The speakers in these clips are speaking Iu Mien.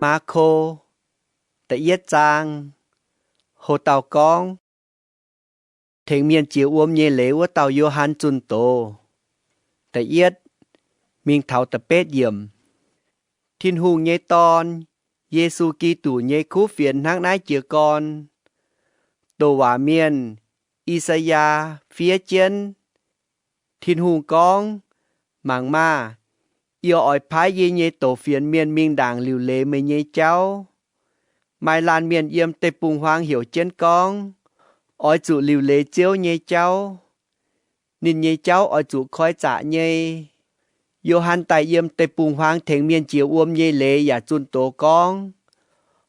Maako, da'yietv zaang. Ho dauh gorngv, tengx mienh jiex wuom nyei leiz wuov dauh Yo^han zunh doz. Da'yietv mingh taux da'betv yiemc. Tin-Hungh nyei Dorn, Yesu Giduc nyei kuv fienx hnangv naaiv jiez gorn. Douc waac mienh, I^saa^yaa, fiev jienv. Tin-Hungh gorngv, Mangc maah! Yie oix paaiv yie nyei douc fienx mienh mingh ndaangc liuc leiz meih nyei jauv. Maaih laanh mienh yiem deic-bung-huaang heuc jienv gorngv, Oix zuqc liuc leiz Ziouv nyei jauv. Ninh nyei jauv oix zuqc koi zaqc nyei. Yo^han daaih yiem deic-bung-huaang tengx mienh jiex wuom nyei leiz yaac zunh doz gorngv,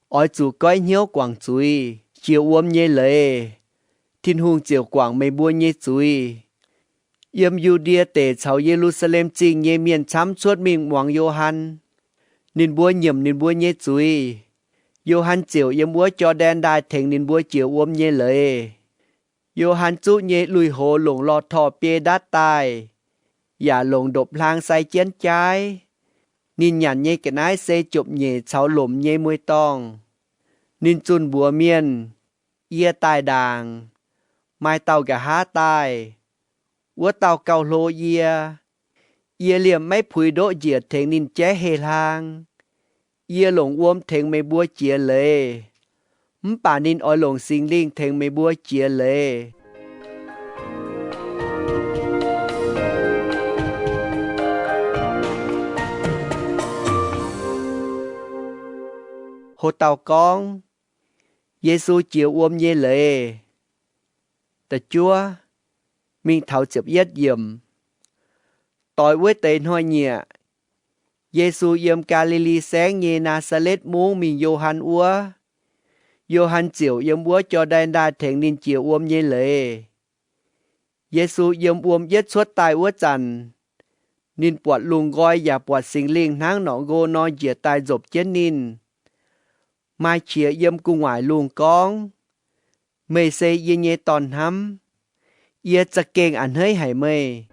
Oix zuqc goiv hnyouv guangc zuiz, jiex wuom nyei leiz, Tin-Hungh ziouc guangc meih mbuo nyei zuiz. Yiem Yu^ndie Deic caux Ye^lu^saa^lem Zingh nyei mienh camv cuotv mingh muangx Yo^han. Ninh mbuo nyiemc ninh mbuo nyei zuiz. Yo^han ziouc yiem wuov Jor^ndaen Ndaaih tengx ninh mbuo jiex wuom nyei leiz. Yo^han zuqv nyei lui-houx longc lorh torh biei ndatv daaih, yaac longc ndopv-hlang sai jienv jaaiv. Ninh nyanc nyei ga'naaiv se jopv-nyeic caux lomc nyei mueiz-dorngh. Ninh zunh mbuox mienh, Yie daaih ndaangc. Maaih dauh nqa'haav daaih. Wuov dauh gauh hlo yie. Yie liemh maiv puix ndoqv njiec tengx ninh jaiv heh hlang. Yie longc wuom tengx meih mbuo jiex leiz, mv baac ninh oix longc Singx Lingh tengx meih mbuo jiex leiz. Ho dauh gorngv, Yesu jiex wuom nyei leiz. Da'juov mingh taux ziepc yietv yiemc. Doix wuov deix hnoi-nyieqc, Yesu yiem Gaa^li^li Saengv nyei Naa^saa^letv Mungv mingh Yo^han wuov. Yo^han ziouc yiem wuov Jor^ndaen Ndaaih tengx ninh jiex wuom nyei leiz. Yesu yiem wuom yietv cuotv daaih wuov zanc, ninh buatc lungh nqoi yaac buatc Singx Lingh hnangv norqc nqo nor njiec daaih nzopc jienv ninh. Maaih qiex yiem gu'nguaaic lungh gorngv, Meih se yie nyei Dorn-hnamv. Yie za'gengh a'hneiv haic meih.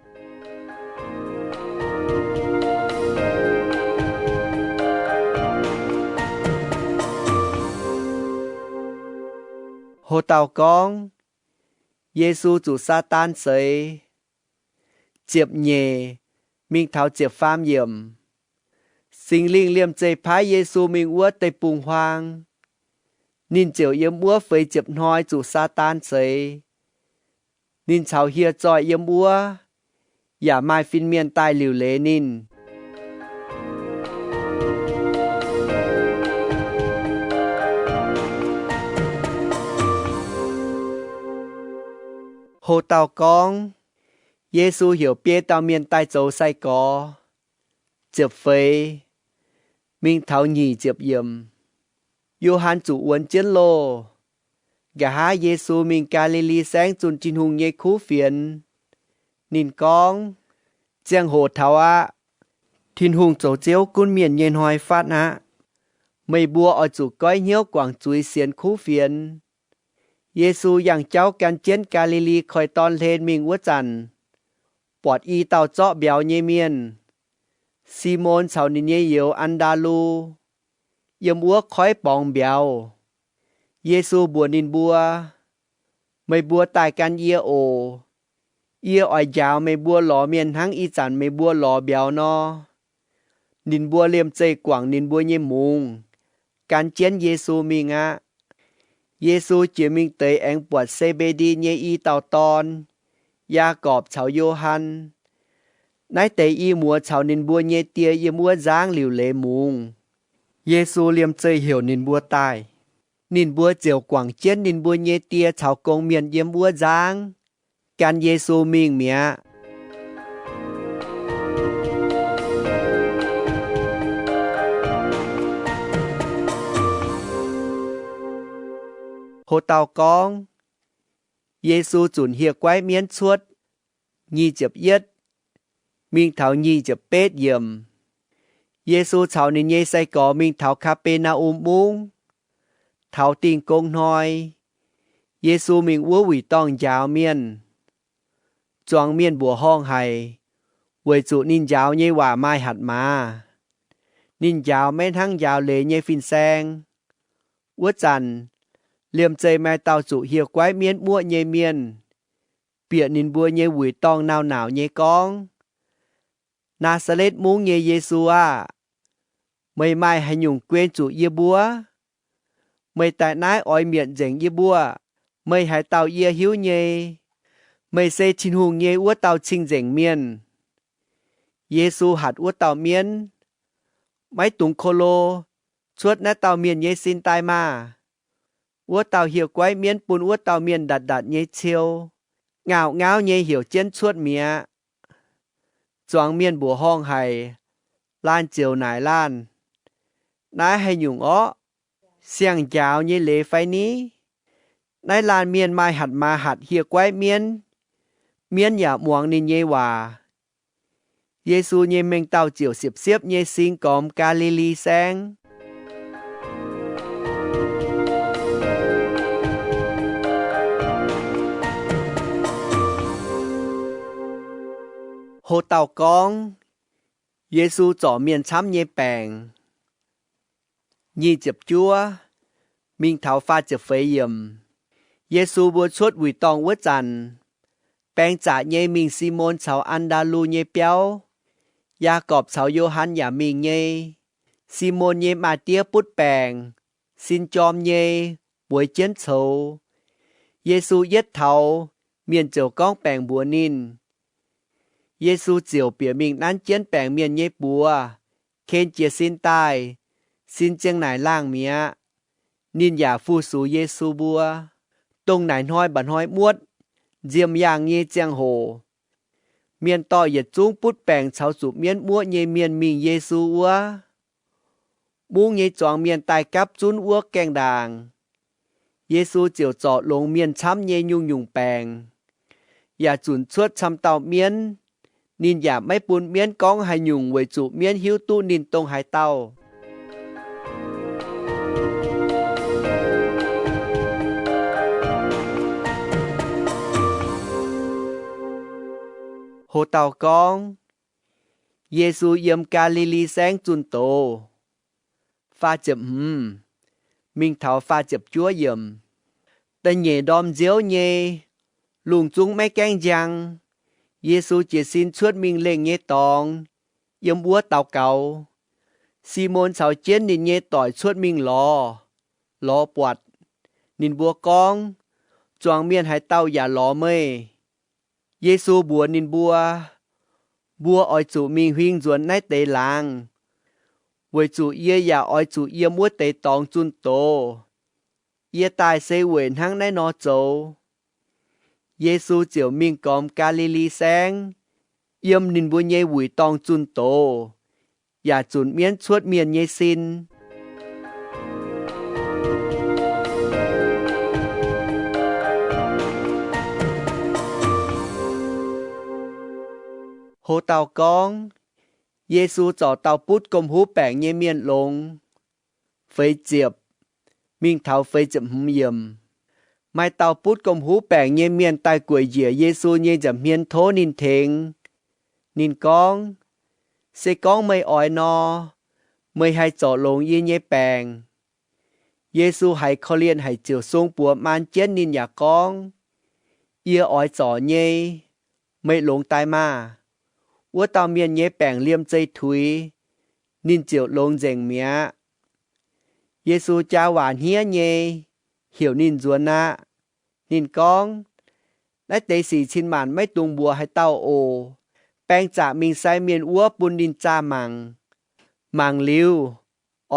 Ho dauh gorngv, Yesu zuqc Saadaan seix. Ziepc nyeic mingh taux ziepc faam yiemc. Singx Lingh liemh zeih paaiv Yesu mingh wuov deic-bung-huaang. Ninh ziouc yiem wuov feix ziepc hnoi zuqc Saadaan seix. Ninh caux hieh zoih yiem wuov, yaac maaih fin-mienh daaih liuc leiz ninh. Ho dauh gorngv, Yesu heuc biei dauh mienh daaih zoux sai-gorx. Ziepc feix mingh taux nyic ziepc yiemc. Yo^han zuqc wuonx jienv loh. Nqa'haav Yesu mingh Gaa^li^li Saengv zunh Tin-Hungh nyei kuv fienx. Ninh gorngv, Ziangh hoc taux aqv. Tin-Hungh zoux Ziouv gunv mienh nyei hnoi fatv aqv. Meih mbuo oix zuqc goiv hnyouv guangc zuiz sienx kuv fienx. Yesu yangh jauv gan jienv Gaa^li^li Koiv-Dorn hlen mingh wuov zanc, buatc i dauh zorqv mbiauz nyei mienh, Simon caux ninh nyei youz, An^ndaa^lu, yiem wuov koiv borngz mbiauz. Yesu mbuox ninh mbuo, Meih mbuo daaih gan yie oc. Yie oix njaaux meih mbuo lorz mienh hnangv ih zanc meih mbuo lorz mbiauz nor. Ninh mbuo liemh zeih guangc ninh mbuo nyei mungz, gan jienv Yesu mingh aqv. Yesu jiex mingh deix aengx buatc Se^mbe^ndi nyei i dauh dorn, Yaagorpc caux Yo^han. Naaiv deix i muoz caux ninh mbuo nyei die yiem wuov nzangv liuc leiz mungz. Yesu liemh zeih heuc ninh mbuo daaih. Ninh mbuo ziouc guangc jienv ninh mbuo nyei die caux gong-mienh yiem wuov nzangv, gan Yesu mingh mi'aqv. Ho dauh gorngv, Yesu zunc hieh guaiv mienv cuotv. Nyic ziepc yietv mingh taux nyic ziepc betv yiemc. Yesu caux ninh nyei sai-gorx mingh taux Kaa^be^naa^um Mungv. Taux Dingh Gong Hnoi, Yesu mingh wuov wuic dorngh njaaux mienh. Zuangx mienh mbuoqc horngh haic, weic zuqc ninh njaaux nyei waac maaih hatc maaz. Ninh njaaux maiv hnangv njaaux leiz nyei fin-saeng. Wuov zanc, liemh zeih maaih dauh zuqc hieh guaiv mienv muoqv nyei mienh bieqc ninh mbuo nyei wuic dorngh nauc-nauc nyei gorngv, Naa^saa^letv Mungv nyei Yesu aah! Meih maaih haaix nyungc guen zuqc yie mbuo? Meih daaih naaiv oix mietc nzengc yie mbuo? Meih haaix dauh yie hiuv nyei. Meih se Tin-Hungh nyei wuov dauh cing-nzengc mienh. Yesu hatc wuov dauh mienv, Maiv dungx ko lo. Cuotv naaiv dauh mienh nyei sin daaih maah! Wuov dauh hieh guaiv mienv bun wuov dauh mienh ndatc ndatc nyei ciou, ngauh ngauv nyei heuc jienv cuotv mi'aqv. Zuangx mienh mbuoqc horngh haic. Laanh ziouc naaic laanh, Naaiv haaix nyungc orqv? Siang-njaaux nyei leiz fai ni? Naaiv laanh mienh maaih hatc maaz hatc hieh guaiv mienv, mienv yaac muangx ninh nyei waac. Yesu nyei mengh dauh ziouc siepv-siepv nyei sing gormx Gaa^li^li Saengv. Ho dauh gorngv, Yesu zorc mienh camv nyei baengc. Nyic ziepc juov mingh taux faah ziepc feix yiemc. Yesu mbuo cuotv wuic dorngh wuov zanc, baeng zaqc nyei mingh Simon caux An^ndaa^lu nyei biauv. Yaagorpc caux Yo^han yaac mingh nyei. Simon nyei maa-diev butv baengc, sin jorm nyei, bueix jienv coux. Yesu yietv taux, mienh ziouc gorngv baengc mbuox ninh. Yesu ziouc bieqc mingh nanv jienv baengc mienh nyei buoz, ken jiez sin daaih. Sin ziang naaic laangh mi'aqv. Ninh yaac fu-sux Yesu mbuo. Dongh naaic hnoi mba'hnoi muotv, nziemh yaangh nyei ziangh hoc, mienh dorh yietc zungv butv baengc caux zuqc mienv muoqv nyei mienh mingh Yesu wuov. Mungv nyei zuangx mienh daaih gapv zunv wuov gaengh ndaangc. Yesu ziouc zorc longx mienh camv nyei nyungc-nyungc baengc, yaac zunc cuotv camv dauh mienv. Ninh yaac maiv bun mienv gorngv haaix nyungc weic zuqc mienv hiuv duqv ninh dongh haaix dauh. Ho dauh gorngv, Yesu yiem Gaa^li^li Saengv zunh doz. Faah ziepc hmz mingh taux faah ziepc juov yiemc. Da'nyeic ndorm nziouv nyei, lungh zungv maiv gaengh njang. Yesu jiez sin cuotv mingh lengh nyei dorngx, yiem wuov daux gaux. Simon caux jienv ninh nyei doic cuotv mingh lorz. Lorz buatc, ninh mbuo gorngv, Zuangx mienh haaix dauh yaac lorz meih. Yesu mbuox ninh mbuo, Mbuo oix zuqc mingh huing nzuonx naaiv deix laangz, weic zuqc yie yaac oix zuqc yiem wuov deix dorngx zunh doz. Yie daaih se weic hnangv naaiv nor zoux. Yesu ziouc mingh gormx Gaa^li^li Saengv, yiem ninh mbuo nyei wuic dorngh zunh doz, yaac zunc mienv cuotv mienh nyei sin. Ho dauh gorngv, Yesu zorc dauh butv gomh huv baengc nyei mienh longx. Feix ziepc mingh taux feix ziepc hmz yiemc. Maaih dauh butv gomh huv baengc nyei mienh daaih gueic njiec Yesu nyei nza'hmien tov ninh tengx. Ninh gorngv, Se gorngv meih oix nor, meih haih zorc longx yie nyei baengc. Yesu haiz korv-lienh haic ziouc sung buoz maan jienv ninh yaac gorngv, Yie oix zorc nyei. Meih longx daaih maah! Wuov dauh mienh nyei baengc liemh zeih tuix, ninh ziouc longx nzengc mi'aqv. Yesu jaa waac hniev nyei, heuc ninh nzuonx aqv. Ninh gorngv, Naaiv deix sic cin maanc maiv dungx mbuox haaix dauh oc. Baeng zaqc mingh sai mienh wuov bun ninh zaah mangc. Mangc liuz,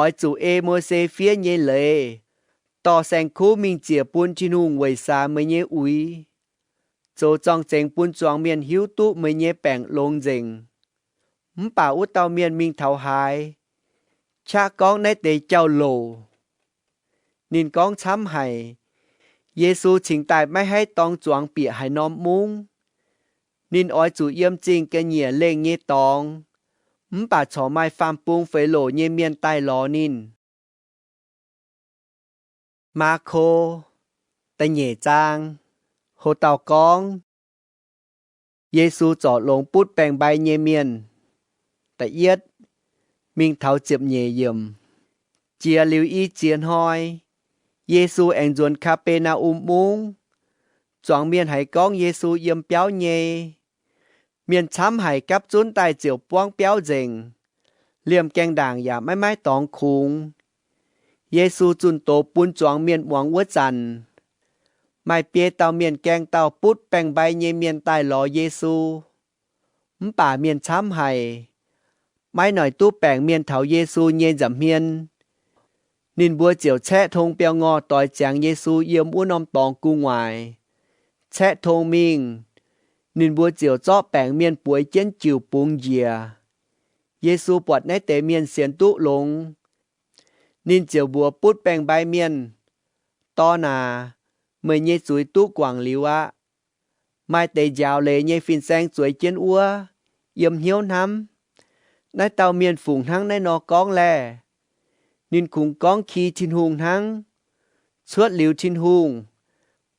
oix zuqc ei Mose fiev nyei leiz, dorh saeng-kuv mingh ziec bun Tin-Hungh weic saax meih nyei uix, zoux zorng-zengx bun zuangx mienh hiuv duqv meih nyei baengc longx nzengc. Mv baac wuov dauh mienh mingh taux haaix, qaqv gorngv naaiv deix jauv-louc. Ninh gorngv camv haic. Yesu cingx daaih maiv haih dorng zuangx bieqc haaix norm mungv. Ninh oix zuqc yiem zingh ga'nyiec lengh nyei dorngx, mv baac corc maaih faam-bung feix loc nyei mienh daaih lorz ninh. Maako da'nyeic zaang. Ho dauh gorngv, Yesu zorc longx butv baeng-mbai nyei mienh. Da'yietv, mingh taux ziepc nyeic yiemc. Jiex liuz i ziex hnoi, Yesu aengx nzuonx Kaa^be^naa^um Mungv. Zuangx mienh haiz gorngv Yesu yiem biauv nyei. Mienh camv haic gapv zunv daaih ziouc buangv biauv nzengc. Liemh gaengh ndaangc yaac maiv maaih dorngx kungx. Yesu zunh doz bun zuangx mienh muangx wuov zanc, maaih biei dauh mienh gaeng dauh butv baengc-mbai nyei mienh daaih lorz Yesu. Mv baac mienh camv haic, maiv noic duqv baengc mienh taux Yesu nyei nza'hmien. Ninh mbuo ziouc caeqv tong biauv-ngorh doix ziangx Yesu yiem wuov norm dorngx gu'nguaaic. Caeqv tong mingh, ninh mbuo ziouc zorqv baengc mienh bueix jienv jiuc bungx njiec. Yesu buatc naaiv deix mienh sienx duqv longx, ninh ziouc mbuox butv baengc-mbai mienh, Dorn aac, meih nyei zuiz duqv guangc liuz aqv. Maaih deix njaaux leiz nyei fin-saeng zueiz jienv wuov, yiem hnyouv hnamv, Naaiv dauh mienh fungc hnangv naaiv nor gorngv laeh? Ninh kungx gorngv ki Tin-Hungh hnangv. Cuotv liuz Tin-Hungh,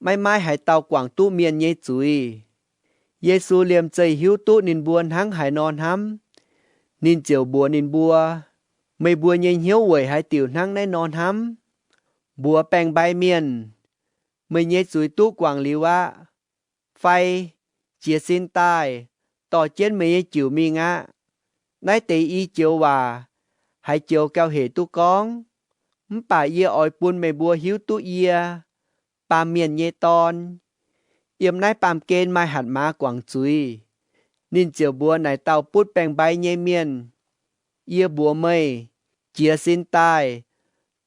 maiv maaih haaix dauh guangc duqv mienh nyei zuiz. Yesu liemh zeih hiuv duqv ninh mbuo hnangv haaix nor hnamv. Ninh ziouc mbuox ninh mbuo, Meih mbuo nyei hnyouv weic haaix diuc hnangv naaiv nor hnamv? Mbuox baengc-mbai mienh, Meih nyei zuiz duqv guangc liuz aqv. Fai, Jiez sin daaih, dorh jienv meih nyei jiuc mingh aqv. Naaiv deix i joux waac, haaix joux gauh hec duqv gorngv. Mv baac yie oix bun meih mbuo hiuv duqv yie, Baamh Mienh nyei Dorn, yiem naaiv baamh gen maaih hatc maaz guangc zuiz. Ninh ziouc mbuox naaic dauh butv baengc-mbai nyei mienh, Yie mbuox meih, jiez sin daaih,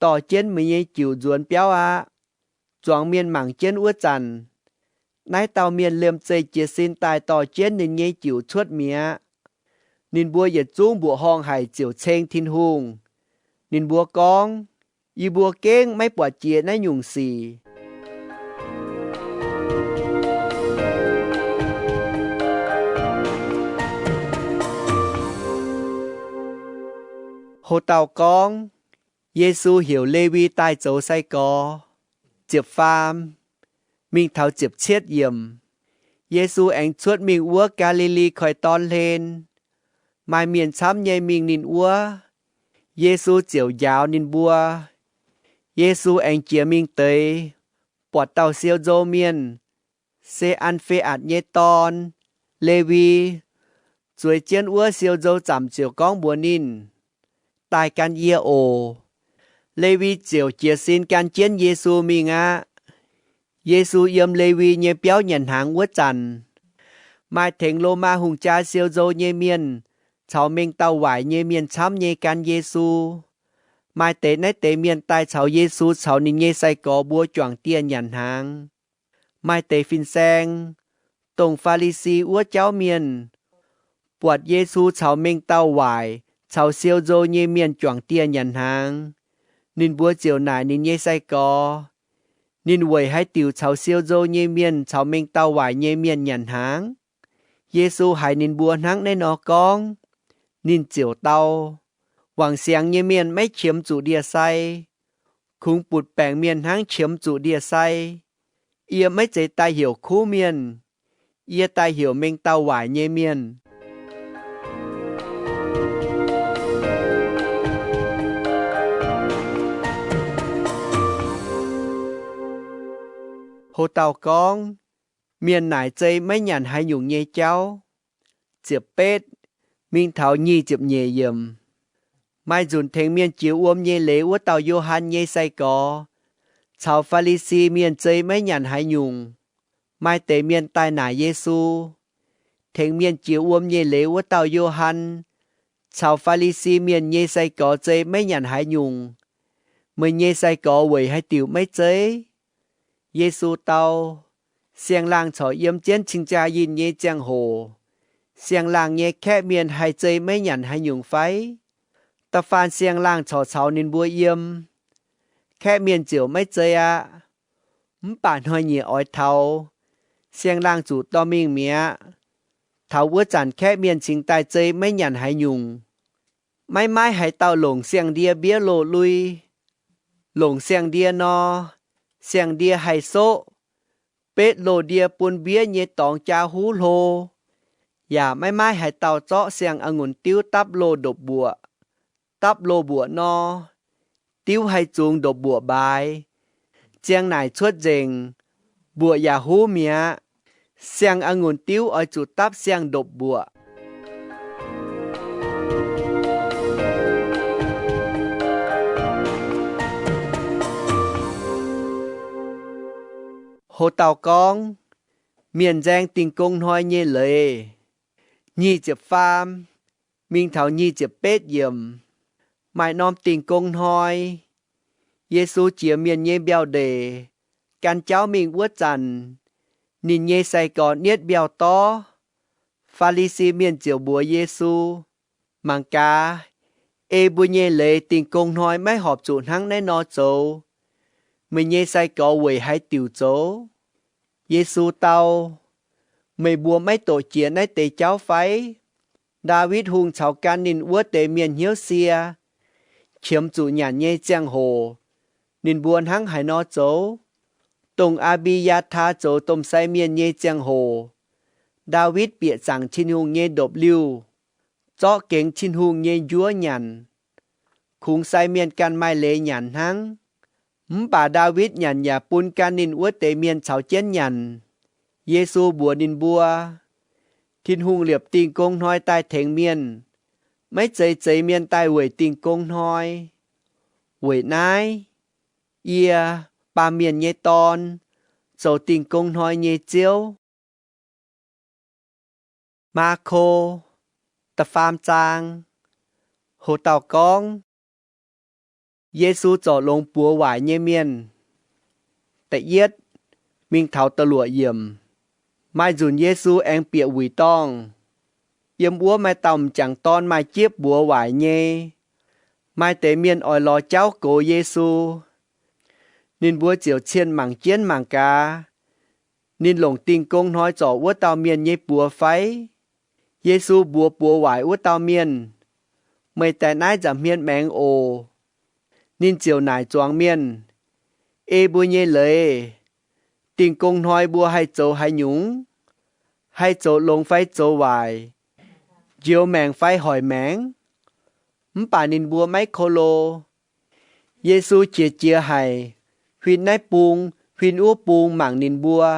dorh jienv meih nyei jiuc nzuonx biauv aqv. Zuangx mienh mangc jienv wuov zanc, naaiv dauh mienh liemh zeih jiez sin daaih dorh jienv ninh nyei jiuc cuotv mi'aqv. Ninh mbuo yietc zungv mbuoqc horngh haic ziouc ceng Tin-Hungh. Ninh mbuo gorngv, Yie mbuo gengh maiv buatc jiex naaiv nyungc sic. Ho dauh gorngv, Yesu heuc Lewi daaih zoux sai-gorx. Ziepc faam mingh taux ziepc cietv yiemc. Yesu aengx cuotv mingh wuov Gaa^li^li Koiv-Dorn Hlen. Maaih mienh camv nyei mingh ninh wuov. Yesu ziouc njaaux ninh mbuo. Yesu aengx jiex mingh deix, buatc dauh siou nzou mienh, se An^fe^atc nyei dorn, Lewi, zueiz jienv wuov siou nzou zamc ziouc gorngv mbuox ninh, Daaih gan yie oc. Lewi ziouc jiez sin gan jienv Yesu mingh aqv. Yesu yiem Lewi nyei biauv nyanc hnaangx wuov zanc, maaih tengx Lomaa hungh jaa siou nzou nyei mienh caux mengh dauh waaic nyei mienh camv nyei gan Yesu. Maaih deix naaiv deix mienh daaih caux Yesu caux ninh nyei sai-gorx mbuo juangc dieh nyanc hnaangx. Maaih deix fin-saeng, dongh Faa^li^si wuov jauv mienh, buatc Yesu caux mengh dauh waaic caux siou nzou nyei mienh juangc dieh nyanc hnaangx, ninh mbuo ziouc naaic ninh nyei sai-gorx, Ninh weic haaix diuc caux siou nzou nyei mienh caux mengh dauh waaic nyei mienh nyanc hnaangx? Yesu haiz ninh mbuo hnangv naaiv nor gorngv, ninh ziouc dau, Wangc siangx nyei mienh maiv qiemx zuqc ndie-sai, kungx butc baengc mienh hnangv qiemx zuqc ndie-sai. Yie maiv zeiz daaih heuc kuv mienh, yie daaih heuc mengh dauh waaic nyei mienh. Ho dauh gorngv, Mienh naaic zei maiv nyanc haaix nyungc nyei jauv. Ziepc betv mingh taux nyic ziepc nyeic yiemc. Maaih nzunc tengx mienh jiex wuom nyei leiz wuov dauh Yo^han nyei sai-gorx caux Faa^li^si mienh zei maiv nyanc haaix nyungc. Maaih deix mienh daaih naaic Yesu. Tengx mienh jiex wuom nyei leiz wuov dauh Yo^han caux Faa^li^si mienh nyei sai-gorx zei maiv nyanc haaix nyungc. Meih nyei sai-gorx weic haaix diuc maiv zei? Yesu dau, Siang-laangh corc yiem jienv cing-jaa-yinh nyei ziangh hoc, siang-laangh nyei kaeqv mienh haih zei maiv nyanc haaix nyungc fai? Da'faanh siang-laangh corc caux ninh mbuo yiem, kaeqv mienh ziouc maiv zei aqv. Mv baac hnoi-nyieqc oix taux, siang-laangh zuqc dorh mingh mi'aqv. Taux wuov zanc kaeqv mienh cingx daaih zei maiv nyanc haaix nyungc. Maiv maaih haaix dauh longc siang-ndie mbiev loz-lui. Longc siang-ndie nor, siang-ndie haih soqv, betv loz-ndie bun mbiev nyei dorngx jaa huv hlo. Yaac maiv maaih haaix dauh zorqv siang-a'ngunc diuv dapv loz-ndopv-mbuoqc, dapv loz-mbuoqc nor, diuv haih zungx ndopv-mbuoqc mbaaix. Ziang naaic cuotv nzengc, mbuoqc yaac huv mi'aqv. Siang-a'ngunc diuv oix zuqc dapv siang-ndopv-mbuoqc. Ho dauh gorngv, mienh nzaeng Dingh Gong Hnoi nyei leiz. Nyic ziepc faam mingh taux nyic ziepc betv yiemc. Maaih norm Dingh Gong Hnoi, Yesu jiex mienh nyei mbiauh ndeic, gan jauv mingh wuov zanc, ninh nyei sai-gorx nietv mbiauh dorv. Faa^li^si Mienh ziouc mbuox Yesu, Mangc gaax, ei mbuo nyei leiz Dingh Gong Hnoi maiv horpc zuqc hnangv naaiv nor zoux. Meih nyei sai-gorx weic haaix diuc zoux? Yesu dau, Meih mbuo maiv doqc jiex naaiv deix jauv fai? Ndaawitv Hungh caux gan ninh wuov deix mienh hnyouv sie, qiemx zuqc nyanc nyei ziangh hoc, ninh mbuo hnangv haaix nor zoux? Dongh Aa^mbi^yaa^taa zoux domh sai mienh nyei ziangh hoc, Ndaawitv bieqc zaangc Tin-Hungh nyei ndopv-liuh, zorqv gengx Tin-Hungh nyei njuov nyanc, kungx sai mienh ganh maaih leiz nyanc hnangv. Mv baac Ndaawitv nyanc yaac bun gan ninh wuov deix mienh caux jienv nyanc. Yesu mbuox ninh mbuo, Tin-Hungh liepc Dingh Gong Hnoi daaih tengx mienh, maiv zeiz zeix mienh daaih weic Dingh Gong Hnoi. Weic naaiv, yie, Baamh Mienh nyei Dorn, zoux Dingh Gong Hnoi nyei Ziouv. Maako, da'faam zaang. Ho dauh gorngv, Yesu zorc longx buoz waaic nyei mienh. Da'yietv mingh taux da'luoqc yiemc. Maaih nzunc Yesu aengx bieqc wuic dorngh. Yiem wuov maaih dauh m'jangc dorn maaih jieqv buoz waaic nyei. Maaih deix mienh oix lorz jauv goux Yesu. Ninh mbuo ziouc cienh mangc jienv mangc gaax, ninh longc Dingh Gong Hnoi zorc wuov dauh mienh nyei buoz fai? Yesu mbuox buoz waaic wuov dauh mienh, Meih daaih naaiv nza'hmien maengx oc. Ninh ziouc naaic zuangx mienh, Ei mbuo nyei leiz, Dingh Gong Hnoi mbuo haih zoux haaix nyungc? Haih zoux longx fai zoux waaic? Njoux maengc fai hoic maengc? Mv baac ninh mbuo maiv ko lo. Yesu qiex jiez haic, huin naaiv bung, huin wuov bung mangc ninh mbuo.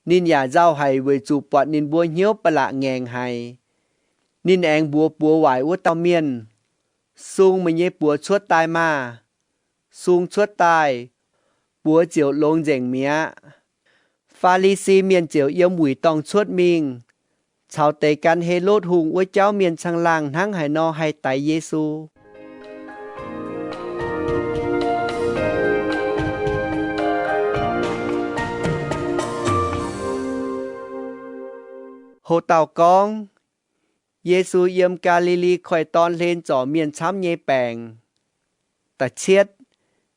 Ninh yaac nzauh haic weic zuqc buatc ninh mbuo hnyouv ba'laqc ngaengc haic. Ninh aengx mbuox buoz waaic wuov dauh mienh, Sung meih nyei buoz cuotv daaih maah! Sung cuotv daaih, buoz ziouc longx nzengc mi'aqv. Faa^li^si Mienh ziouc yiem wuic dorngh cuotv mingh, caux deix gan Helotv Hungh wuov jauv mienh caangh laangh hnangv haaix nor haih daix Yesu. Ho dauh gorngv, Yesu yiem Gaa^li^li Koiv-Dorn hlen zorc mienh camv nyei baengc. Da'cietv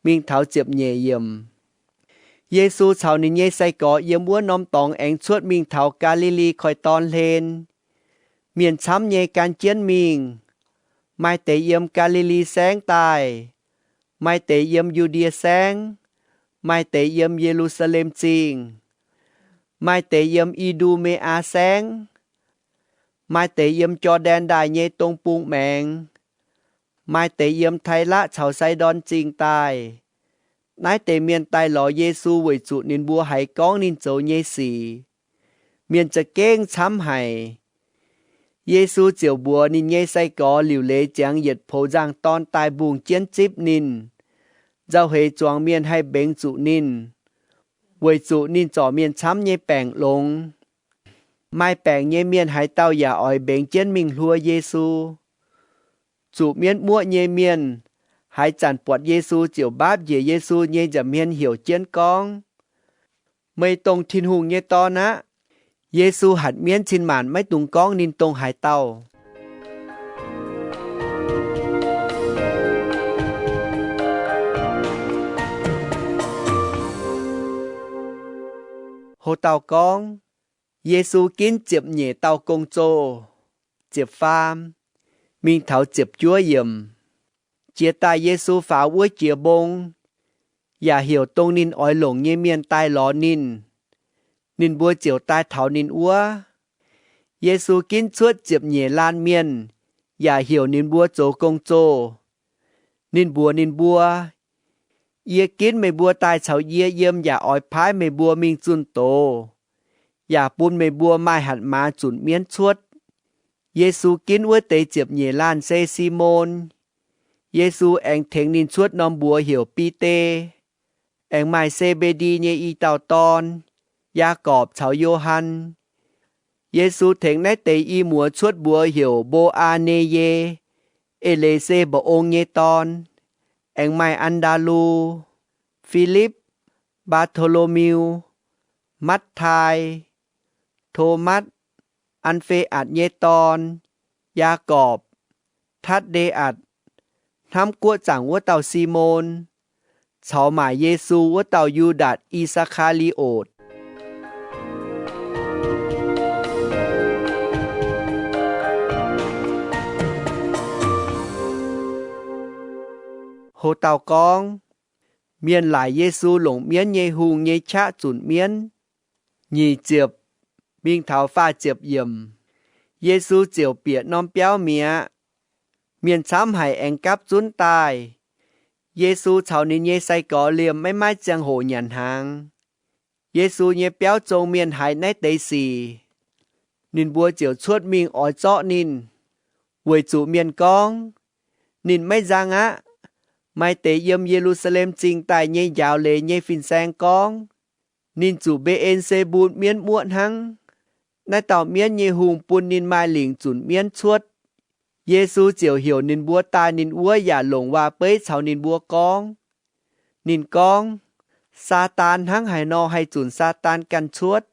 mingh taux ziepc nyeic yiemc. Yesu caux ninh nyei sai-gorx yiem wuov norm dorngx aengx cuotv mingh taux Gaa^li^li Koiv-Dorn hlen. Mienh camv nyei gan jienv mingh, maaih deix yiem Gaa^li^li Saengv daaih, maaih deix yiem Yu^ndie Saengv, maaih deix yiem Ye^lu^saa^lem Zingh, maaih deix yiem I^ndu^me^aa Saengv, maaih deix yiem Jor^ndaen Ndaaih nyei dong bung maengx, maaih deix yiem Tailaqv caux Sai^ndorn Zingh daaih. Naaiv deix mienh daaih lorz Yesu weic zuqc ninh mbuo haiz gorngv ninh zoux nyei sic. Mienh za'gengh camv haic. Yesu ziouc mbuox ninh nyei sai-gorx liuc leiz ziangx yietc poux nzangh-dorn daaih mbungh jienv zipv ninh, nzauh heix zuangx mienh haih mbengx zuqc ninh, weic zuqc ninh zorc mienh camv nyei baengc longx. Maaih baengc nyei mienh haaix dauh yaac oix mbengx jienv mingh hluo Yesu. Zuqc mienv muoqv nyei mienh haaix zanc buatc Yesu ziouc mbaapv njiec Yesu nyei nza'hmien heuc jienv gorngv, Meih dongh Tin-Hungh nyei Dorn aqv. Yesu hatc mienv cin-maanc maiv dungx gorngv ninh dongh haaix dauh. Ho dauh gorngv, Yesu ginv ziepc nyeic dauh gong-zoh, ziepc faam mingh taux ziepc juov yiemc. Jiex daaih Yesu faaux wuov jiex mbong, yaac heuc dongh ninh oix longc nyei mienh daaih lorz ninh. Ninh mbuo ziouc daaih taux ninh wuov. Yesu ginv cuotv ziepc nyeic laanh mienh, yaac heuc ninh mbuo zoux gong-zoh. Ninh mbuox ninh mbuo, Yie ginv meih mbuo daaih caux yie yiem yaac oix paaiv meih mbuo mingh zunh doz, yaac bun meih mbuo maaih hatc maaz zunc mienv cuotv. Yesu ginv wuov deix ziepc nyeic laanh se Simon. Yesu aengx tengx ninh cuotv norm mbuox heuc Bide, aengx maaih Se^mbe^ndi nyei i dauh dorn, Yaagorpc caux Yo^han. Yesu tengx naaiv deix i muoz cuotv mbuox heuc Mbo^aa^ne^ye, Eix Leiz se Mba'ong nyei dorn, aengx maaih An^ndaa^lu, Filipv, Mbaa^to^lo^miu, Matv^tai, Tomatv, An^fe^atc nyei dorn, Yaagorpc, Tatv^nde^atc, hnamv guoqv zaangc wuov dauh Simon, caux maaic Yesu wuov dauh Yu^ndaatc I^saa^kaa^li^otc. Ho dauh gorngv, Mienh laaic Yesu longc mienv nyei hungh nyei qaqv zunc mienv. Nyic ziepc mingh taux faah ziepc yiemc. Yesu ziouc bieqc norm biauv mi'aqv. Mienh camv haic aengx gapv zunv daaih. Yesu caux ninh nyei sai-gorx liemh maiv maaih ziangh hoc nyanc hnaangx. Yesu nyei biauv zong mienh haiz naaiv deix sic, ninh mbuo ziouc cuotv mingh oix zorqv ninh, weic zuqc mienh gorngv, Ninh maiv nzang aqv. Maaih deix yiem Ye^lu^saa^lem Zingh daaih nyei njaaux leiz nyei fin-saeng gorngv, Ninh zuqc Mbe^en^se^mbun mienv muoqv hnangv. Naaiv dauh mienv nyei hungh bun ninh maaih lingc zunc mienv cuotv. Yesu ziouc heuc ninh mbuo daaih ninh wuov yaac longc waac-beiv caux ninh mbuo gorngv. Ninh gorngv, Saadaan hnangv haaix nor haih zunc Saadaan ganh cuotv?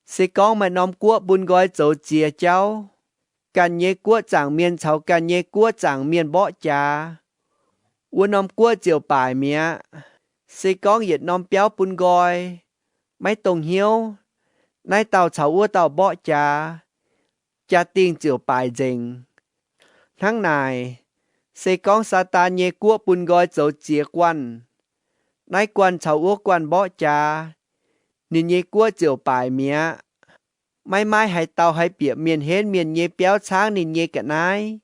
Se gorngv maaih norm guoqv bun nqoi zoux ziex jauv, ganh nyei guoqv zaangc mienh caux ganh nyei guoqv zaangc mienh mborqv jaax, wuov norm guoqv ziouc baaic mi'aqv. Se gorngv yietc norm biauv bun nqoi, maiv dongh hnyouv, naaiv dauh caux wuov dauh mborqv jaax, jaa-dingh ziouc baaic nzengc. Hnangv naaic, se gorngv Saadaan nyei guoqv bun nqoi zoux ziex guanh, naaiv guanh caux wuov guanh mborqv jaax, ninh nyei guoqv ziouc baaic mi'aqv. Maiv maaih haaix dauh haih bieqc mienh henv mienh nyei biauv caangv ninh nyei ga'naaiv.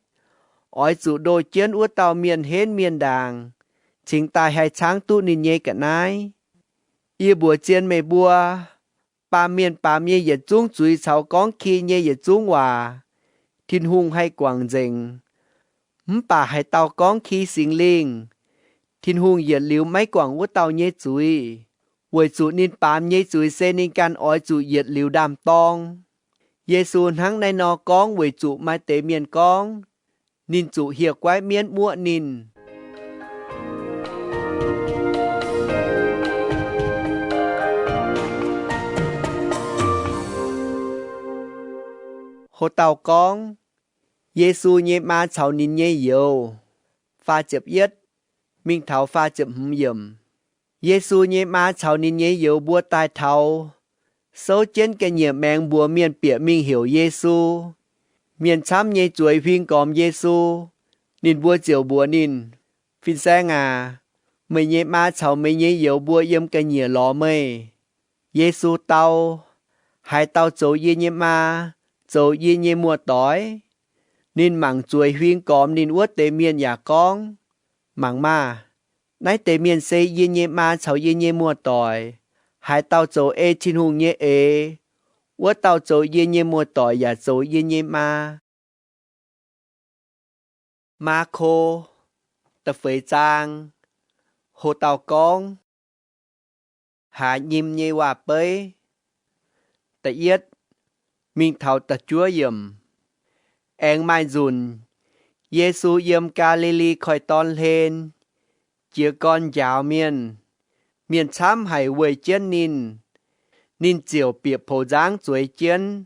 Oix zuqc ndoh jienv wuov dauh mienh henv mienh ndaangc, cingx daaih haih caangv duqv ninh nyei ga'naaiv. Yie mbuox zien meih mbuo, baamh mienh baamz nyei yietc zungv zuiz caux gorngv ki nyei yietc zungv waac, Tin-Hungh haih guangc nzengc. Mv baac haaix dauh gorngv ki Singx Lingh, Tin-Hungh yietc liuz maiv guangc wuov dauh nyei zuiz, weic zuqc ninh baamz nyei zuiz se ninh ganh oix zuqc yietc liuz ndaam-dorng. Yesu hnangv naaiv nor gorngv weic zuqc maaih deix mienh gorngv, Ninh zuqc hieh guaiv mienv muoqv ninh. Ho dauh gorngv, Yesu nyei maa caux ninh nyei youz. Faah ziepc yietv mingh taux faah ziepc hmz yiemc. Yesu nyei maa caux ninh nyei youz mbuo daaih taux, souv jienv ga'nyiec maengx mbuox mienh bieqc mingh heuc Yesu. Mienh camv nyei zueiz huing gormx Yesu. Ninh mbuo ziouc mbuox ninh, Fin-Saeng aac, meih nyei maa caux meih nyei youz mbuo yiem ga'nyiec lorz meih. Yesu dau, Haaix dauh zoux yie nyei maa, zoux yie nyei muoz-doic? Ninh mangc zueiz huing gormx ninh wuov deix mienh yaac gorngv, Mangc maah! Naaiv deix mienh se yie nyei maa caux yie nyei muoz-doic. Haaix dauh zoux ei Tin-Hungh nyei eix, wuov dauh zoux yie nyei muoz-doic yaac zoux yie nyei maa. Maako, da'feix zaang. Ho dauh gorngv, Haaz nyim nyei waac-beiv. Da'yietv mingh taux da'juov yiemc. Aengx maaih nzunc, Yesu yiem Gaa^li^li Koiv-Dorn hlen, jiez gorn njaaux mienh. Mienh camv haic weih jienv ninh. Ninh ziouc bieqc poux nzangv zueiz jienv,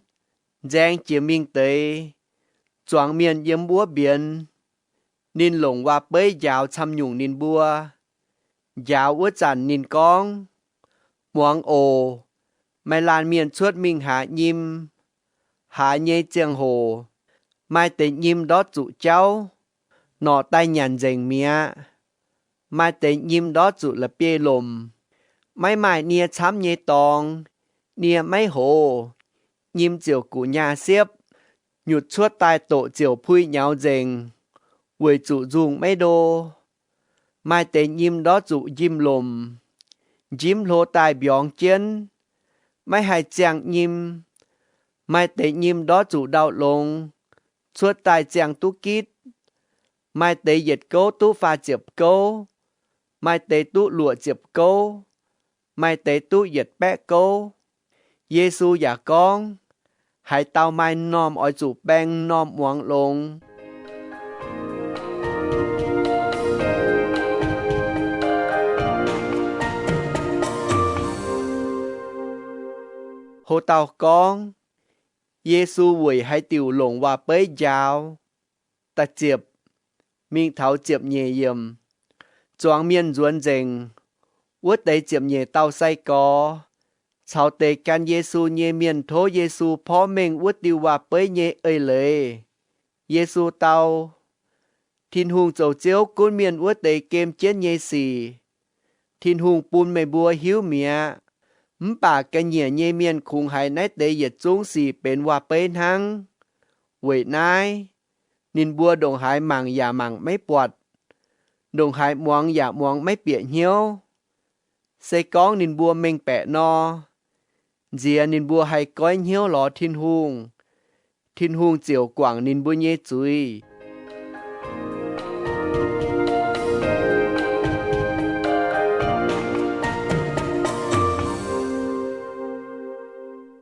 nzaeng jiex mingh deix, zuangx mienh yiem wuov mbienx. Ninh longc waac-beiv njaaux camv-nyungc ninh mbuo. Njaaux wuov zanc ninh gorngv, Muangx oc. Maaih laanh mienh cuotv mingh haaz nyim. Haaz nyei ziangh hoc, maaih deix nyim ndortv zuqc jauv, norqc daaih nyanc nzengc mi'aqv. Maaih deix nyim ndortv zuqc la'bieiv-lomc, maiv maaih nie camv nyei dorngx, nie maiv hoz, nyim ziouc guqc nyaah siepv, nyutc cuotv daaih doqc ziouc puix nyaux nzengc, weic zuqc nzungh maiv ndo. Maaih deix nyim ndortv zuqc njimv-lomc, njimv hlo daaih mbiorngz jienv, maiv haih ziangh nyim. Maaih deix nyim ndortv zuqc ndau-longx, cuotv daaih ziangh duqv gitv. Maaih deix yietc gouv duqv faah ziepc gouv, maaih deix duqv luoqc ziepc gouv, maaih deix duqv yietc baeqv gouv. Yesu yaac gorngv, Haaix dauh maaih m'normh oix zuqc baeng m'normh muangx longx. Ho dauh gorngv, Yesu weic haaix diuc longc waac-beiv njaaux. Da'ziepc, mingh taux ziepc nyeic yiemc. Zuangx mienh nzuonx nzengc, wuov deix ziepc nyeic dauh sai-gorx caux deix gan Yesu nyei mienh tov Yesu porv mengh wuov diuh waac-beiv nyei eix-leiz. Yesu dau, Tin-Hungh zoux Ziouv gunv mienh wuov deix gem jienv nyei sic, Tin-Hungh bun meih mbuo hiuv mi'aqv. Mv baac ga'nyiec nyei mienh kungx haiz naaiv deix yietc zungv sic benx waac-beiv hnangv. Weic naaiv, ninh mbuo ndongc haaix mangc yaac mangc maiv buatc, ndongc haaix muangx yaac muangx maiv bieqc hnyouv. Se gorngv ninh mbuo mengh baeqc nor, nziex ninh mbuo haih goiv hnyouv lorz Tin-Hungh, Tin-Hungh ziouc guangc ninh mbuo nyei zuiz.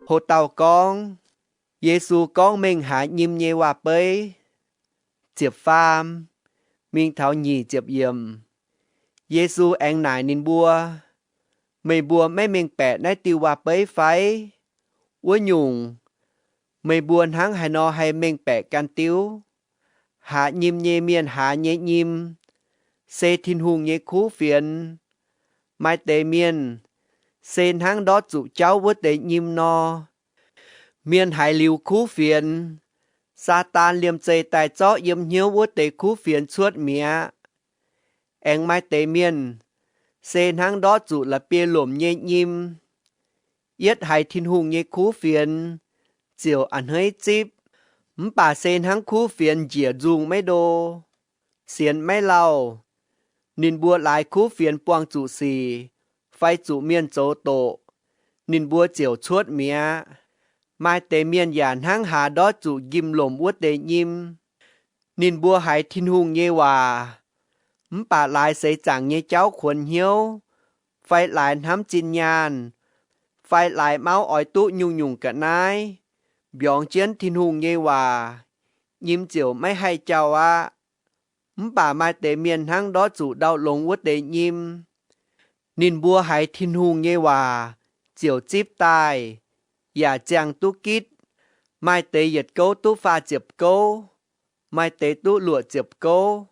Ho dauh gorngv, Yesu gorngv mengh hlaax nyim nyei waac-beiv. Ziepc faam, mingh taux nyic ziepc yiemc. Yesu aengx naaic ninh mbuo, Meih mbuo maiv mengh baeqc naaiv diuh waac-beiv fai? Wuov nyungc, meih mbuo hnangv haaix nor haih mengh baeqc ganh diuv? Hlaax nyim nyei mienh hlaax nyei nyim se Tin-Hungh nyei kuv fienx. Maaih deix mienh se hnangv ndortv zuqc jauv wuov deix nyim nor. Mienh haiz liuz kuv fienx, Saadaan liemh zeih daaih zorqv yiem hnyouv wuov deix kuv fienx cuotv mi'aqv. Aengx maaih deix mienh se hnangv ndortv zuqc la'bieiv-lomc nyei nyim. Yietv haiz Tin-Hungh nyei kuv fienx ziouc a'hneiv zipv, mv baac se hnangv kuv fienx njiec nzungh maiv ndo, sienx maiv lauh. Ninh mbuo laaix kuv fienx buangh zuqc sic fai zuqc mienh zoux doqc, ninh mbuo ziouc cuotv mi'aqv. Maaih deix mienh yaac hnangv haaz ndortv zuqc njimv-lomc wuov deix nyim. Ninh mbuo haiz Tin-Hungh nyei waac, mv baac laaix seix zaangc nyei jauv kuonx hnyouv, fai laaix hnamv zinh nyaanh, fai laaix mauv oix duqv nyungc-nyungc ga'naaiv mbiorngz jienv Tin-Hungh nyei waac, nyim ziouc maiv haih jauh aqv. Mv baac maaih deix mienh hnangv ndortv zuqc ndau-longx wuov deix nyim. Ninh mbuo haiz Tin-Hungh nyei waac ziouc zipv daaih, yaac ziangh duqv gitv. Maaih deix yietc gouv duqv faah ziepc gouv, maaih deix duqv luoqc ziepc gouv,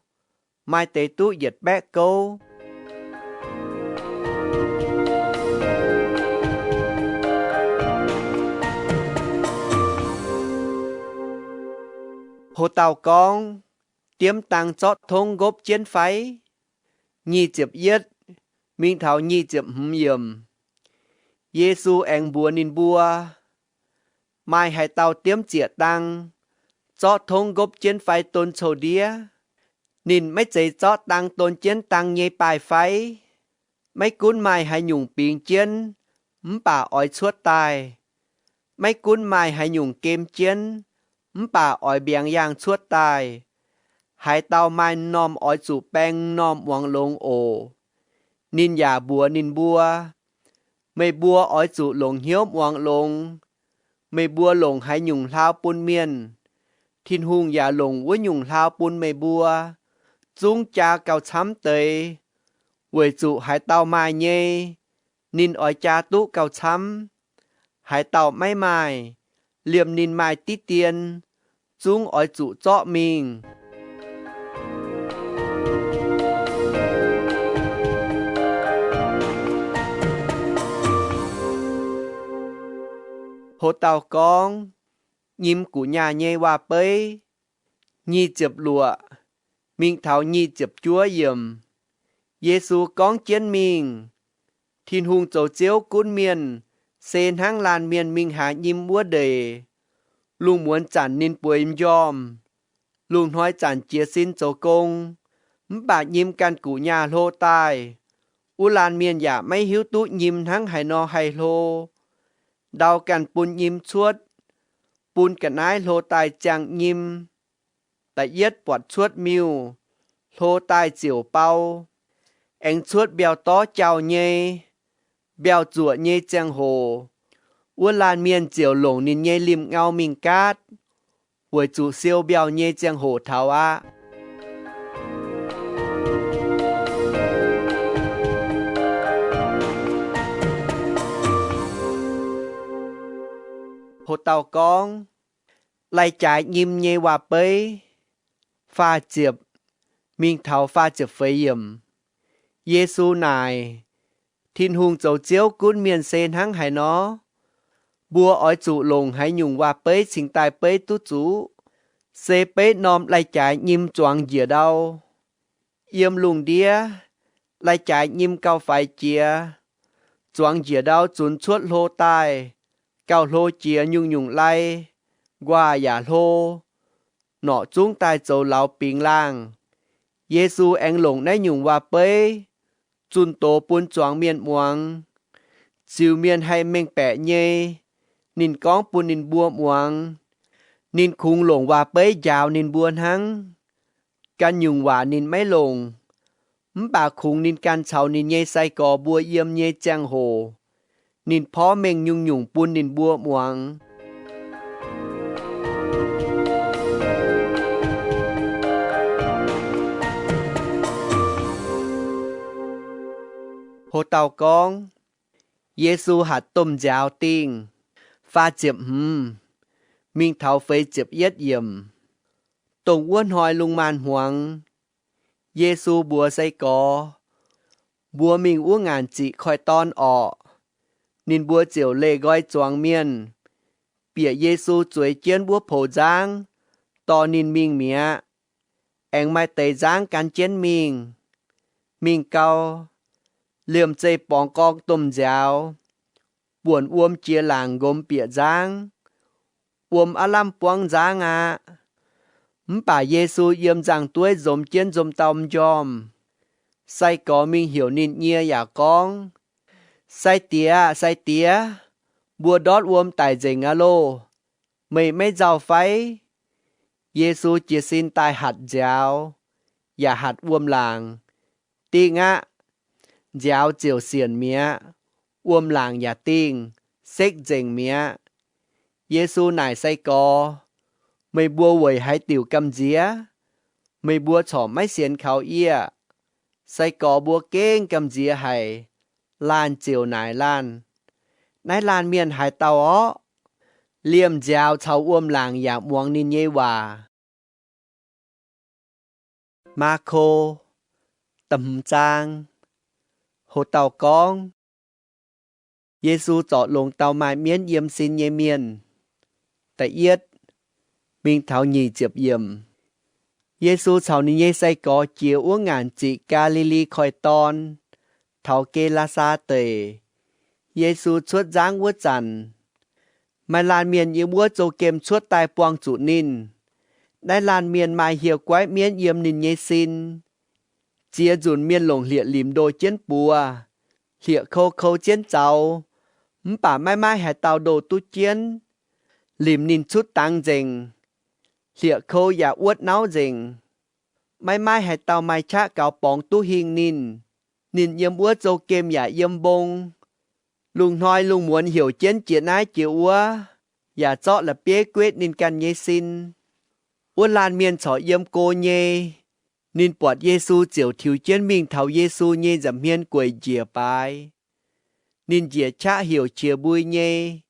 maaih deix duqv yietc baeqv gouv. Ho dauh gorngv, Diemv dang zorqv tongv nqopv jienv fai? Nyic ziepc yietv mingh taux nyic ziepc hmz yiemc. Yesu aengx mbuox ninh mbuo, Maaih haaix dauh diemv zieqc dang zorqv tongv nqopv jienv fai don cou-ndiev? Ninh maiv zeiz zorqv dang don jienv dang nyei baaih fai? Maiv gunv maaih haaix nyungc bingx jienv mv baac oix cuotv daaih, maiv gunv maaih haaix nyungc gem jienv mv baac oix mbiaangx yaangh cuotv daaih. Haaix dauh maaih m'normh oix zuqc baeng m'normh muangx longx oc. Ninh yaac mbuox ninh mbuo, Meih mbuo oix zuqc longc hnyouv muangx longx. Meih mbuo longc haaix nyungc hlaau bun mienh, Tin-Hungh yaac longc wuov nyungc hlaau bun meih mbuo. Zungv jaa gauh camv deix, weic zuqc haaix dauh maaih nyei, ninh oix jaa duqv gauh camv. Haaix dauh maiv maaih, liemh ninh maaih diqv dien, zungv oix zuqc zorqv mingh. Ho dauh gorngv, Nyim gu'nyaah nyei waac-beiv, nyic ziepc luoqc mingh taux nyic ziepc juov yiemc. Yesu gorngv jienv mingh, Tin-Hungh zoux Ziouv gunv mienh se hnangv laanh mienh mingh haaix nyim wuov ndeic. Lungh muonz zanc ninh bueix m'njormh, lungh hnoi zanc jiez sin zoux gong, mv baac nyim ganh guqc nyaah hlo daaih. Wuov laanh mienh yaac maiv hiuv duqv nyim hnangv haaix nor haih hlo. Ndau ganh bun nyim cuotv, bun ga'naaiv hlo daaih ziangh nyim. Da'yietv buatc cuotv miuh, hlo daaih ziouc bau. Aengx cuotv mbiauh dorv jauh nyei, mbiauh zuoqc nyei ziangh hoc, wuov laanh mienh ziouc longc ninh nyei limh-ngau mingh gaatv, weic zuqc siou mbiauh nyei ziangh hoc taux aqv. Ho dauh gorngv, lai-jaaix nyim nyei waac-beiv, faah ziepc mingh taux faah ziepc feix yiemc. Yesu naaic, Tin-Hungh zoux Ziouv gunv mienh se hnangv haaix nor? Mbuo oix zuqc longc haaix nyungc waac-beiv cingx daaih beiv duqv zuqv? Se beiv norm lai-jaaix nyim zuangx njiec ndau. Yiem lungh ndiev, lai-jaaix nyim gauh faix jiex, zuangx njiec ndau zunx cuotv hlo daaih, gauh hlo jiex nyungc-nyungc lai, nquaah yaac hlo, norqc zungv daaih zoux lauz bingx laangh. Yesu aengx longc naaiv nyungc waac-beiv zunh doz bun zuangx mienh muangx. Ziux mienh haih mengh baeqc nyei, ninh gorngv bun ninh mbuo muangx. Ninh kungx longc waac-beiv njaaux ninh mbuo hnangv. Ganh nyungc waac ninh maiv longc, mv baac kungx ninh ganh caux ninh nyei sai-gorx mbuo yiem nyei ziangh hoc, ninh porv mengh nyungc-nyungc bun ninh mbuo muangx. Ho dauh gorngv, Yesu hatc domh nziaaux dingh, faah ziepc hmz mingh taux feix ziepc yietv yiemc. Dongh wuov hnoi lungh maanz-hmuangx, Yesu mbuox sai-gorx, Mbuo mingh wuov ngaanc ziqc koiv-dorn orqc. Ninh mbuo ziouc leih nqoi zuangx mienh, bieqc Yesu zueiz jienv wuov poux nzangv, dorh ninh mingh mi'aqv. Aengx maaih deix nzangv gan jienv mingh. Mingh gau, liemh zeih borngz gorng domh nziaaux, buonc wuom jiex laangc nqomz bieqc nzangv, wuom aav lamh buangv nzangv aqv. Mv baac Yesu yiem nzangv-dueiv nzomz jienv nzomz dauh m'njormh. Sai-gorx mingh heuc ninh nyie yaac gorngv, Sai-Diex aah! Sai-Diex, mbuo ndortv wuom daic nzengc aqv loh! Meih maiv nzauh fai? Yesu jiez sin daaih hatc nziaaux, yaac hatc wuom-laangc. Dingh aqv. Nziaaux ziouc sienc mi'aqv. Wuom-laangc yaac dingh, sekv nzengc mi'aqv. Yesu naaic sai-gorx, Meih mbuo weic haaix diuc gamh nziex? Meih mbuo corc maiv sienx kaux yie? Sai-gorx mbuo gengh gamh nziex haic. Laanh ziouc naaic laanh, Naaiv laanh mienh haaix dauh orqv? Liemh nziaaux caux wuom-laangc yaac muangx ninh nyei waac. Maako, da'hmz zaang. Ho dauh gorngv, Yesu zorc longx dauh maaih mienv yiem sin nyei mienh. Da'yietv mingh taux nyic ziepc yiemc. Yesu caux ninh nyei sai-gorx jiex wuov ngaanc ziqc Gaa^li^li Koiv-Dorn, taux Ge^laa^saa Deic. Yesu cuotv nzangv wuov zanc, maaih laanh mienh yiem wuov zouv-gemh cuotv daaih buangh zuqc ninh. Naaiv laanh mienh maaih hieh guaiv mienv yiem ninh nyei sin. Ziex nzunc mienh longc hlieqv-limc ndoh jienv buoz, hlieqv-kou kou jienv zaux, mv baac maiv maaih haaix dauh ndoh duqv jienv. Limc ninh cutv dangx nzengc, hlieqv-kou yaac wuotv nauv nzengc. Maiv maaih haaix dauh maaih qaqv gaux borngz duqv hingh ninh. Ninh yiem wuov zouv-gemh yaac yiem mbong. Lungh hnoi lungh muonz heuc jienv jiex naaiv jiex wuov, yaac zorqv la'bieiv guetv ninh ganh nyei sin. Wuov laanh mienh corc yiem go nyei. Ninh buatc Yesu ziouc tiux jienv mingh taux Yesu nyei nza'hmien gueic njiec baaix. Ninh njiec qaqv heuc qiex mbui nyei,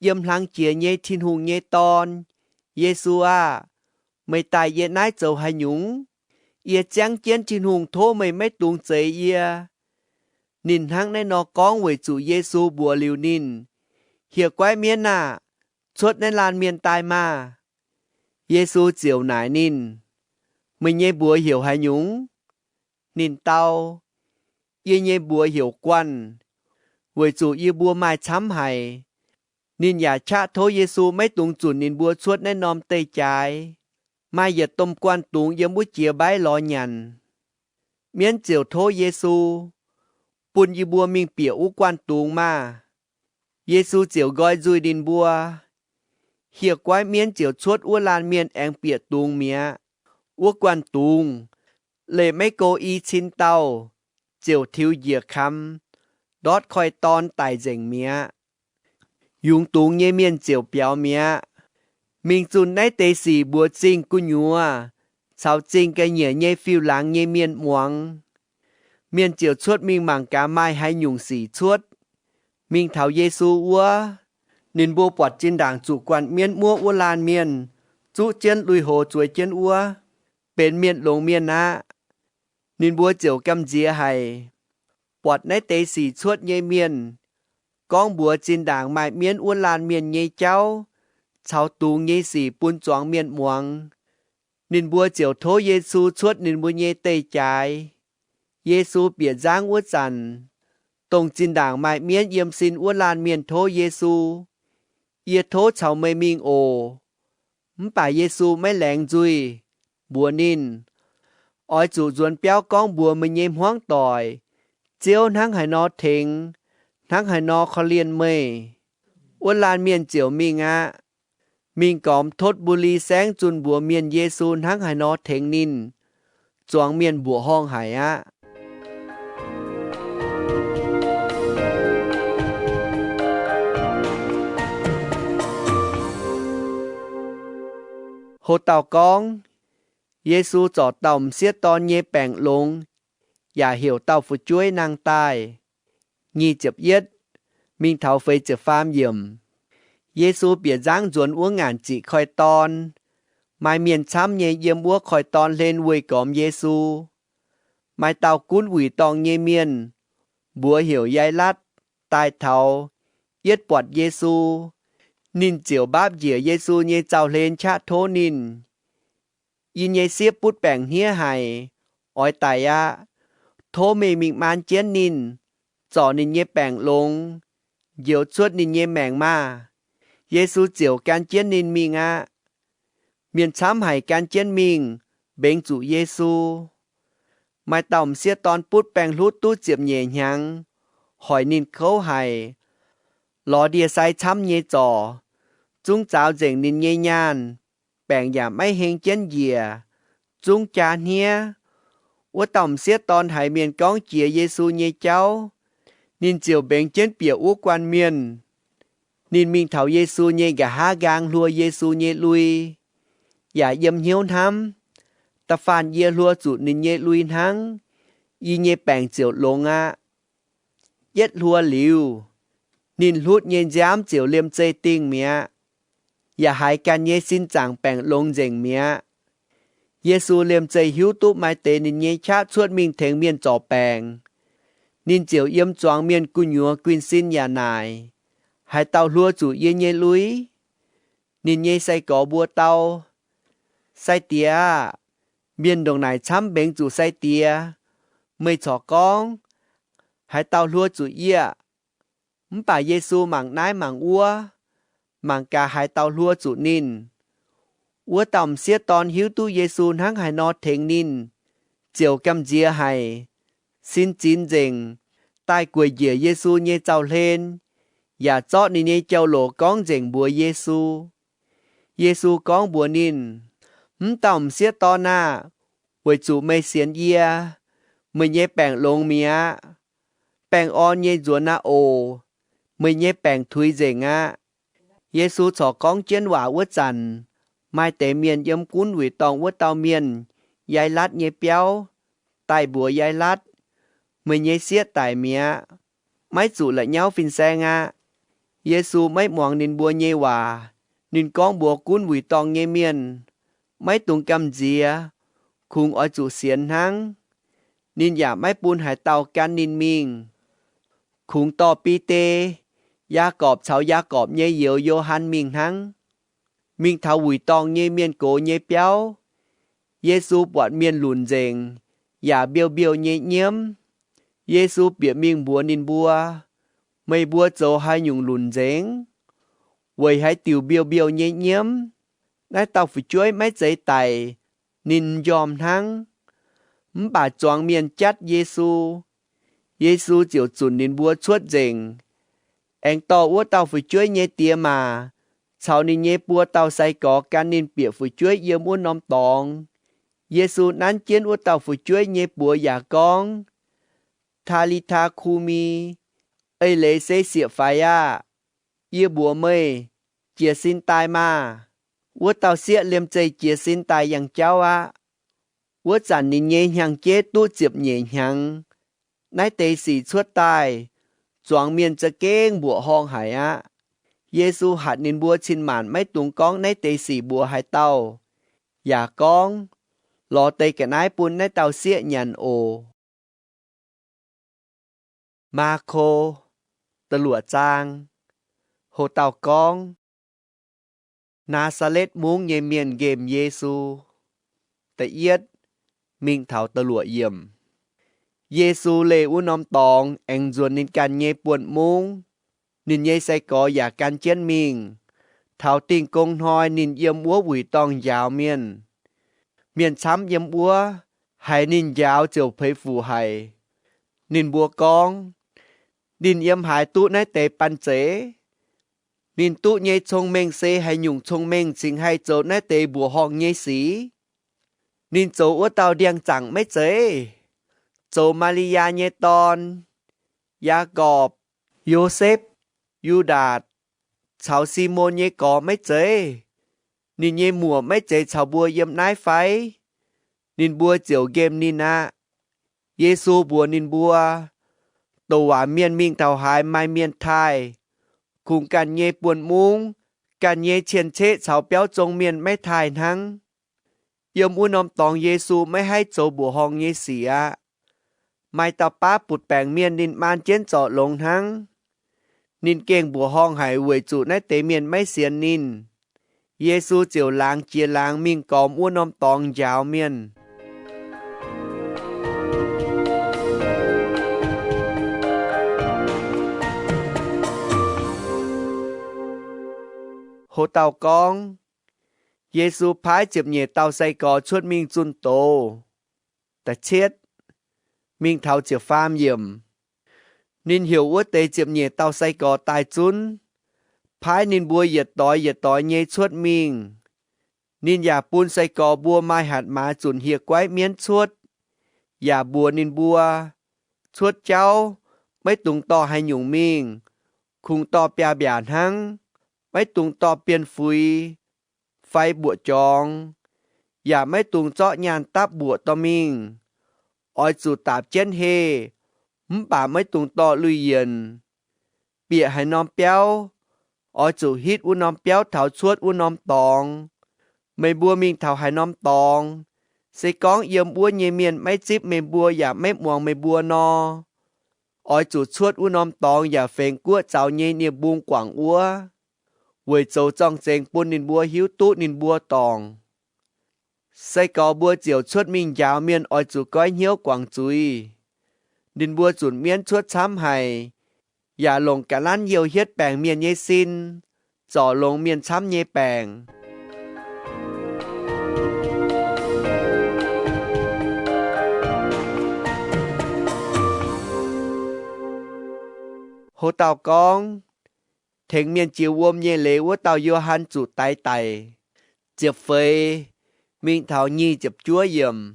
Yiem hlang jiex nyei Tin-Hungh nyei Dorn, Yesu aah! Meih daaih yie naaiv zoux haaix nyungc? Yie ziangv jienv Tin-Hungh tov meih maiv dungx zeix yie. Ninh hnangv naaiv nor gorngv weic zuqc Yesu mbuox liuz ninh, Hieh guaiv mienv aah! Cuotv naaiv laanh mienh daaih maah! Yesu ziouc naaic ninh, Meih nyei mbuox heuc haaix nyungc? Ninh dau, Yie nyei mbuox heuc Guanh, weic zuqc yie mbuo maaih camv haic. Ninh yaac qaqv tov Yesu maiv dungx zunc ninh mbuo cuotv naaiv norm deic-jaaix. Maaih yietc domh guanh dungz yiem wuov jiex mbaiv lorz nyanc. Mienv ziouc tov Yesu, Bun yie mbuo mingh bieqc wuov guanh dungz maah! Yesu ziouc nqoi nzuih ninh mbuo. Hieh guaiv mienv ziouc cuotv wuov laanh mienh aengx bieqc dungz mi'aqv. Wuov guanh dungz leih maiv go i cin dauh ziouc tiux njiec kamx, ndortv koiv-dorn daic nzengc mi'aqv. Yungz dungz nyei mienh ziouc biaux mi'aqv, mingh zunh naaiv deix sic mbuox zingh gu'nyuoz caux zingh ga'nyiec nyei fiuv-laangz nyei mienh muangx. Mienh ziouc cuotv mingh mangc gaax maaih haaix nyungc sic cuotv, mingh taux Yesu wuov. Ninh mbuo buatc zinh ndaangc zuqc guanh mienv muoqv wuov laanh mienh zuqv jienv lui-houx zueiz jienv wuov, benx mienh longx mienh aqv. Ninh mbuo ziouc gamh nziex haic. Buatc naaiv deix sic cuotv nyei mienh gorngv mbuox zinh ndaangc maaih mienv wuov laanh mienh nyei jauv caux dungz nyei sic bun zuangx mienh muangx. Ninh mbuo ziouc tov Yesu cuotv ninh mbuo nyei deic-jaaix. Yesu bieqc nzangv wuov zanc, dongh zinh ndaangc maaih mienv yiem sin wuov laanh mienh tov Yesu, Yie tov caux meih mingh oc. Mv baac Yesu maiv laengz nzuih, mbuox ninh, Oix zuqc nzuonx biauv gorngv mbuox meih nyei hmuangv doic, Ziouv hnangv haaix nor tengx, hnangv haaix nor korv-lienh meih. Wuov laanh mienh ziouc mingh aqv. Mingh gormx Totv^mbu^li Saengv zunh mbuox mienh Yesu hnangv haaix nor tengx ninh. Zuangx mienh mbuoqc horngh haic aqv. Ho dauh gorngv, Yesu zorc dauh m'sieqv dorn nyei baengc longx, yaac heuc dauh fu'jueiv nangh daaih. Nyic ziepc yietv mingh taux feix ziepc faam yiemc. Yesu bieqc nzangv nzuonx wuov ngaanc ziqc koiv-dorn. Maaih mienh camv nyei yiem wuov koiv-dorn hlen weih gormx Yesu. Maaih dauh gunv wuic dorngh nyei mienh, mbuox heuc Yailatv, daaih taux, yietv buatc Yesu, ninh ziouc mbaapv njiec Yesu nyei zaux-hlen qaqv tov ninh, Yie nyei sieqv butv baengc hniev haic, oix daic aqv. Tov meih mingh maan jienv ninh, zorc ninh nyei baengc longx, njoux cuotv ninh nyei maengc maah! Yesu ziouc gan jienv ninh mingh aqv. Mienh camv haic gan jienv mingh, mbengx zuqc Yesu. Maaih dauh m'sieqv dorn butv baengc hlutv duqv ziepc nyeic hnyangx, hoic ninh kouv haic, lorz ndie-sai camv nyei zorc, zungv zaaux nzengc ninh nyei nyaanh, baengc yaac maiv heng jienv njiec, zungv jaa hniev. Wuov dauh m'sieqv dorn haiz mienh gorngv jiex Yesu nyei jauv, ninh ziouc mbengx jienv bieqc wuov guanh mienh. Ninh mingh taux Yesu nyei nqa'haav nqaang hluo Yesu nyei lui, yaac yiem hnyouv hnamv, Da'faanh yie hluo zuqc ninh nyei lui hnangv, yie nyei baengc ziouc longx aqv. Yietv hluo liuz, ninh hlutv nyei nziaamv ziouc liemh zeih dingh mi'aqv, yaac haiz ganh nyei sin zaangc baengc longx nzengc mi'aqv. Yesu liemh zeih hiuv duqv maaih deix ninh nyei qaqv cuotv mingh tengx mienh zorc baengc. Ninh ziouc yiem zuangx mienh gu'nyuoz guinh sin yaac naaic, Haaix dauh hluo zuqc yie nyei lui? Ninh nyei sai-gorx mbuo dau, Sai-Diex aah! Mienh ndongc naaic camv mbengx zuqc sai-diex. Meih corc gorngv, Haaix dauh hluo zuqc yie? Mv baac Yesu mangc naaiv mangc wuov, mangc gaax haaix dauh hluo zuqc ninh. Wuov dauh m'sieqv dorn hiuv duqv Yesu hnangv haaix nor tengx ninh, ziouc gamh nziex haic, sin zinx nzengc, daaih gueic njiec Yesu nyei zaux-hlen, yaac zorqv ninh nyei jauv-louc gorngv nzengc mbuox Yesu. Yesu gorngv mbuox ninh, Mv dauh m'sieqv dorn aah! Weic zuqc meih sienx yie, meih nyei baengc longx mi'aqv. Baengh orn nyei nzuonx aqv oc. Meih nyei baengc tuix nzengc aqv. Yesu corc gorngv jienv waac wuov zanc, maaih deix mienh yiem gunv wuic dorngh wuov dauh mienh, Yailatv nyei biauv, daaih mbuox Yailatv, Meih nyei sieqv daic mi'aqv. Maiv zuqc la'nyauv fin-saeng aqv. Yesu maiv muangx ninh mbuo nyei waac. Ninh gorngv mbuox gunv wuic dorngh nyei mienh, Maiv dungx gamh nziex. Kungx oix zuqc sienx hnangv. Ninh yaac maiv bun haaix dauh gan ninh mingh. Kungx dorh Bide, Yaagorpc caux Yaagorpc nyei youz, Yo^han, mingh hnangv. Mingh taux wuic dorngh nyei mienh gox nyei biauv, Yesu buatc mienh lunc nzengc yaac mbiouh mbiouh nyei nyiemv. Yesu bieqc mingh mbuox ninh mbuo, Meih mbuo zoux haaix nyungc lunc nzengc? weic haaix diuc mbiouh mbiouh nyei nyiemv. Naaiv dauh fu'jueiv maiv zeiz daic, ninh m'njormh hnangv. Mv baac zuangx mienh jatv Yesu. Yesu ziouc zunc ninh mbuo cuotv nzengc, aengx dorh wuov dauh fu'jueiv nyei diex maac caux ninh nyei buo dauh sai-gorx gan ninh bieqc fu'jueiv yiem wuov norm dorngx. Yesu nanv jienv wuov dauh fu'jueiv nyei buoz yaac gorngv, Taa^li^taa, ku^mi, eix leiz se, Sieqv faix aah! Yie mbuox meih, jiez sin daaih maah! Wuov dauh sieqv liemh zeih jiez sin daaih yangh jauv aqv. Wuov zanc ninh nyei hnyangx-jeiv duqv ziepc nyeic hnyangx. Naaiv deix sic cuotv daaih, zuangx mienh za'gengh mbuoqc horngh haic aqv. Yesu hatc ninh mbuo cin-maanc maiv dungx gorngv naaiv deix sic mbuox haaix dauh, yaac gorngv, Lorz deix ga'naaiv bun naaiv dauh sieqv nyanc oc. Maako, da'luoqc zaang. Ho dauh gorngv, Naa^saa^letv Mungv nyei mienh nqemh Yesu. Da'yietv mingh taux da'luoqc yiemc. Yesu leih wuov norm dorngx aengx nzuonx ninh ganh nyei buonv mungv. Ninh nyei sai-gorx yaac gan jienv mingh. Taux Dingh Gong Hnoi ninh yiem wuov wuic dorngh njaaux mienh. Mienh camv yiem wuov, haiz ninh njaaux ziouc peix fuc haic. Ninh mbuo gorngv, Ninh yiem haaix duqv naaiv deix banh zeiz? Ninh duqv nyei cong-mengh se haaix nyungc cong-mengh cingx haih zoux naaiv deix mbuoqc horngh nyei sic? Ninh zoux wuov dauh ndiangx-zaangc maiv zeiz? Zoux Maa^li^yaa nyei dorn, Yaagorpc, Yosepv, Yu^ndaatc, caux Simon nyei gorx maiv zeiz? Ninh nyei muoc maiv zeiz caux mbuo yiem naaiv fai? Ninh mbuo ziouc nqemh ninh aqv. Yesu mbuox ninh mbuo, Douc waac mienh mingh taux haaix maaih mienh taaih, kungx ganh nyei buonv mungv, ganh nyei cien-ceqv caux biauv zong mienh maiv taaih hnangv. Yiem wuov norm dorngx Yesu maiv haih zoux mbuoqc horngh nyei sic aqv. Maaih dauh baav butc baengc mienh ninh maan jienv zorc longx hnangv. Ninh gengh mbuoqc horngh haic weic zuqc naaiv deix mienh maiv sienx ninh. Yesu ziouc laangz jiex laangz mingh gormx wuov norm dorngx njaaux mienh. Ho dauh gorngv, Yesu paaiv ziepc nyeic dauh sai-gorx cuotv mingh zunh doz. Da'cietv mingh taux ziepc faam yiemc. Ninh heuc wuov deix ziepc nyeic dauh sai-gorx daaih zunv, paaiv ninh mbuo yietc doix yietc doix nyei cuotv mingh. Ninh yaac bun sai-gorx mbuo maaih hatc maaz zunc hieh guaiv mienv cuotv, yaac mbuox ninh mbuo, Cuotv jauv maiv dungx dorh haaix nyungc mingh. Kungx dorh biaav-mbiaac hnangv. Maiv dungx dorh bienh fuix fai mbuoqc jorngx, yaac maiv dungx zorqv nyaanh dapv mbuoqc dorh mingh. Oix zuqc daapc jienv heh, mv baac maiv dungx dorh lui-yienc. Bieqc haaix norm biauv, oix zuqc hitv wuov norm biauv taux cuotv wuov norm dorngx. Meih mbuo mingh taux haaix norm dorngx, se gorngv yiem wuov nyei mienh maiv zipv meih mbuo yaac maiv muangx meih mbuo nor, oix zuqc cuotv wuov norm dorngx yaac fengx guoqv zaux nyei nie-mbung guangc wuov, weic zoux zorng-zengx bun ninh mbuo hiuv duqv ninh mbuo dorngc. Sai-gorx mbuo ziouc cuotv mingh njaaux mienh oix zuqc goiv hnyouv guangc zuiz. Ninh mbuo zunc mienv cuotv camv haic, yaac longc ga'lanv youh hietv baengc mienh nyei sin, zorc longx mienh camv nyei baengc. Ho dauh gorngv, Tengx mienh jiex wuom nyei leiz wuov dauh Yo^han zuqc daix daic. Ziepc feix mingh taux nyic ziepc juov yiemc.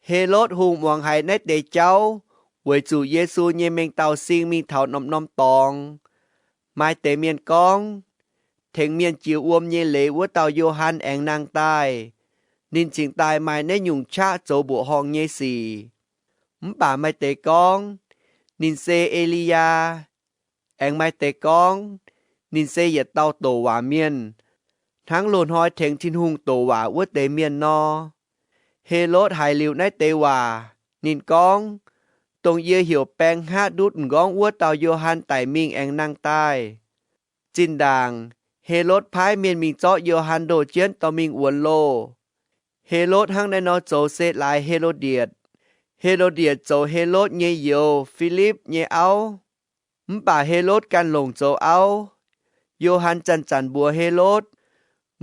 Helotv Hungh muangx haiz naaiv deix jauv weic zuqc Yesu nyei mengh dauh sing mingh taux norm-norm dorngx. Maaih deix mienh gorngv, Tengx mienh jiex wuom nyei leiz wuov dauh Yo^han aengx nangh daaih. Ninh cingx daaih maaih naaiv nyungc qaqv zoux mbuoqc horngh nyei sic. Mv baac maaih deix gorngv, Ninh se E^li^yaa. Aengx maaih deix gorngv, Ninh se yietc dauh doqc waac mienh, hnangv loz-hnoi tengx Tin-Hungh doqc waac wuov deix mienh nor. Helotv haiz liuz naaiv deix waac, ninh gorngv, Dongh yie heuc baeng hngaqv ndutv m'nqorngv wuov dauh Yo^han daic mingh aengx nangh daaih. Zinh ndaangc Helotv paaiv mienh mingh zorqv Yo^han ndoh jienv dorh mingh wuonx loh. Helotv hnangv naaiv nor zoux se laaix Helodietc. Helodietc zoux Helotv nyei youz, Filipv, nyei auv. Mv baac Helotv ganh longc zoux auv. Yo^han zanc-zanc mbuox Helotv,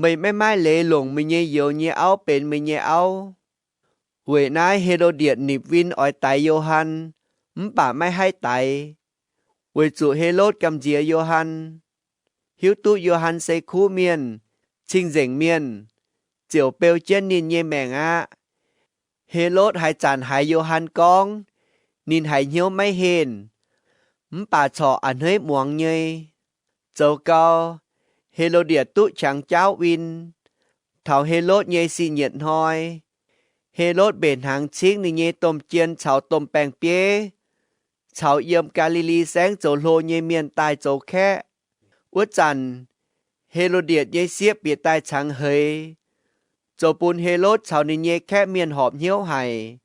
Meih maiv maaih leiz longc meih nyei youz nyei auv benx meih nyei auv. Weic naaiv Helodietc nipc win oix daix Yo^han, mv baac maiv haih daix, weic zuqc Helotv gamh nziex Yo^han, hiuv duqv Yo^han se kuv mienh, cing-nzengc mienh, ziouc beu jienv ninh nyei maengc aqv. Helotv haaix zanc haiz Yo^han gorngv, ninh haiz hnyouv maiv henh, mv baac corc a'hneiv muangx nyei. Zoux gau, Helodietc duqv qangx jaauv win. Taux Helotv nyei sih nyietc hnoi, Helotv mbenc hnaangx cingv ninh nyei domh jien caux domh baeng-bieiv caux yiem Gaa^li^li Saengv zoux hlo nyei mienh daaih zoux kaeqv. Wuov zanc, Helodietc nyei sieqv bieqc daaih cangx heix, zoux bun Helotv caux ninh nyei kaeqv mienh horpc hnyouv haic.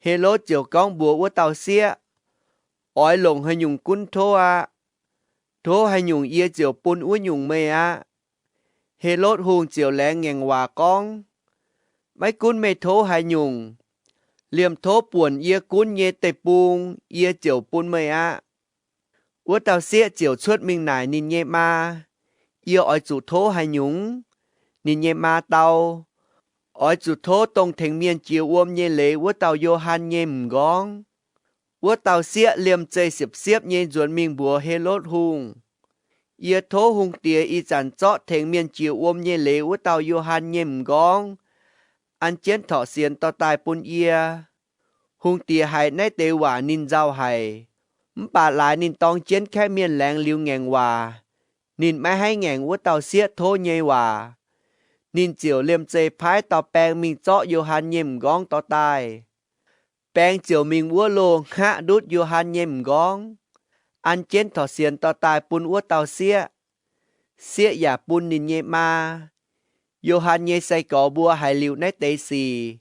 Helotv ziouc gorngv mbuox wuov dauh sieqv, Oix longc haaix nyungc gunv tov aqv? Tov haaix nyungc yie ziouc bun wuov nyungc meih aqv. Helotv Hungh ziouc laengz ngaengc waac gorngv, Maiv gunv meih tov haaix nyungc, liemh tov buonc yie gunv nyei deic-bung yie ziouc bun meih aqv. Wuov dauh sieqv ziouc cuotv mingh naaic ninh nyei maa, Yie oix zuqc tov haaix nyungc? Ninh nyei maa dau, Oix zuqc tov dongh tengx mienh jiex wuom nyei leiz wuov dauh Yo^han nyei m'nqorngv. Wuov dauh sieqv liemh zeih siepv-siepv nyei nzuonx mingh mbuox Helotv Hungh, Yie tov hungh diex ih zanc zorqv tengx mienh jiex wuom nyei leiz wuov dauh Yo^han nyei m'nqorngv an jienv torqc sienx dorh daaih bun yie. Hungh diex haiz naaiv deix waac ninh nzauh haic, mv baac laaix ninh dorng jienv kaeqv mienh laengz liuz ngaengc waac, ninh maiv haih ngaengc wuov dauh sieqv tov nyei waac. Ninh ziouc liemh zeih paaiv dauh baeng mingh zorqv Yo^han nyei m'nqorngv dorh daaih. Baeng ziouc mingh wuov loh hngaqv ndutv Yo^han nyei m'nqorngv, an jienv torqc sienx dorh daaih bun wuov dauh sieqv. Sieqv yaac bun ninh nyei maa. Yo^han nyei sai-gorx mbuo haiz liuz naaiv deix sic,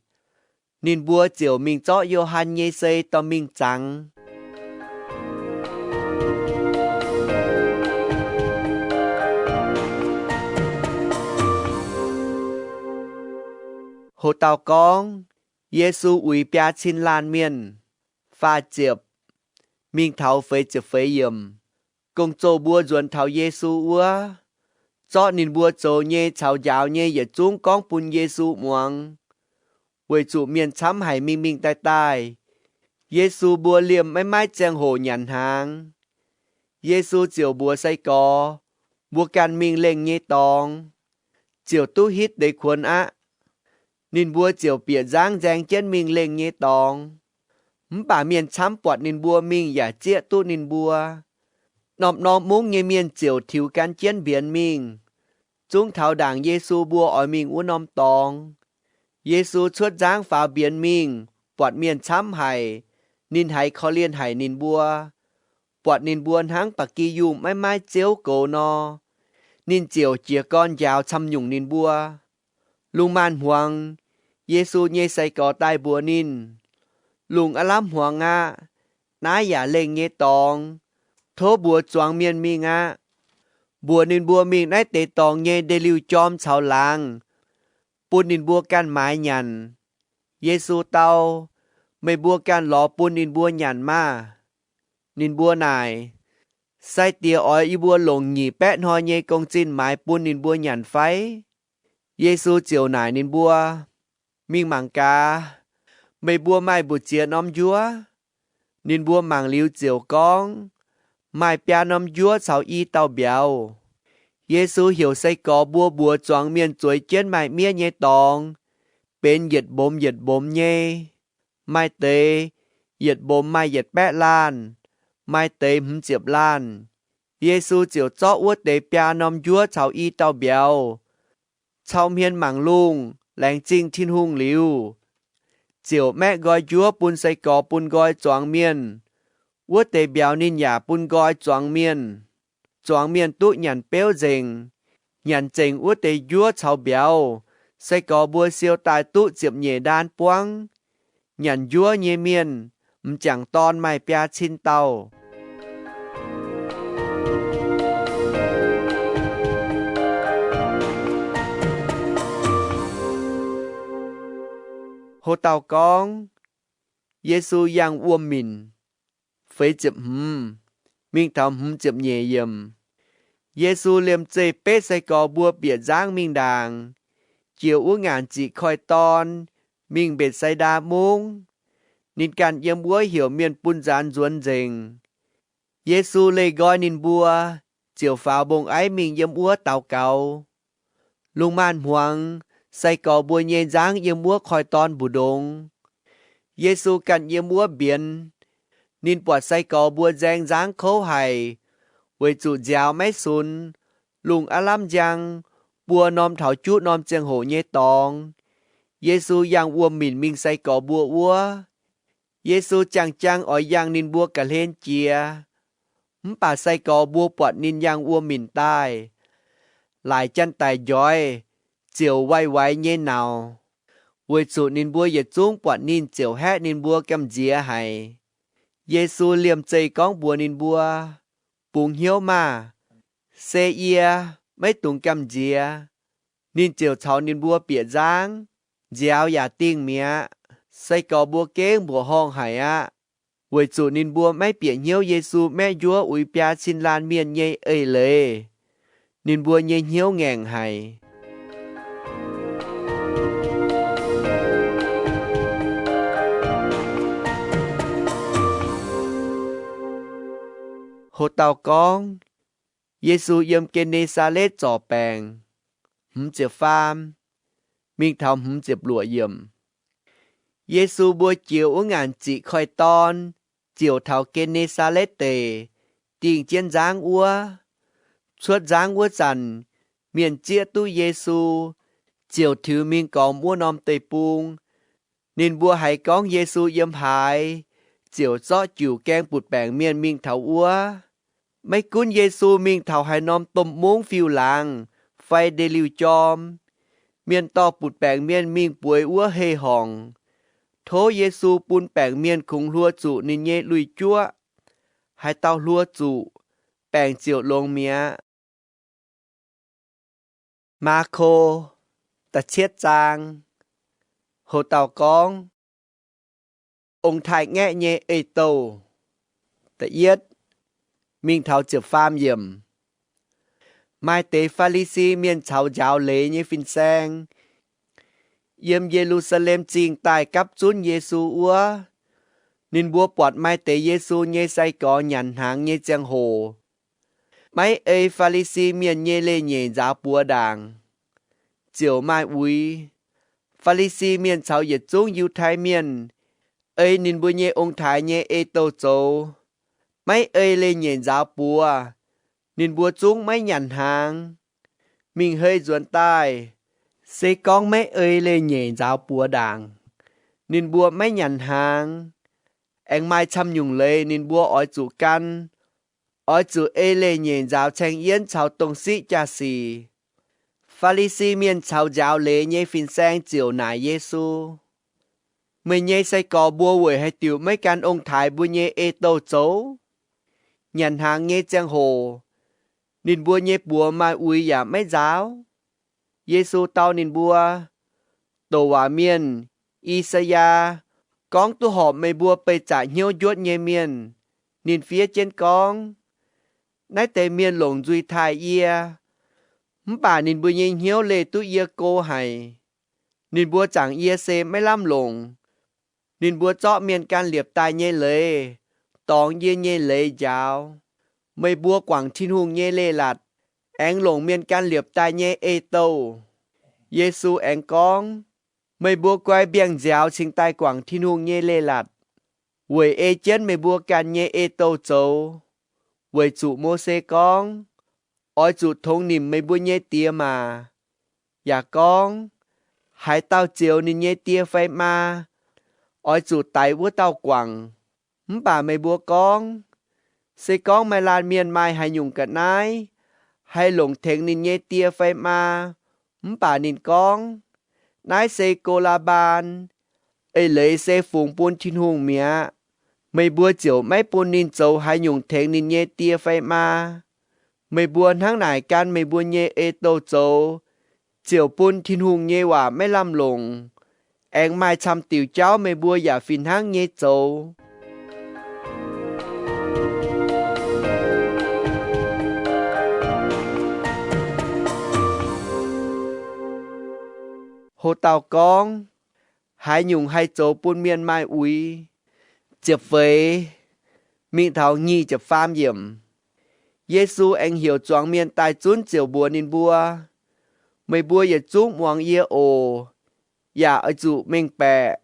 ninh mbuo ziouc mingh zorqv Yo^han nyei sei dorh mingh zangx. Ho dauh gorngv, Yesu uix biaa cin laanh mienh. Faah ziepc, mingh taux feix ziepc feix yiemc. Gong-zoh mbuo nzuonx taux Yesu wuov, zorqv ninh mbuo zoux nyei caux njaaux nyei yietc zungv gorngv bun Yesu muangx, weic zuqc mienh camv haic mingh mingh daaih daaih. Yesu mbuo liemh maiv maaih ziangh hoc nyanc hnaangx. Yesu ziouc mbuox sai-gorx, Mbuo ganh mingh lengh nyei dorngx. Ziouc duqv hitv deix kuonx aqv. Ninh mbuo ziouc bieqc nzangv nzaeng jienv mingh lengh nyei dorngx. Mv baac mienh camv buatc ninh mbuo mingh yaac zieqv duqv ninh mbuo. Norm-norm mungv nyei mienh ziouc tiux gan jienv mbienx mingh, zungv taux ndaangc Yesu mbuo oix mingh wuov norm dorngx. Yesu cuotv nzangv faaux mbienx mingh, buatc mienh camv haic, ninh haiz korv-lienh haic ninh mbuo. Buatc ninh mbuo hnangv ba'gi yungh maiv maaih ziouv goux nor, ninh ziouc jiez gorn njaaux camv-nyungc ninh mbuo. Lungh maanz hmuangx, Yesu nyei sai-gorx daaih mbuox ninh, Lungh aav lamh hmuangx aqv. Naaiv yaac lengh nyei dorngx. Tov mbuox zuangx mienh mingh aqv. Mbuox ninh mbuo mingh naaiv deix dorngx nyei ndeic-liuh jorm caux laangz, bun ninh mbuo ganh maaiz nyanc. Yesu dau, Meih mbuo ganh lorz bun ninh mbuo nyanc maah! Ninh mbuo naaic, Sai-Diex oix yie mbuo longc nyic baeqv hnoi nyei gong-zinh maaiz bun ninh mbuo nyanc fai? Yesu ziouc naaic ninh mbuo, Mingh mangc gaax. Meih mbuo maaih mbu'ziex norm njuov? Ninh mbuo mangc liuz ziouc gorngv, Maaih biaa norm njuov caux i dauh mbiauz. Yesu heuc sai-gorx mbuo mbuox zuangx mienh zueiz jienv maaih miev nyei dorngx, benx yietc mbomx yietc mbomx nyei. Maaih deix yietc mbomx maaih yietc baeqv laanh, maaih deix hmz ziepc laanh. Yesu ziouc zorqv wuov deix biaa norm njuov caux i dauh mbiauz cau hmien mangc lungh, laengz zingh Tin-Hungh liuz, ziouc maeqv nqoi njuov bun sai-gorx bun nqoi zuangx mienh. Wuov deix mbiauz ninh yaac bun nqoi zuangx mienh. Zuangx mienh duqv nyanc beuv nzengc. Nyanc zengc wuov deix njuov caux mbiauz, sai-gorx mbuo siou daaih duqv ziepc nyeic ndaan buangv. Nyanc njuov nyei mienh m'jangc dorn maaih biaa cin dauh. Ho dauh gorngv, Yesu yangh wuom-minc. Feix ziepc hmz mingh taux hmz ziepc nyeic yiemc. Yesu liemh zeih betv sai-gorx mbuo bieqc nzangv mingh ndaangc, jiex wuov ngaanc ziqc koiv-dorn mingh Mbetc^sai^ndaa Mungv. Ninh ganh yiem wuov heuc mienh bun nzaanx nzuonx nzengc. Yesu leih nqoi ninh mbuo, ziouc faaux mbong-aiv mingh yiem wuov daux gaux. Lungh maanz-hmuangx, sai-gorx mbuo nyei nzangv yiem wuov koiv-dorn mbu'ndongx. Yesu ganh yiem wuov mbienx. Ninh buatc sai-gorx mbuo nzaeng nzangv kouv haic, weic zuqc nziaaux maiv sunx, lungh aav lamh njang, buo norm taux juqv norm ziangh hoc nyei dorngx. Yesu yangh wuom-minc mingh sai-gorx mbuo wuov. Yesu jangx-jangx oix yangh ninh mbuo ga'hlen jiex. Mv baac sai-gorx mbuo buatc ninh yangh wuom-minc daaih, laaic janx-daic njoix, ziouc waix-waix nyei nauc, weic zuqc ninh mbuo yietc zungv buatc ninh ziouc haeqv ninh mbuo gamh nziex haic. Yesu liemh zeih gorngv mbuox ninh mbuo, Bungx hnyouv maah! Se yie, maiv dungx gamh nziex. Ninh ziouc caux ninh mbuo bieqc nzangv, nziaaux yaac dingh mi'aqv. Sai-gorx mbuo gengh mbuoqc horngh haic aqv, weic zuqc ninh mbuo maiv bieqc hnyouv Yesu maeqv njuov uix biaa cin laanh mienh nyei eix-leiz. Ninh mbuo nyei hnyouv ngaengc haic. Ho dauh gorngv, Yesu yiem Gen^ne^saa^letv zorc baengc. Hmz ziepc faam mingh taux hmz ziepc luoqc yiemc. Yesu mbuo jiex wuov ngaanc ziqc koiv-dorn, ziouc taux Gen^ne^saa^letv Deic, dingh jienv nzangv wuov. Cuotv nzangv wuov zanc, mienh zieqv duqv Yesu, ziouc tiux mingh gormx wuov norm deic-bung. Ninh mbuo haiz gorngv Yesu yiem haaix, ziouc zorqv jiuc gaeng butc-baengc mienh mingh taux wuov. Maiv gunv Yesu mingh taux haaix norm domh mungv fiuv-laangz fai ndeic-liuh jorm, mienh dorh butc-baengc mienh mingh bueix wuov hei-horngc, tov Yesu bun baengc mienh kungx hluo zuqc ninh nyei lui-juoqv. Haaix dauh hluo zuqc, baengc ziouc longx mi'aqv. Maako da'cietv zaang. Ho dauh gorngv, ong-taaix-ngaeqv nyei ei-douh. Da'yietv mingh taux ziepc faam yiemc. Maaih deix Faa^li^si Mienh caux njaaux leiz nyei fin-saeng yiem Ye^lu^saa^lem Zingh daaih gapv zunv Yesu wuov. Ninh mbuo buatc maaih deix Yesu nyei sai-gorx nyanc hnaangx nyei ziangh hoc maiv ei Faa^li^si Mienh nyei leiz-nyeic nzaaux buoz ndaangc, ziouc maaih uix. Faa^li^si Mienh caux yietc zungv Yiutai Mienh ei ninh mbuo nyei ong-taaix nyei ei-douh zoux, maiv ei leiz-nyeic nzaaux buoz. Ninh mbuo zungv maiv nyanc hnaangx. Mingh hei nzuonx daaih, se gorngv maiv ei leiz-nyeic nzaaux buoz ndaangc, ninh mbuo maiv nyanc hnaangx. Aengx maaih camv nyungc leiz ninh mbuo oix zuqc gan, oix zuqc ei leiz-nyeic nzaaux caeng yienv caux dong-siqv jaa-sic. Faa^li^si Mienh caux njaaux leiz nyei fin-saeng ziouc naaic Yesu, Meih nyei sai-gorx mbuo weic haaix diuc maiv gan ong-taaix mbuo nyei ei-douh zoux? Nyanc hnaangx nyei ziangh hoc ninh mbuo nyei buoz maaih uix yaac maiv nzaaux. Yesu dau ninh mbuo, Douc waac mienh, I^saa^yaa, gorngv duqv horpc meih mbuo beih zaqc hnyouv njuotv nyei mienh. Ninh fiev jienv gorngv, Naaiv deix mienh longc nzuih taaih yie, mv baac ninh mbuo nyei hnyouv leih duqv yie go haic. Ninh mbuo zaangc yie se maiv lamh longc. Ninh mbuo zorqv mienh gan liepc daaih nyei leiz dorngx yie nyei leiz njaaux. Meih mbuo guangc Tin-Hungh nyei leiz-latc, aengx longc mienh gan liepc daaih nyei ei-douh. Yesu aengx gorngv, Meih mbuo guai mbienv nziaaux cingx daaih guangc Tin-Hungh nyei leiz-latc, weic ei jienv meih mbuo ganh nyei ei-douh zoux. Weic zuqc Mose gorngv, Oix zuqc tongx nimc meih mbuo nyei die maac, yaac gorngv, Haaix dauh zioux ninh nyei die fai maa, oix zuqc daix wuov dauh guangc. Mv baac meih mbuo gorngv, Se gorngv maaih laanh mienh maaih haaix nyungc ga'naaiv haih longc tengx ninh nyei die fai maa, mv baac ninh gorngv, Naaiv se Ko^laa^mbaan, eix leiz se fungx bun Tin-Hungh mi'aqv, meih mbuo ziouc maiv bun ninh zoux haaix nyungc tengx ninh nyei die fai maa. Meih mbuo hnangv naaic gan meih mbuo nyei ei-douh zoux, ziouc bun Tin-Hungh nyei waac maiv lamh longc. Aengx maaih camv diuc jauv meih mbuo yaac fih hnangv nyei zoux. Ho dauh gorngv, Haaix nyungc haih zoux bun mienh maaih uix? Ziepc feix mingh taux nyic ziepc faam yiemc. Yesu aengx heuc zuangx mienh daaih zunv ziouc mbuox ninh mbuo, Meih mbuo yietc zungv muangx yie oc. Yaac oix zuqc mengh baeqc,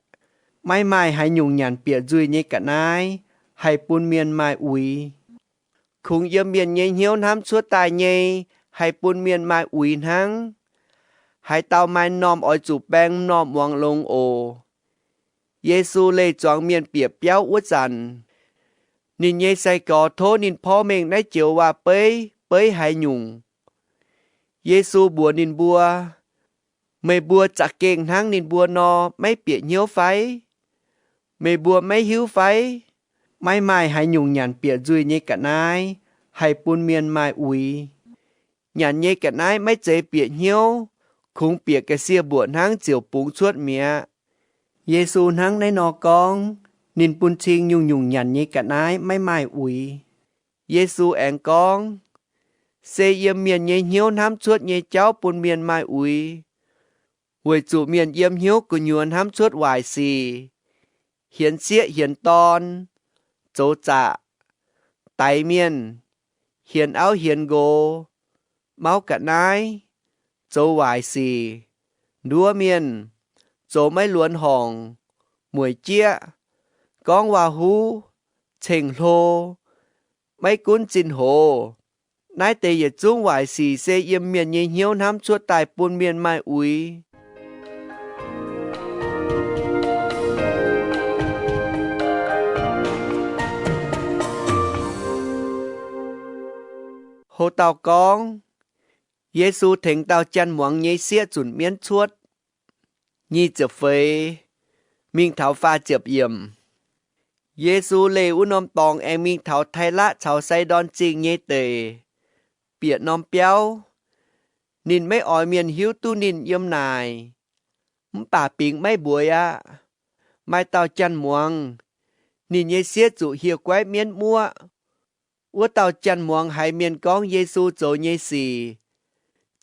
maiv maaih haaix nyungc nyanc bieqc nzuih nyei ga'naaiv haih bun mienh maaih uix. Kungx yiem mienh nyei hnyouv hnamv cuotv daaih nyei haih bun mienh maaih uix hnangv. Haaix dauh maaih m'normh oix zuqc baeng m'normh muangx longx oc. Yesu leih zuangx mienh bieqc biauv wuov zanc, ninh nyei sai-gorx tov ninh porv mengh naaiv joux waac-beiv beiv haaix nyungc. Yesu mbuox ninh mbuo, Meih mbuo za'gengh hnangv ninh mbuo nor maiv bieqc hnyouv fai? Meih mbuo maiv hiuv fai? Maiv maaih haaix nyungc nyanc bieqc nzuih nyei ga'naaiv haih bun mienh maaih uix. Nyanc nyei ga'naaiv maiv zeiz bieqc hnyouv, kungx bieqc ga'sie-mbuoqc hnangv ziouc bungx cuotv mi'aqv. Yesu hnangv naaiv nor gorngv, ninh bun cing nyungc-nyungc nyanc nyei ga'naaiv maiv maaih uix. Yesu aengx gorngv, Se yiem mienh nyei hnyouv hnamv cuotv nyei jauv bun mienh maaih uix, weic zuqc mienh yiem hnyouv gu'nyuoz hnamv cuotv waaic sic, hienx sieqv hienx dorn, zoux zaqc, daix mienh, hienx auv hienx nqox, mauv ga'naaiv, zoux waaic sic, nduov mienh, zoux maiv luonx horngc, mueic jieqv, gorngv waac-huv, ceng-hlo, maiv gunv zinh hoz. Naaiv deix yietc zungv waaic sic se yiem mienh nyei hnyouv hnamv cuotv daaih bun mienh maaih uix. Ho dauh gorngv, Yesu tengx dauh janx-muangz nyei sieqv zunc mienv cuotv. Nyic ziepc feix mingh taux faah ziepc yiemc. Yesu leih wuov norm dorngx aengx mingh taux Tailaqv caux Saidon Zingh nyei deic, bieqc norm biauv. Ninh maiv oix mienh hiuv duqv ninh yiem naaic, mv baac bingx maiv mbueiz aqv. Maaih dauh janx-muangz, ninh nyei sieqv zuqc hieh guaiv mienv muoqv. Wuov dauh janx-muangz haiz mienh gorngv Yesu zoux nyei sic,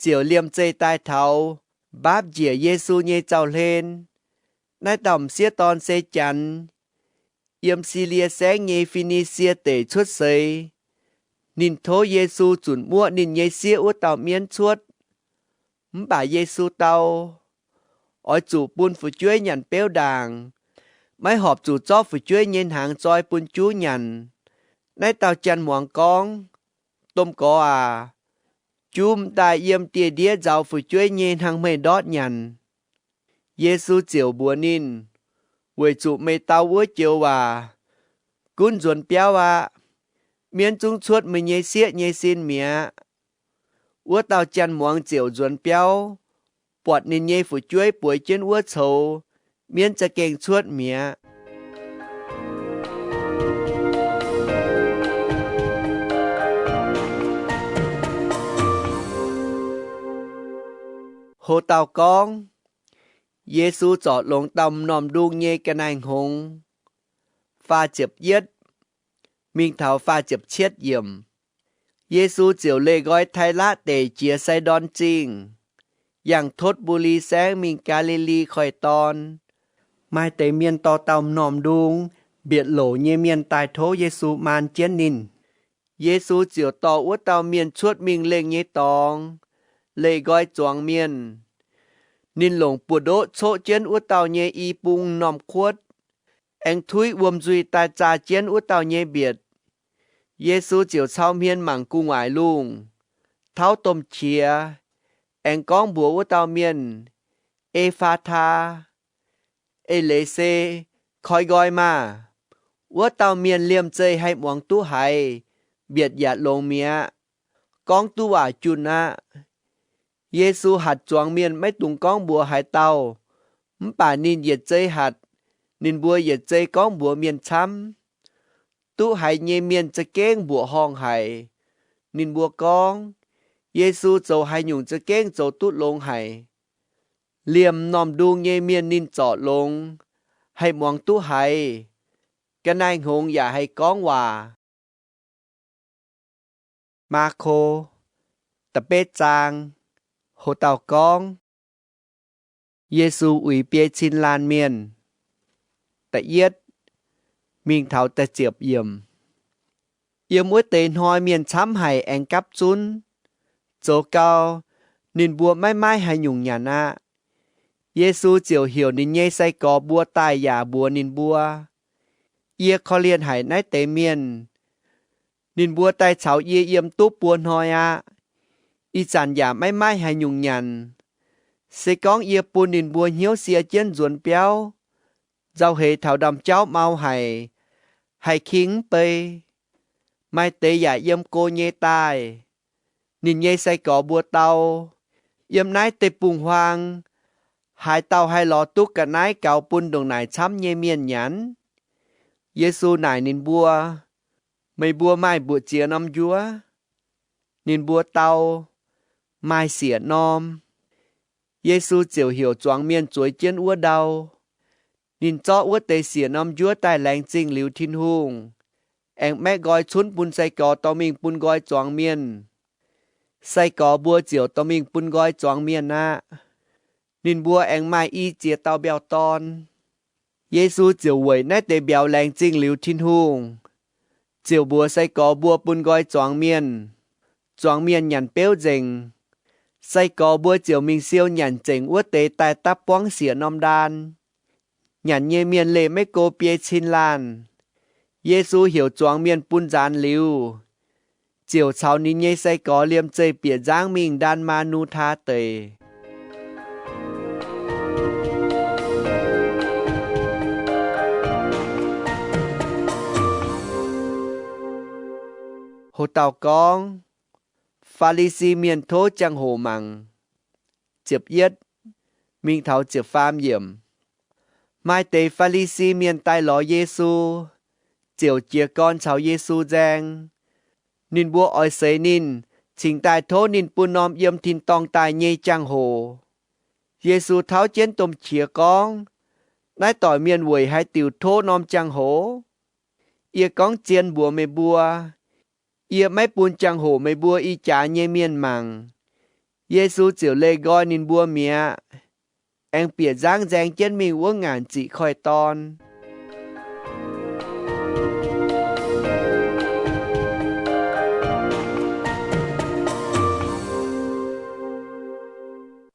ziouc liemh zeih daaih taux mbaapv njiec Yesu nyei zaux-hlen. Naaiv dauh m'sieqv dorn se janx, yiem Silie Saengv nyei Fi^ni^sie Deic cuotv seix. Ninh tov Yesu zunc muoqv ninh nyei sieqv wuov dauh mienv cuotv. Mv baac Yesu dau, Oix zuqc bun fu'jueiv nyanc beuv ndaangc. Maiv horpc zuqc zorqv fu'jueiv nyei hnaangx zoi bun juv nyanc. Naaiv dauh janx-muangz gorngv, Domh Gorx aac, juv m'daaih yiem dieh ndiev nzaaux fu'jueiv nyei hnangv hmeiv ndortv nyanc. Yesu ziouc mbuox ninh, Weic zuqc meih dau wuov joux waac, gunv nzuonx biauv aqv. Mienv zungv cuotv meih nyei sieqv nyei sin mi'aqv. Wuov dauh janx-muangz ziouc nzuonx biauv, buatc ninh nyei fu'jueiv bueix jienv wuov coux, mienv za'gengh cuotv mi'aqv. Ho dauh gorngv, Yesu zorc longx dauh m'normh ndung nyei ga'naaiv-hngongx. Faah ziepc yietv mingh taux faah ziepc cietv yiemc. Yesu ziouc leih nqoi Tailaqv Deic jiex Saidon Zingh, yangh Totv^mbu^li Saengv mingh Gaa^li^li Koiv-Dorn. Maaih deix mienh dorh dauh m'normh ndung, mbietc louc nyei mienh daaih tov Yesu maan jienv ninh. Yesu ziouc dorh wuov dauh mienh cuotv mingh lengh nyei dorngx, leih nqoi zuangx mienh. Ninh longc buoz-ndoqv coqv jienv wuov dauh nyei i bung m'normh kuotv, aengx tuiv wuom-nzuih daaih zaah jienv wuov dauh nyei mbietc. Yesu ziouc cau hmien mangc gu'nguaaic lungh, tauv domh qiex, aengx gorngv mbuox wuov dauh mienh, E^faa^taa, eix leiz se, Koi nqoi maah! Wuov dauh mienh liemh zeih haih muangx duqv haiz, mbietc yaac longx mi'aqv, gorngv duqv waac junh aqv. Yesu hatc zuangx mienh maiv dungx gorngv mbuox haaix dauh, mv baac ninh yietc zei hatc, ninh mbuo yietc zei gorngv mbuox mienh camv. Duqv haiz nyei mienh za'gengh mbuoqc horngh haic. Ninh mbuo gorngv, Yesu zoux haaix nyungc za'gengh zoux duqv longx haic. Liemh m'normh ndung nyei mienh ninh zorc longx, haih muangx duqv haiz. Ga'naaiv-hngongx yaac haih gorngv waac. Maako, da'betv zaang. Ho dauh gorngv, Yesu Uix Biei Cin Laanh Mienh. Da'yietv mingh taux da'ziepc yiemc. Yiem wuov deix hnoi mienh camv haic aengx gapv zunv. Zoux gau, ninh mbuo maiv maaih haaix nyungc nyanc aqv. Yesu ziouc heuc ninh nyei sai-gorx mbuo daaih yaac mbuox ninh mbuo, Yie korv-lienh haic naaiv deix mienh. Ninh mbuo daaih caux yie yiem duqv buo hnoi aqv. Ih zanc yaac maiv maaih haaix nyungc nyanc. Se gorngv yie bun ninh mbuo hnyouv sie jienv nzuonx biauv, nzauh heix taux ndaamv-jauv mau haic, haih king mv bei. Maaih deix yaac yiem go nyei daaih. Ninh nyei sai-gorx mbuo dau, Yiem naaiv deic-bung-huaang, haaix dauh haih lorz duqv ga'naaiv gaux bun ndongc naaic camv nyei mienh nyanc? Yesu naaic ninh mbuo, Meih mbuo maaih mbu'ziex norm njuov? Ninh mbuo dau, Maaih siec norm. Yesu ziouc heuc zuangx mienh zueiz jienv wuov ndau. Ninh zorqv wuov deix siec norm njuov daaih laengz zingh liuz Tin-Hungh, aengx maeqv nqoi cunv bun sai-gorx dorh mingh bun nqoi zuangx mienh. Sai-gorx mbuo ziouc dorh mingh bun nqoi zuangx mienh aqv. Ninh mbuo aengx maaih i ziex dauh mbiauh dorn. Yesu ziouc weic naaiv deix mbiauz laengz zingh liuz Tin-Hungh, ziouc mbuox sai-gorx mbuo bun nqoi zuangx mienh. Zuangx mienh nyanc beuv nzengc. Sai-gorx mbuo ziouc mingh siou nyanc zengc wuov deix daaih dapv buangv siec norm ndaan. Nyanc nyei mienh leih maiv go biei cin laanh. Yesu heuc zuangx mienh bun nzaanx liuz, ziouc caux ninh nyei sai-gorx liemh zeih bieqc nzangv mingh Ndan^maa^nu^taa Deic. Ho dauh gorngv, Faa^li^si Mienh Tov Jangx-Hoc Mangc. Ziepc yietv mingh taux ziepc faam yiemc. Maaih deix Faa^li^si Mienh daaih lorz Yesu, ziouc jiez gorn caux Yesu nzaeng. Ninh mbuo oix seix ninh, cingx daaih tov ninh bun norm yiem tin-dorngh daaih nyei jangx-hoc. Yesu tauv jienv domh qiex gorngv, Naaiv doic mienh weic haaix diuc tov norm jangx-hoc? Yie gorngv zien mbuox meih mbuo, yie maiv bun jangx-hoc meih mbuo ih jaax nyei mienh mangc. Yesu ziouc leih nqoi ninh mbuo mi'aqv, aengx bieqc nzangv nzaeng jienv mingh wuov ngaanc ziqc koiv-dorn.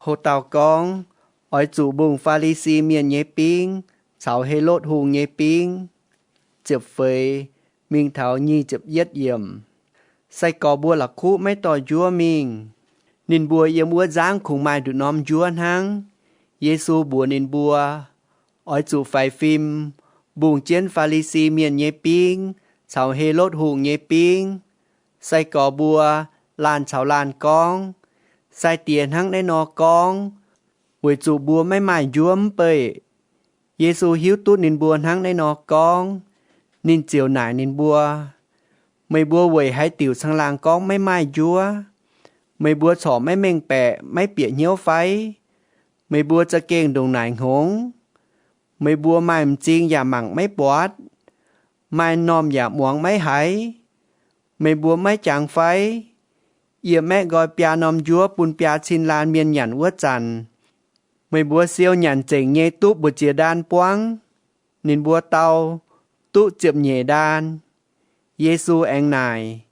Ho dauh gorngv, Oix zuqc mbungh Faa^li^si Mienh nyei bingv caux Helotv Hungh nyei bingv. Ziepc feix mingh taux nyic ziepc yietv yiemc. Sai-gorx mbuo la'kuqv maiv dorh njuov mingh. Ninh mbuo yiem wuov nzangv kungx maaih nduqc norm njuov hnangv. Yesu mbuox ninh mbuo, Oix zuqc faix fim, mbungh jienv Faa^li^si Mienh nyei bingv caux Helotv Hungh nyei bingv. Sai-gorx mbuo laanh caux laanh gorngv, Sai-Diex hnangv naaiv nor gorngv, weic zuqc mbuo maiv maaih njuov mv bei. Yesu hiuv duqv ninh mbuo hnangv naaiv nor gorngv, ninh ziouc naaic ninh mbuo, Meih mbuo weic haaix diuc caangh laangh gorngv maiv maaih njuov? Meih mbuo corc maiv mengh baeqc maiv bieqc hnyouv fai? Meih mbuo za'gengh ndongc naaic hngongx? Meih mbuo maaih m'zing yaac mangc maiv buatc, maaih m'normh yaac muangx maiv haiz? Meih mbuo maiv jangx fai? Yie maeqv nqoi biaa norm njuov bun biaa cin laanh mienh nyanc wuov zanc, meih mbuo siou nyanc zengc nyei duqv mbu'ziex ndaan buangv? Ninh mbuo dau, Duqv ziepc nyeic ndaan. Yesu aengx naaic,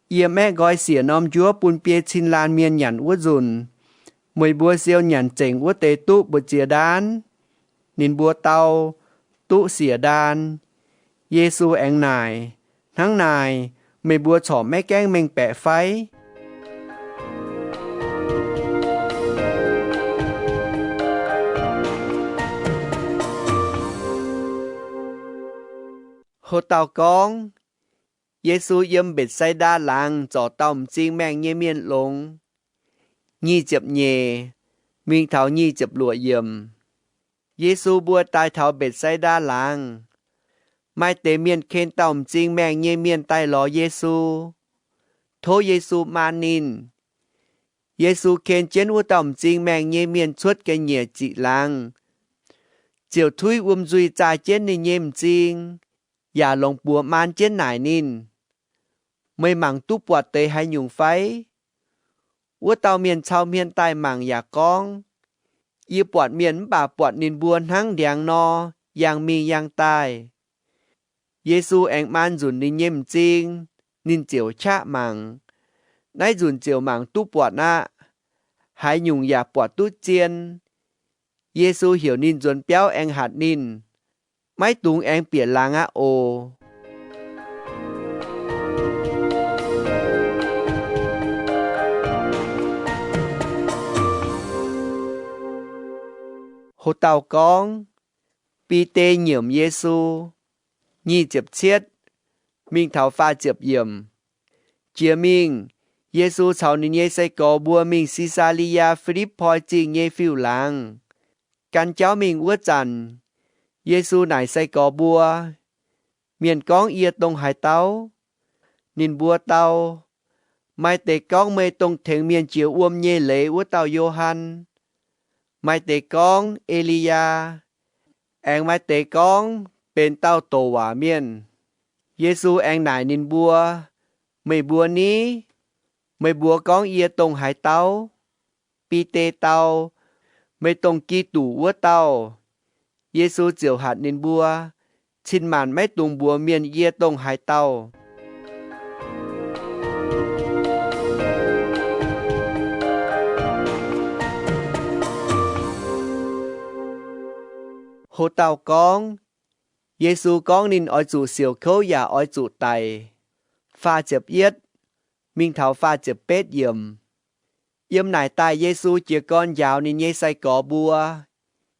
Yie maeqv nqoi siec norm njuov bun biei cin laanh mienh nyanc wuov nzunc, meih mbuo siou nyanc zengc wuov deix duqv mbu'ziex ndaan? Ninh mbuo dau, Duqv siec ndaan. Yesu aengx naaic, Hnangv naaic, meih mbuo corc maiv gaengh mengh baeqc fai? Ho dauh gorngv, Yesu yiem Mbetc^sai^ndaa Laangz zorc dauh m'zing maengh nyei mienh longx. Nyic ziepc nyeic mingh taux nyic ziepc luoqc yiemc. Yesu mbuo daaih taux Mbetc^sai^ndaa Laangz. Maaih deix mienh ken dauh m'zing maengh nyei mienh daaih lorz Yesu, tov Yesu maan ninh. Yesu ken jienv wuov dauh m'zing maengh nyei mienh cuotv ga'nyiec ziqc laangz, ziouc tuiv wuom-nzuih zaah jienv ninh nyei m'zing, yaac longc buoz maan jienv naaic ninh, Meih mangc duqv buatc deix haaix nyungc fai? Wuov dauh mienh cau hmien daaih mangc yaac gorngv, Yie buatc mienh mv baac buatc ninh mbuo hnangv ndiangx nor, yangh mingh yangh daaih. Yesu aengx maan nzunc ninh nyei m'zing, ninh ziouc qaqv mangc. Naaiv nzunc ziouc mangc duqv buatc aqv. Haaix nyungc yaac buatc duqv zien. Yesu heuc ninh nzuonx biauv aengx hatc ninh, Maiv dungx aengx bieqc laangz aqv oc. Ho dauh gorngv, Bide nyiemc Yesu. Nyic ziepc cietv mingh taux faah ziepc yiemc. Jiex mingh, Yesu caux ninh nyei sai-gorx mbuo mingh Si^saa^li^yaa Fi^lipv^poi Zingh nyei fiuv-laangz. Gan jauv mingh wuov zanc, Yesu naaic sai-gorx mbuo, Mienh gorngv yie dongh haaix dauh? Ninh mbuo dau, Maaih deix gorngv meih dongh tengx mienh jiex wuom nyei leiz wuov dauh Yo^han. Maaih deix gorngv E^li^yaa, aengx maaih deix gorngv benx dauh douc waac mienh. Yesu aengx naaic ninh mbuo, Meih mbuo ni? Meih mbuo gorngv yie dongh haaix dauh? Bide dau, Meih dongh Giduc wuov dauh. Yesu ziouc hatc ninh mbuo, Cin-maanc maiv dungx mbuox mienh yie dongh haaix dauh. Ho dauh gorngv, Yesu gorngv ninh oix zuqc siouc kouv yaac oix zuqc daic. Faah ziepc yietv mingh taux faah ziepc betv yiemc. Yiem naaic daaih Yesu jiez gorn njaaux ninh nyei sai-gorx mbuo,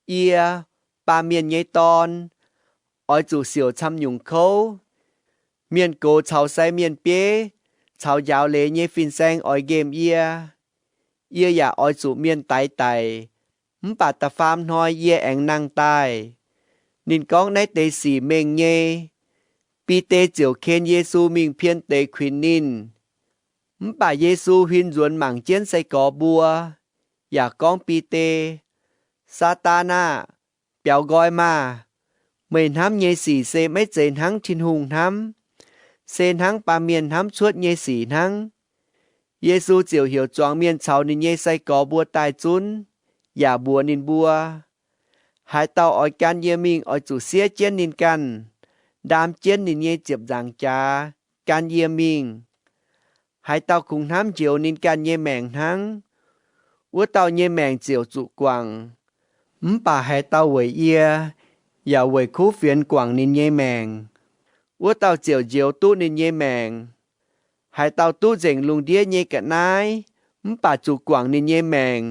Yie, Baamh Mienh nyei Dorn, oix zuqc siouc camv nyungc kouv. Mienh gox caux sai mienh bieiv caux njaaux leiz nyei fin-saeng oix nqemh yie. Yie yaac oix zuqc mienh daix daic, mv baac da'faam hnoi yie aengx nangh daaih. Ninh gorngv naaiv deix sic mengh nyei. Bide ziouc ken Yesu mingh pien deix kuinx ninh. Mv baac Yesu huin nzuonx mangc jienv sai-gorx mbuo, yaac gorngv Bide, Saadaan aah! Biaux nqoi maah! Meih hnamv nyei sic se maiv zeiz hnangv Tin-Hungh hnamv, se hnangv baamh mienh hnamv cuotv nyei sic hnangv. Yesu ziouc heuc zuangx mienh caux ninh nyei sai-gorx mbuo daaih zunv, yaac mbuox ninh mbuo, Haaix dauh oix gan yie mingh oix zuqc siev jienv ninh ganh, ndaam jienv ninh nyei ziepc nzaangc jaax, gan yie mingh. Haaix dauh kungx hnamv njoux ninh ganh nyei maengc hnangv, wuov dauh nyei maengc ziouc zuqc guangc. Mv baac haaix dauh weic yie yaac weic kuv fienx guangc ninh nyei maengc, wuov dauh ziouc njoux duqv ninh nyei maengc. Haaix dauh duqv nzengc lungh ndiev nyei ga'naaiv mv baac zuqc guangc ninh nyei maengc,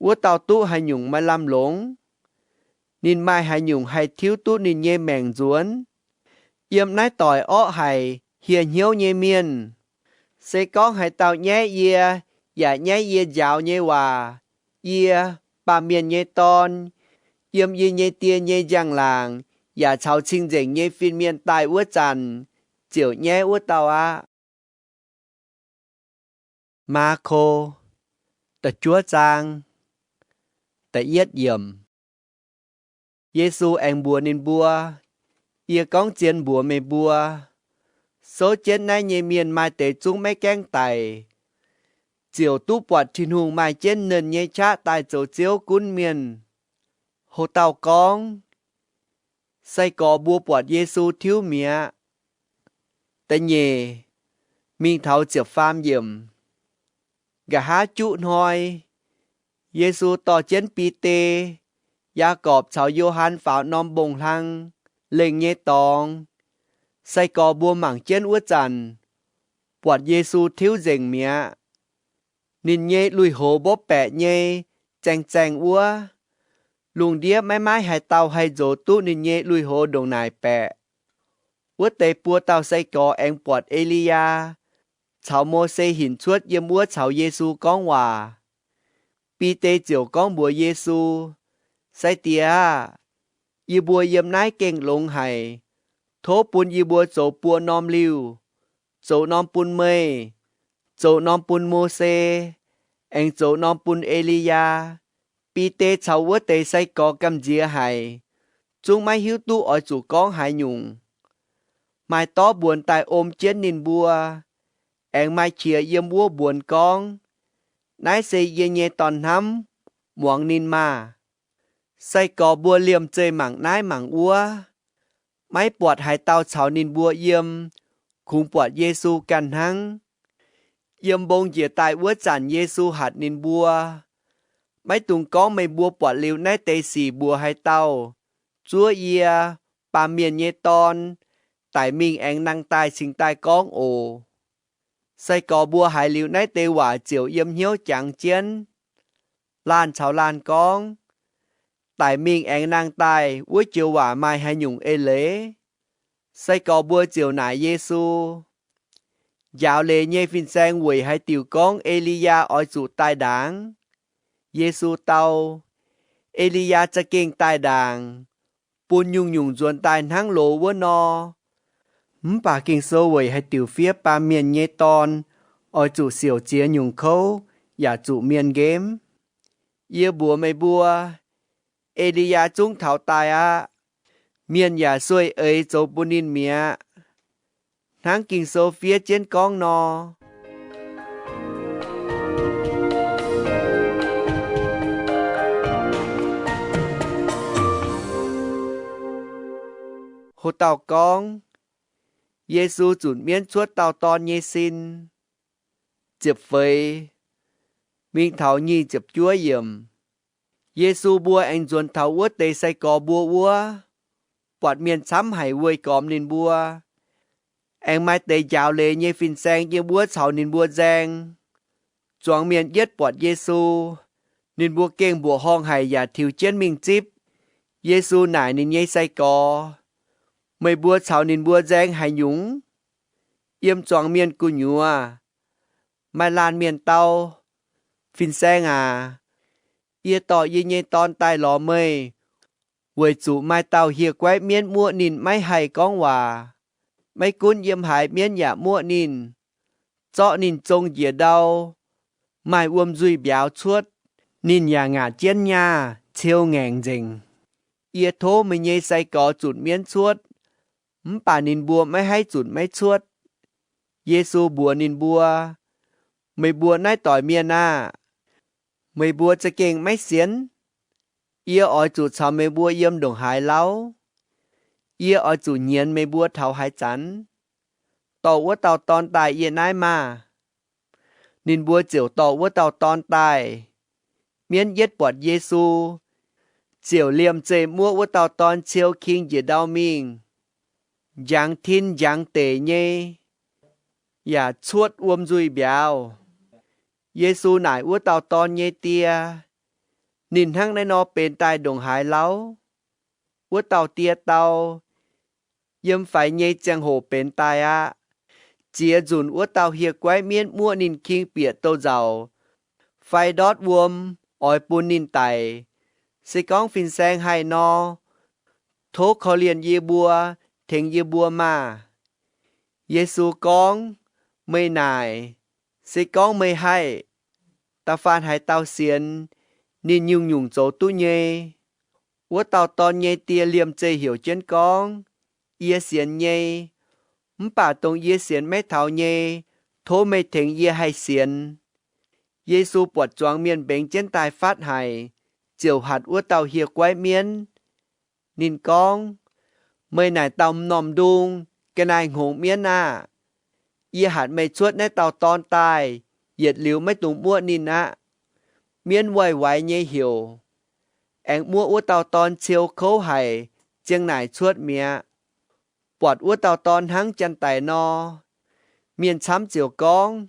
wuov dauh duqv haaix nyungc maaih lamh longc? Ninh maaih haaix nyungc haih tiuv duqv ninh nyei maengc nzuonx? Yiem naaiv doic orqv haic hieh hnyouv nyei mienh, se gorngv haaix dauh nyaiv yie yaac nyaiv yie njaaux nyei waac, yie, Baamh Mienh nyei Dorn, yiem yie nyei Die nyei njang-laangc yaac caux cing-nzengc nyei fin-mienh daaih wuov zanc, ziouc nyaiv wuov dauh aqv. Maako, da'juov zaang, da'yietv yiemc. Yesu aengx mbuox ninh mbuo, Yie gorngv zien mbuox meih mbuo, souv jienv naaiv nyei mienh maaih deix zungv maiv gaengh daic, ziouc duqv buatc Tin-Hungh maaih jienv nernh nyei qaqv daaih zoux Ziouv gunv mienh. Ho dauh gorngv, Sai-gorx mbuo buatc Yesu tiuv mi'aqv. Da'nyeic mingh taux ziepc faam yiemc. Nqa'haav juqv hnoi, Yesu dorh jienv Bide, Yaagorpc caux Yo^han faaux norm mbong-hlang lengh nyei dorngx. Sai-gorx mbuo mangc jienv wuov zanc, buatc Yesu tiuv nzengc mi'aqv. Ninh nyei lui-houx mbopv baeqc nyei zaeng-zaeng wuov. Lungh ndiev maiv maaih haaix dauh haih nzox duqv ninh nyei lui-houx ndongc naaic baeqc. Wuov deix buo dauh sai-gorx aengx buatc E^li^yaa caux Mose hinc cuotv yiem wuov caux Yesu gorngv waac. Bide ziouc gorngv mbuox Yesu, Sai-Diex aah! Yie mbuo yiem naaiv gengh longx haic. Tov bun yie mbuo zoux buo norm liuh, zoux norm bun meih, zoux norm bun Mose, aengx zoux norm bun E^li^yaa. Bide caux wuov deix sai-gorx gamh nziex haic, zungv maiv hiuv duqv oix zuqc gorngv haaix nyungc. Maaih dorv mbuonx daaih om jienv ninh mbuo, aengx maaih qiex yiem wuov mbuonx gorngv, Naaiv se yie nyei Dorn-hnamv, muangx ninh maah! Sai-gorx mbuo liemh zeih mangc naaiv mangc wuov, maiv buatc haaix dauh caux ninh mbuo yiem, kungx buatc Yesu ganh hnangv. Yiem mbong njiec daaih wuov zanc Yesu hatc ninh mbuo, Maiv dungx gorngv meih mbuo buatc liuz naaiv deix sic mbuox haaix dauh, zuov yie, Baamh Mienh nyei Dorn, daic mingh aengx nangh daaih cingx daaih gorngv oc. Sai-gorx mbuo haiz liuz naaiv deix waac ziouc yiem hnyouv jangx jienv, laanh caux laanh gorngv, Daic mingh aengx nangh daaih wuov joux waac maaih haaix nyungc eix leiz? Sai-gorx mbuo ziouc naaic Yesu, Njaaux leiz nyei fin-saeng weic haaix diuc gorngv E^li^yaa oix zuqc daaih ndaangc? Yesu dau, E^li^yaa za'gengh daaih ndaangc, bun nyungc-nyungc nzuonx daaih hnangv loz wuov nor. Mv baac Ging-Sou weic haaix diuc fiev Baamh Mienh nyei Dorn oix zuqc siouc ziex nyungc kouv yaac zuqc mienh nqemv? Yie mbuox meih mbuo, E^li^yaa zungv taux daaih aqv. Mienh yaac sueih eix zoux bun ninh mi'aqv, hnangv Ging-Sou fiev jienv gorngv nor. Ho dauh gorngv, Yesu zunc mienv cuotv dauh dorn nyei sin. Ziepc feix mingh taux nyic ziepc juov yiemc. Yesu mbuo aengx nzuonx taux wuov deix sai-gorx mbuo wuov, buatc mienh camv haic weih gormx ninh mbuo. Aengx maaih deix njaaux leiz nyei fin-saeng yiem wuov caux ninh mbuo nzaeng. Zuangx mienh yietv buatc Yesu, ninh mbuo gengh mbuoqc horngh haic yaac tiux jienv mingh zipv. Yesu naaic ninh nyei sai-gorx, Meih mbuo caux ninh mbuo nzaeng haaix nyungc? Yiem zuangx mienh gu'nyuoz, maaih laanh mienh dau, Fin-Saeng aac, yie dorh yie nyei dorn daaih lorz meih, weic zuqc maaih dauh hieh guaiv mienv muoqv ninh maiv haih gorngv waac. Maiv gunv yiem haaix mienv yaac muoqv ninh, zorqv ninh zong njiec ndau, maaih wuom-nzuih mbiauz cuotv. Ninh yaac ngaatc jienv nyaah, ciou ngaengc nzengc. Yie tov meih nyei sai-gorx zunc mienv cuotv, mv baac ninh mbuo maiv haih zunc maiv cuotv. Yesu mbuox ninh mbuo, Meih mbuo naaiv doic mienh aah! Meih mbuo za'gengh maiv sienx? Yie oix zuqc caux meih mbuo yiem ndongc haaix lauh? Yie oix zuqc nyienz meih mbuo taux haaix zanc? Dorh wuov dauh dorn daaih yie naaiv maah! Ninh mbuo ziouc dorh wuov dauh dorn daaih. Mienv yietv buatc Yesu, ziouc liemh zeih muoqv wuov dauh dorn ciou king njiec ndau mingh, njangx tin njangx deic nyei, yaac cuotv wuom-nzuih mbiauz. Yesu naaic wuov dauh dorn nyei die, Ninh hnangv naaiv nor benx daaih ndongc haaix lauh? Wuov dauh die dau, Yiem faix nyei ziangh hoc benx daaih aqv. Ziex nzunc wuov dauh hieh guaiv mienv muoqv ninh king bieqc douz-nzauc, fai ndortv wuom oix bun ninh daic. Se gorngv fin-saeng haih nor, tov korv-lienh yie mbuo, tengx yie mbuo maah! Yesu gorngv, Meih naaic, Se gorngv meih haih, da'faanh haaix dauh sienx, ninh nyungc-nyungc zoux duqv nyei. Wuov dauh dorn nyei die liemh zeih heuc jienv gorngv, Yie sienx nyei, mv baac dongh yie sienx maiv taux nyei, tov meih tengx yie haih sienx. Yesu buatc zuangx mienh mbengx jienv daaih fatv haic, ziouc hatc wuov dauh hieh guaiv mienv. Ninh gorngv, Meih naaic dauh m'normh ndung, ga'naaiv-hngongx mienv aah! Yie hatc meih cuotv naaiv dauh dorn daaih, yietc liuz maiv dungx muoqv ninh aqv. Mienv waih waix nyei heuc, aengx muoqv wuov dauh dorn ciou kouv haic, ziang naaic cuotv mi'aqv. Buatc wuov dauh dorn hnangv janx-daic nor, mienh camv ziouc gorngv,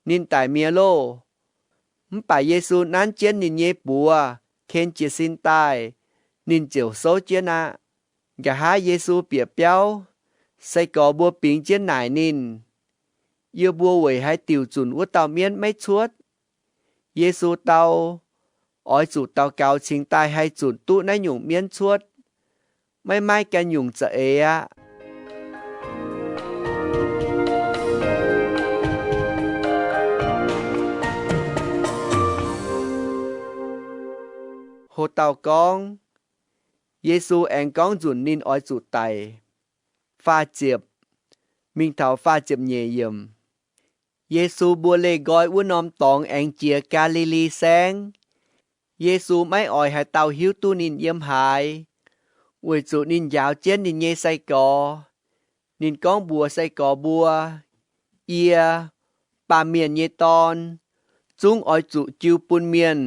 Ninh daic mi'aqv loh! Mv baac Yesu nanv jienv ninh nyei buoz, ken jiez sin daaih, ninh ziouc souv jienv aqv. Nqa'haav Yesu bieqc biauv, sai-gorx mbuo bingx jienv naaic ninh, Yie mbuo weic haaix diuc zunc wuov dauh mienv maiv cuotv? Yesu dau, Oix zuqc daux gaux cingx daaih haih zunc duqv naaiv nyungc mienv cuotv. Maiv maaih ganh nyungc za'eix aqv. Ho dauh gorngv, Yesu aengx gorngv nzunc ninh oix zuqc daic. Faah ziepc, mingh taux faah ziepc nyeic yiemc. Yesu mbuo leih nqoi wuov norm dorngx aengx jiex Gaa^li^li Saengv. Yesu maiv oix haaix dauh hiuv duqv ninh yiem haaix, weic zuqc ninh njaaux jienv ninh nyei sai-gorx. Ninh gorngv mbuox sai-gorx mbuo, Yie, Baamh Mienh nyei Dorn, zungv oix zuqc jiu bun mienh.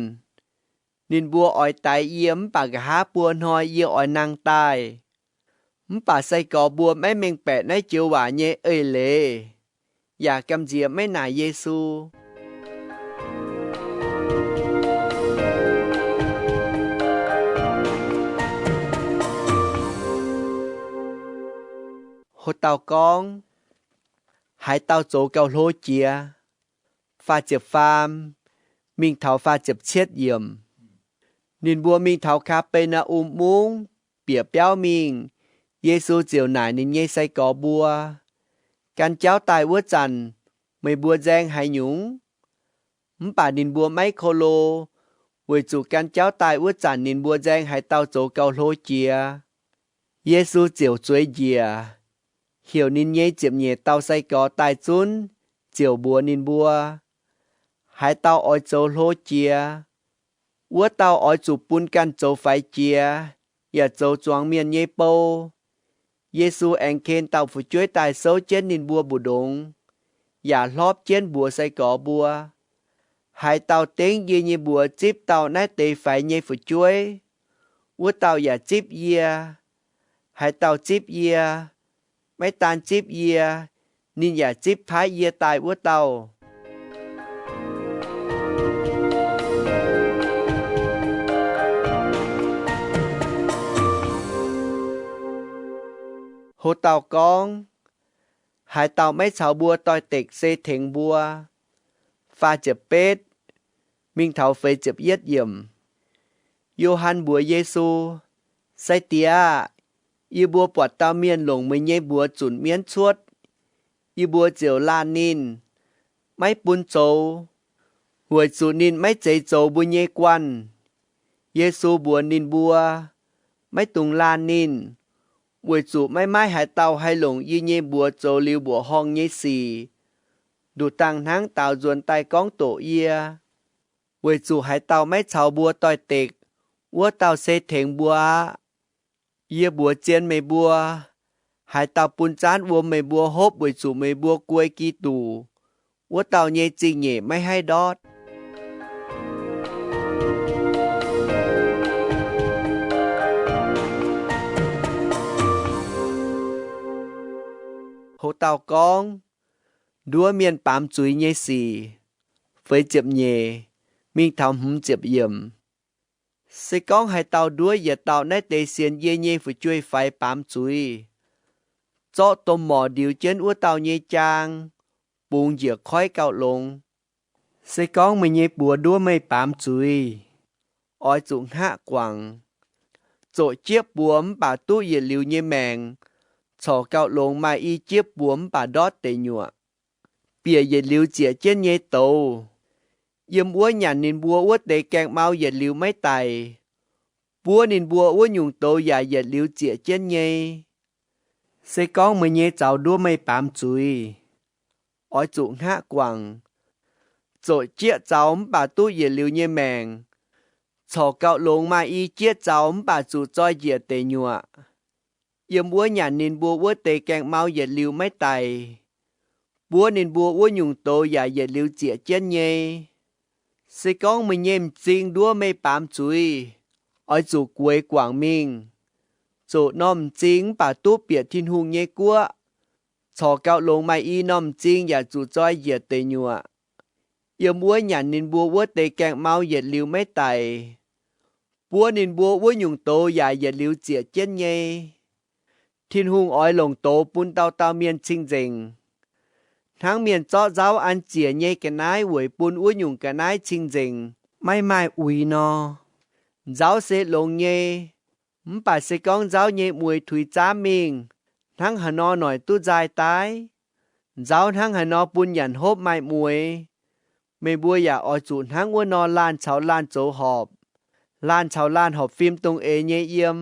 Ninh mbuo oix daix yie, mv baac nqa'haav buo hnoi yie oix nangh daaih. Mv baac sai-gorx mbuo maiv mengh baeqc naaiv joux waac nyei eix leiz, yaac gamh nziex maiv naaic Yesu. Ho dauh gorngv, Haaix dauh zoux gauh hlo jiex? Faah ziepc faam mingh taux faah ziepc cietv yiemc. Ninh mbuo mingh taux Kaa^be^naa^um Mungv, bieqc biauv mingh. Yesu ziouc naaic ninh nyei sai-gorx mbuo, Gan jauv daaih wuov zanc, meih mbuo nzaeng haaix nyungc? Mv baac ninh mbuo maiv ko lo, weic zuqc gan jauv daaih wuov zanc ninh mbuo nzaeng haaix dauh zoux gauh hlo jiex. Yesu ziouc zueiz njiec, heuc ninh nyei ziepc nyeic dauh sai-gorx daaih zunv, ziouc mbuox ninh mbuo, Haaix dauh oix zoux hlo jiex, wuov dauh oix zuqc bun ganh zoux faix jiex yaac zoux zuangx mienh nyei bou. Yesu aengx ken dauh fu'jueiv daaih souv jienv ninh mbuo mbu'ndongx, yaac hlorpv jienv mbuox sai-gorx mbuo, Haaix dauh dengv yie nyei mbuox zipv dauh naaiv deix faix nyei fu'jueiv, wuov dauh yaac zipv yie. Haaix dauh zipv yie, maiv daan zipv yie, ninh yaac zipv paaiv yie daaih wuov dauh. Ho dauh gorngv, Haaix dauh maiv caux mbuo doix-dekc se tengx mbuo. Faah ziepc betv mingh taux feix ziepc yietv yiemc. Yo^han mbuox Yesu, Sai-Diex aah! Yie mbuo buatc dauh mienh longc meih nyei mbuox zunc mienv cuotv. Yie mbuo ziouc laanh ninh, maiv bun zoux, weic zuqc ninh maiv zeiz zoux mbuo nyei guanh. Yesu mbuox ninh mbuo, Maiv dungx laanh ninh, weic zuqc maiv maaih haaix dauh haih longc yie nyei mbuox zoux liuz mbuoqc horngh nyei sic, nduqc dangh hnangv daaux nzuonx daaih gorngv doqc yie. Weic zuqc haaix dauh maiv caux mbuo doix-dekc, wuov dauh se tengx mbuo aqv. Yie mbuox zien meih mbuo, haaix dauh bun zaanv wuom meih mbuo hopv weic zuqc meih mbuo guei Giduc, wuov dauh nyei zingh nyeic maiv haih ndortv. Ho dauh gorngv, Nduov mienh baamz zuiz nyei sic. Feix ziepc nyeic mingh taux hmz ziepc yiemc. Se gorngv haaix dauh nduov yietc dauh naaiv deix sienx yie nyei fu'jueiv-faix baamz zuiz, zorqv domh morc ndiux jienv wuov dauh nyei jaang, bungx njiec koiv gauh longx. Se gorngv meih nyei buoz nduov meih baamz zuiz, oix zuqc hngaqv guangc. Zoqc jieqv buoz mv baac duqv yietc liuz nyei maengc, corc gauh longx maaih i jieqv buoz mv baac ndortv deic nyuoqc. Bieqc yietc liuz zieqc jienv nyei douz, yiem wuov nyanc ninh mbuo wuov deix gaengh mau yietc liuz maiv daic. Buov ninh mbuo wuov nyungc douz yaac yietc liuz zieqc jienv nyei. Se gorngv meih nyei zaux nduov meih baamz zuiz, oix zuqc hngaqv guangc. Zoqc jieqv zaux mv baac duqv yietc liuz nyei maengc, corc gauh longx maaih i jieqv zaux mv baac zuqc zoi njiec deic nyuoqc. Yiem wuov nyanc ninh mbuo wuov deix gaengh mau yietc liuz maiv daic. Buov ninh mbuo wuov nyungc douz yaac yietc liuz zieqc jienv nyei. Se gorngv meih nyei m'zing nduov meih baamz zuiz, oix zuqc gueix guangc mingh, zoqc norm m'zing mv baac duqv bieqc Tin-Hungh nyei guoqv. Corc gauh longx maaih i norm m'zing yaac zuqc zoi njiec deic nyuoqc. Yiem wuov nyanc ninh mbuo wuov deix gaengh mau yietc liuz maiv daic. Buov ninh mbuo wuov nyungc douz yaac yietc liuz zieqc jienv nyei. Tin-Hungh oix longc douz bun dauh dauh mienh cing-nzengc, hnangv mienh zorqv nzauv an ziec nyei ga'naaiv weic bun wuov nyungc ga'naaiv cing-nzengc, maiv maaih uix nor. Nzauv se longx nyei, mv baac se gorngv nzauv nyei mueix tuix zaamv mingh, hnangv haaix nor noic duqv nzaaih daaih? Nzauv hnangv haaix nor bun nyanc hopv maaih mueix? Meih mbuo yaac oix zuqc hnangv wuov nor laanh caux laanh zoux horpc, laanh caux laanh horpc fim dongh eix nyei yiem.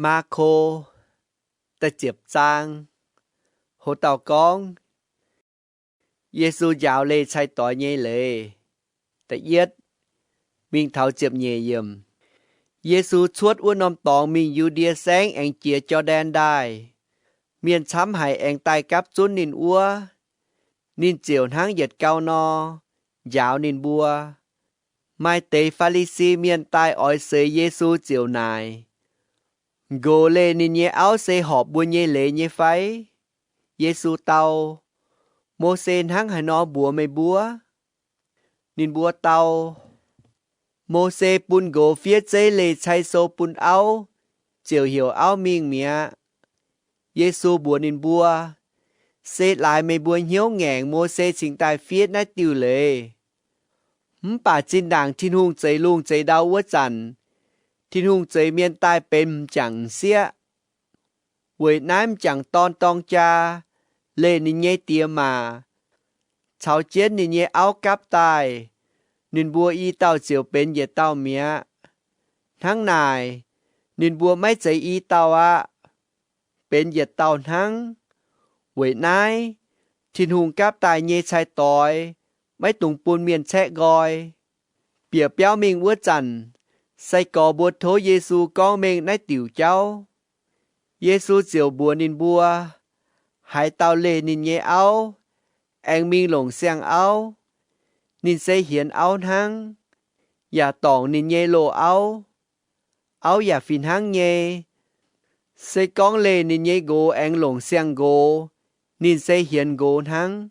Maako, da'ziepc zaang. Ho dauh gorngv, Yesu njaaux leih cai-doix nyei leiz. da'yietv mingh taux ziepc nyeic yiemc. Yesu cuotv wuov norm dorngx mingh Yu^ndie Saengv aengx jiex Jor^ndaen Ndaaih. Mienh camv haic aengx daaih gapv zunv ninh wuov. Ninh ziouc hnangv yietc gau nor njaaux ninh mbuo. Maaih deix Faa^li^si Mienh daaih oix seix Yesu ziouc naaic, Nqox leih ninh nyei auv se horpc mbuo nyei leiz nyei fai? Yesu dau, Mose hnangv haaix nor mbuox meih mbuo? Ninh mbuo dau, Mose bun nqox fiev zeiv leih cai sou bun auv, ziouc heuc auv mingh mi'aqv. Yesu mbuox ninh mbuo, Se laaix meih mbuo hnyouv ngaengc Mose cingx daaih fiev naaiv diuh leiz. Mv baac zinh ndaangc Tin-Hungh zeix lungh zeix ndau wuov zanc, Tin-Hungh zeix mienh daaih benx m'jangc m'sieqv. Weic naaiv m'jangc dorn dorng jaa, leih ninh nyei diex maac, caux jienv ninh nyei auv gapv daaih, ninh mbuo i dauh ziouc benx yietc dauh mi'aqv. Hnangv naaic, ninh mbuo maiv zeiz i dauh aqv, benx yietc dauh hnangv. Weic naaiv, Tin-Hungh gapv daaih nyei cai-doix maiv dungx bun mienh caeqv nqoi. Bieqc biauv mingh wuov zanc, sai-gorx mbuo tov Yesu gorngv mengh naaiv diuc jauv. Yesu ziouc mbuox ninh mbuo, Haaix dauh leih ninh nyei auv, aengx mingh longc siang-auv, ninh se hienx auv hnangv, yaac dorngc ninh nyei loz-auv. Auv yaac fih hnangv nyei. Se gorngv leih ninh nyei nqox aengx longc siang-nqox, ninh se hienx nqox hnangv.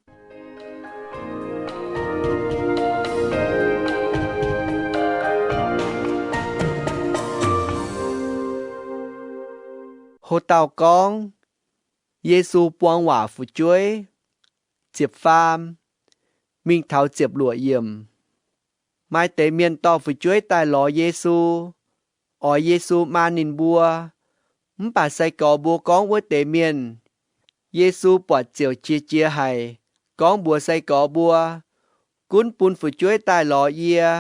Ho dauh gorngv, Yesu buang waac fu'jueiv, ziepc faam mingh taux ziepc luoqc yiemc. Maaih deix mienh dorh fu'jueiv daaih lorz Yesu, oix Yesu maan ninh mbuo. Mv baac sai-gorx mbuo gorngv wuov deix mienh. Yesu buatc ziouc qiex jiez haic, gorngv mbuox sai-gorx mbuo, Gunv bun fu'jueiv daaih lorz yie.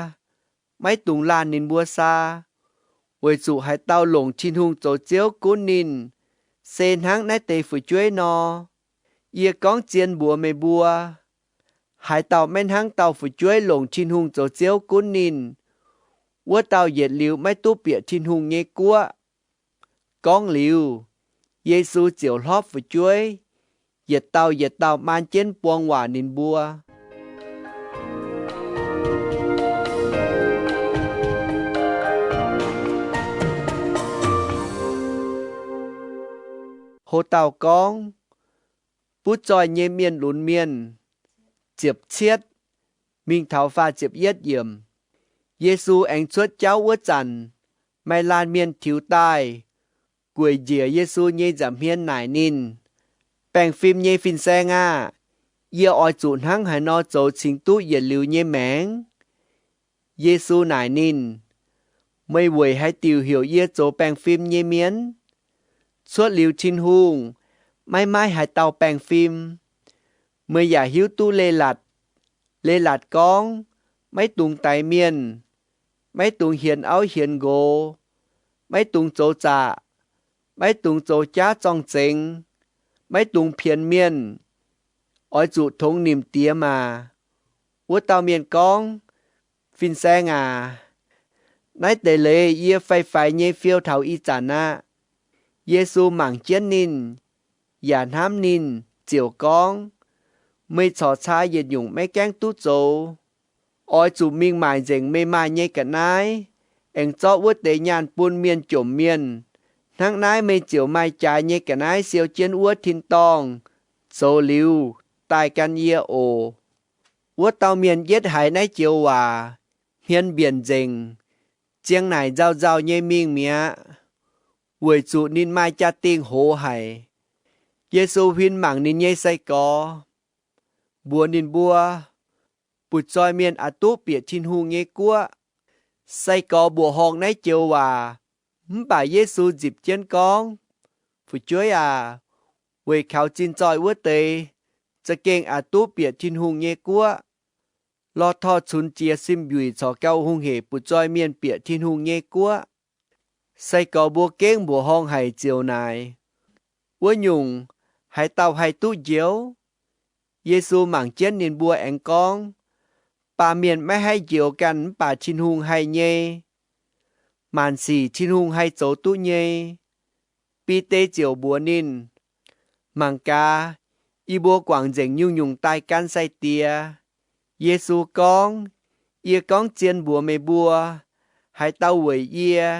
Maiv dungx laanh ninh mbuo saa, weic zuqc haaix dauh longc Tin-Hungh zoux Ziouv gunv ninh, se hnangv naaiv deix fu'jueiv nor. Yie gorngv zien mbuox meih mbuo, haaix dauh maiv hnangv dauh fu'jueiv longc Tin-Hungh zoux Ziouv gunv ninh, wuov dauh yietc liuz maiv duqv bieqc Tin-Hungh nyei guoqv. Gorngv liuz, Yesu ziouc hlopv fu'jueiv, yietc dauh yietc dauh maan jienv buang waac ninh mbuo. Ho dauh gorngv, butv zoih nyei mienh lunx mienh, ziepc cietv, mingh taux faah ziepc yietv yiemc. Yesu aengx cuotv jauv wuov zanc, maaih laanh mienh tiux daaih, gueic njiec Yesu nyei nza'hmien naaic ninh, Baengh fim nyei fin-saeng aah! Yie oix zuqc hnangv haaix nor zoux cingx duqv yietc liuz nyei maengc? Yesu naaic ninh, Meih weic haaix diuc heuc yie zoux baengh fim nyei mienh? Cuotv liuz Tin-Hungh, maiv maaih haaix dauh baengh fim. Meih yaac hiuv duqv leiz-latc. Leiz-latc gorngv, Maiv dungx daix mienh, maiv dungx hienx auv hienx nqox, maiv dungx zoux zaqc, maiv dungx zoux jaav zorng-zengx, maiv dungx pienx mienh, oix zuqc tongx nimc diex maac. Wuov dauh mienh gorngv, Fin-saeng aac, naaiv deix leiz yie faix-faix nyei fiou taux ih zanc aqv. Yesu mangc jienv ninh, yaac hnamv ninh, ziouc gorngv, Meih corc caa yietc nyungc maiv gaengh duqv zoux. Oix zuqc mingh maaic nzengc meih maaih nyei ga'naaiv, aengx zorqv wuov deix nyaanh bun mienh jomc mienh. Hnangv naaiv meih ziouc maaih jaaix nyei ga'naaiv siou jienv wuov tin-dorngh. Zoux liuz, daaih gan yie oc. Wuov dauh mienh yietv haiz naaiv joux waac, hmien mbienc nzengc, ziang naaic nzauh nzauh nyei mingh mi'aqv, weic zuqc ninh maaih jaa-dingh hoz haic. Yesu huin mangc ninh nyei sai-gorx, mbuox ninh mbuo, Butv-zoih mienh aqc duqv bieqc Tin-Hungh nyei guoqv. Sai-gorx mbuoqc horngh naaiv joux waac, mv baac Yesu nzipc jienv gorngv, Fu'jueiv aac, weic kaux zinh zoih wuov deix za'gengh aqc duqv bieqc Tin-Hungh nyei guoqv. Lorh torh cunx jiez sim-mbiuic corc gauh hungh heic butv-zoih mienh bieqc Tin-Hungh nyei guoqv. Sai-gorx mbuo gengh mbuoqc horngh haic ziouc naaic, Wuov nyungc, haaix dauh haih duqv njoux? Yesu mangc jienv ninh mbuo aengx gorngv, Baamh mienh maiv haih njoux ganh mv baac Tin-Hungh haih nyei. Maanc sic Tin-Hungh haih zoux duqv nyei. Bide ziouc mbuox ninh, Mangc gaax, yie mbuo guangc nzengc nyungc-nyungc daaih gan sai-diex. Yesu gorngv, Yie gorngv zien mbuox meih mbuo, haaix dauh weic yie,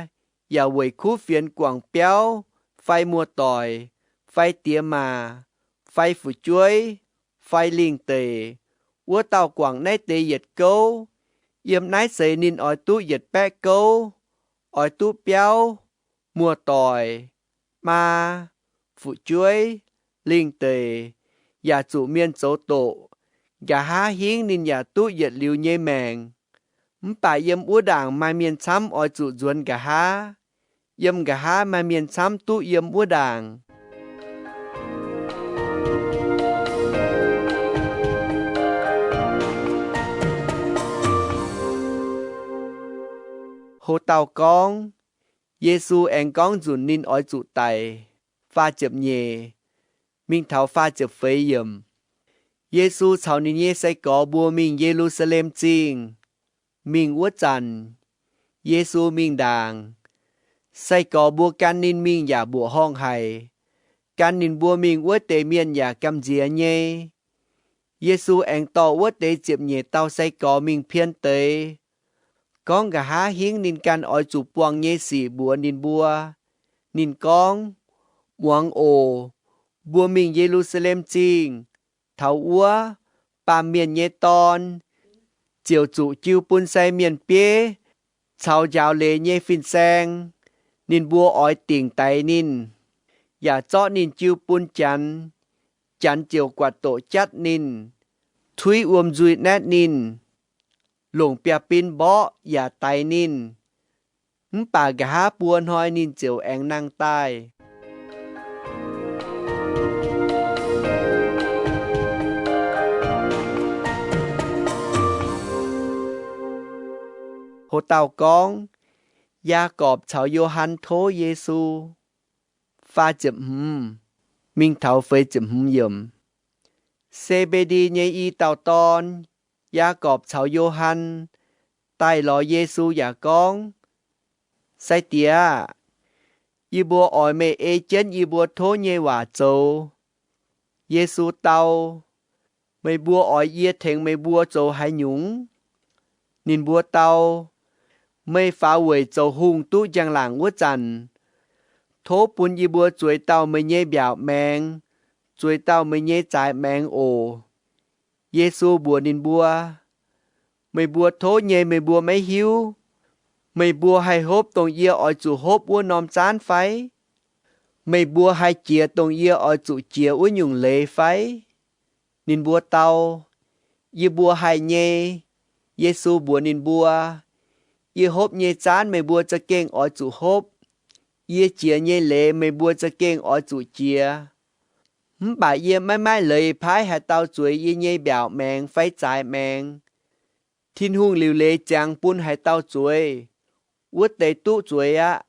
yaac weic kuv fienx guangc biauv fai muoz-doic fai diex maac fai fu'jueiv fai lingh deic, wuov dauh guangc naaiv deix yietc gouv. Yiem naaiv seix ninh oix duqv yietc baeqv gouv, oix duqv biauv, muoz-doic, maa, fu'jueiv, lingh deic, yaac zuqc mienh zoux doqc. Nqa'haav hingv ninh yaac duqv yietc liuz nyei maengc. Mv baac yiem wuov ndaangc maaih mienh camv oix zuqc nzuonx nqa'haav. Yiem nqa'haav maaih mienh camv duqv yiem wuov ndaangc. Ho dauh gorngv, Yesu aengx gorngv nzunc ninh oix zuqc daic. Faah ziepc nyeic, mingh taux faah ziepc feix yiemc. Yesu caux ninh nyei sai-gorx mbuo mingh Ye^lu^saa^lem Zingh. Mingh wuov zanc, Yesu mingh ndaangc. Sai-gorx mbuo gan ninh mingh yaac mbuoqc horngh haic. Gan ninh mbuo mingh wuov deix mienh yaac gamh nziex nyei. Yesu aengx dorh wuov deix ziepc nyeic dauh sai-gorx mingh pien deix, gorngv nqa'haav hingv ninh ganh oix zuqc buangh nyei sic mbuox ninh mbuo. Ninh gorngv, Muangx oc. Mbuo mingh Ye^lu^saa^lem Zingh, taux wuov, Baamh Mienh nyei Dorn, ziouc zuqc jiu bun sai mienh bieiv caux njaaux leiz nyei fin-saeng. Ninh mbuo oix dingc daix ninh, yaac zorqv ninh jiu bun Janx. Janx ziouc guatc doqc jatv ninh, tuiv wuom nzuih naetv ninh, longc biaa bin mborqv yaac daix ninh. Mv baac nqa'haav buo hnoi ninh ziouc aengx nangh daaih. Ho dauh gorngv, Yaagorpc caux Yo^han Tov Yesu. Faah ziepc hmz mingh taux feix ziepc hmz yiemc. Se^mbe^ndi nyei i dauh dorn, Yaagorpc caux Yo^han, daaih lorz Yesu yaac gorngv, Sai-Diex aah! Yie mbuo oix meih ei jienv yie mbuo tov nyei waac zoux. Yesu dau, Meih mbuo oix yie tengx meih mbuo zoux haaix nyungc? Ninh mbuo dau, Meih faaux weic zoux hungh duqv njang-laangc wuov zanc, tov bun yie mbuo zueiz dauh meih nyei mbiaauc maengx, zueiz dauh meih nyei zaaix maengx oc. Yesu mbuox ninh mbuo, Meih mbuo tov nyei meih mbuo maiv hiuv. Meih mbuo haih hopv dongh yie oix zuqc hopv wuov norm zaanv fai? Meih mbuo haih jiex dongh yie oix zuqc jiex wuov nyungc leiz fai? Ninh mbuo dau, Yie mbuo haih nyei. Yesu mbuox ninh mbuo, Yie hopv nyei zaanv meih mbuo za'gengh oix zuqc hopv. Yie jiex nyei leiz meih mbuo za'gengh oix zuqc jiex. Mv baac yie maiv maaih leiz paaiv haaix dauh zueiz yie nyei mbiaauc maengx fai zaaix maengx. Tin-Hungh liuc leiz ziangx bun haaix dauh zueiz, wuov deix duqv zueiz aqv.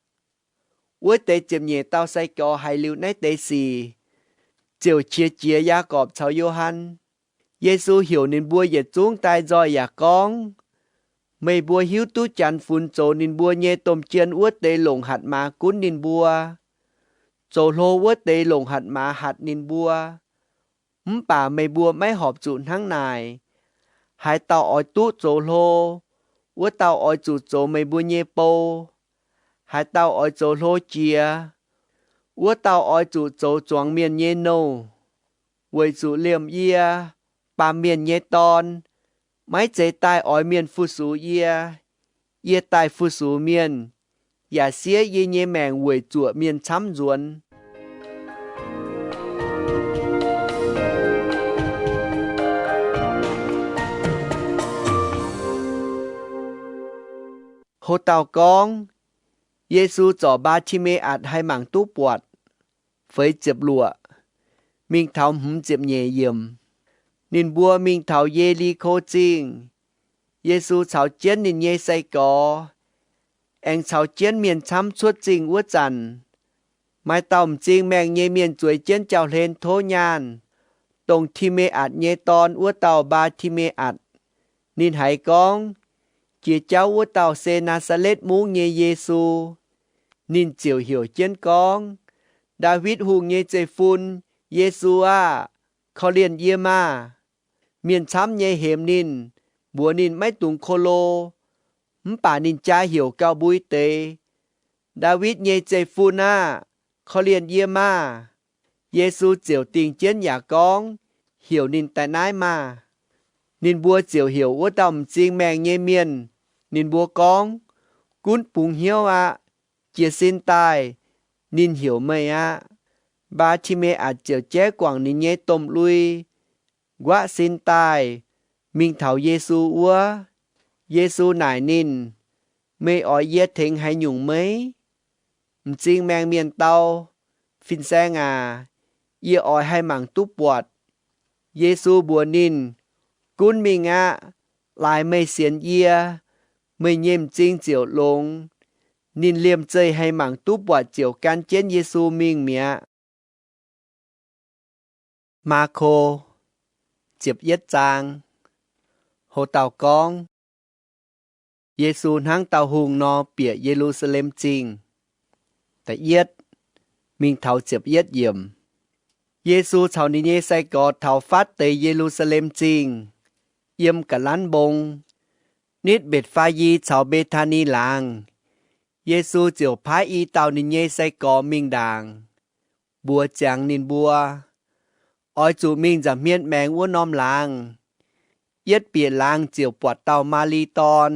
Wuov deix ziepc nyeic dauh sai-gorx haiz liuz naaiv deix sic, ziouc qiex jiez Yaagorpc caux Yo^han. Yesu heuc ninh mbuo yietc zungv daaih nzoih yaac gorngv, Meih mbuo hiuv duqv Janx funx zoux ninh mbuo nyei domh jien wuov deix longc hatc maaz gunv ninh mbuo. Zoux hlo wuov deix longc hatc maaz hatc ninh mbuo. Mv baac meih mbuo maiv horpc zuqc hnangv naaic. Haaix dauh oix duqv zoux hlo, wuov dauh oix zuqc zoux meih mbuo nyei bou. Haaix dauh oix zoux hlo jiex, wuov dauh oix zuqc zoux zuangx mienh nyei nouh. Weic zuqc liemh yie, Baamh Mienh nyei Dorn, maiv zeiz daaih oix mienh fu-sux yie. Yie daaih fu-sux mienh, yaac siev yie nyei maengc weic zuoqc mienh camv nzuonx. Ho dauh gorngv, Yesu zorc Mbaa^ti^me^atc haih mangc duqv buatc. Feix ziepc luoqc, mingh taux hmz ziepc nyeic yiemc. Ninh mbuo mingh taux Ye^li^ko Zingh. Yesu caux jienv ninh nyei sai-gorx, aengx caux jienv mienh camv cuotv zingh wuov zanc, maaih dauh m'zing maengh nyei mienh zueiz jienv jauv-hlen tov nyaanh, dongh Ti^me^atc nyei dorn wuov dauh Mbaa^ti^me^atc. Ninh haiz gorngv, Jiex jauv wuov dauh se Naa^saa^letv Mungv nyei Yesu. Ninh ziouc heuc jienv gorngv, Ndaawitv Hungh nyei zeiv-fun, Yesu aah! Korv-lienh yie maah! Mienh camv nyei hemx ninh, mbuox ninh maiv dungx ko lo. Mv baac ninh jaa heuc gauh mbui deix, Ndaawitv nyei zeiv-fun aah! Korv-lienh yie maah! Yesu ziouc dingh jienv yaac gorngv, Heuc ninh daaih naaiv maah! Ninh mbuo ziouc heuc wuov dauh m'zing maengh nyei mienh. Ninh mbuo gorngv, Gunv bungx hnyouv aqv. Jiez sin daaih, ninh heuc meih aqv. Mbaa^ti^me^atc ziouc jaiv guangc ninh nyei domh lui, nquaqv sin daaih, mingh taux Yesu wuov. Yesu naaic ninh, Meih oix yie tengx haaix nyungc meih? M'zing maengh mienh dau, Fin-Saeng aac, yie oix haih mangc duqv buatc. Yesu mbuox ninh, Gunv mingh aqv. Laaix meih sienx yie, meih nyei m'zing ziouc longx. Ninh liemh zeih haih mangc duqv buatc ziouc gan jienv Yesu mingh mi'aqv. Maako ziepc yietv zaang. Ho dauh gorngv, Yesu hnangv dauh hungh nor bieqc Ye^lu^saa^lem Zingh. Da'yietv mingh taux ziepc yietv yiemc. Yesu caux ninh nyei sai-gorx taux fatv deix Ye^lu^saa^lem Zingh, yiem ga'lanv mbong, nitv Mbetc^faa^yi caux Mbe^taa^ni Laangz. Yesu ziouc paaiv i dauh ninh nyei sai-gorx mingh ndaangc, mbuox ziangx ninh mbuo, Oix zuqc mingh nza'hmien maengx wuov norm laangz. Yietv bieqc laangz ziouc buatc dauh maaz-li dorn,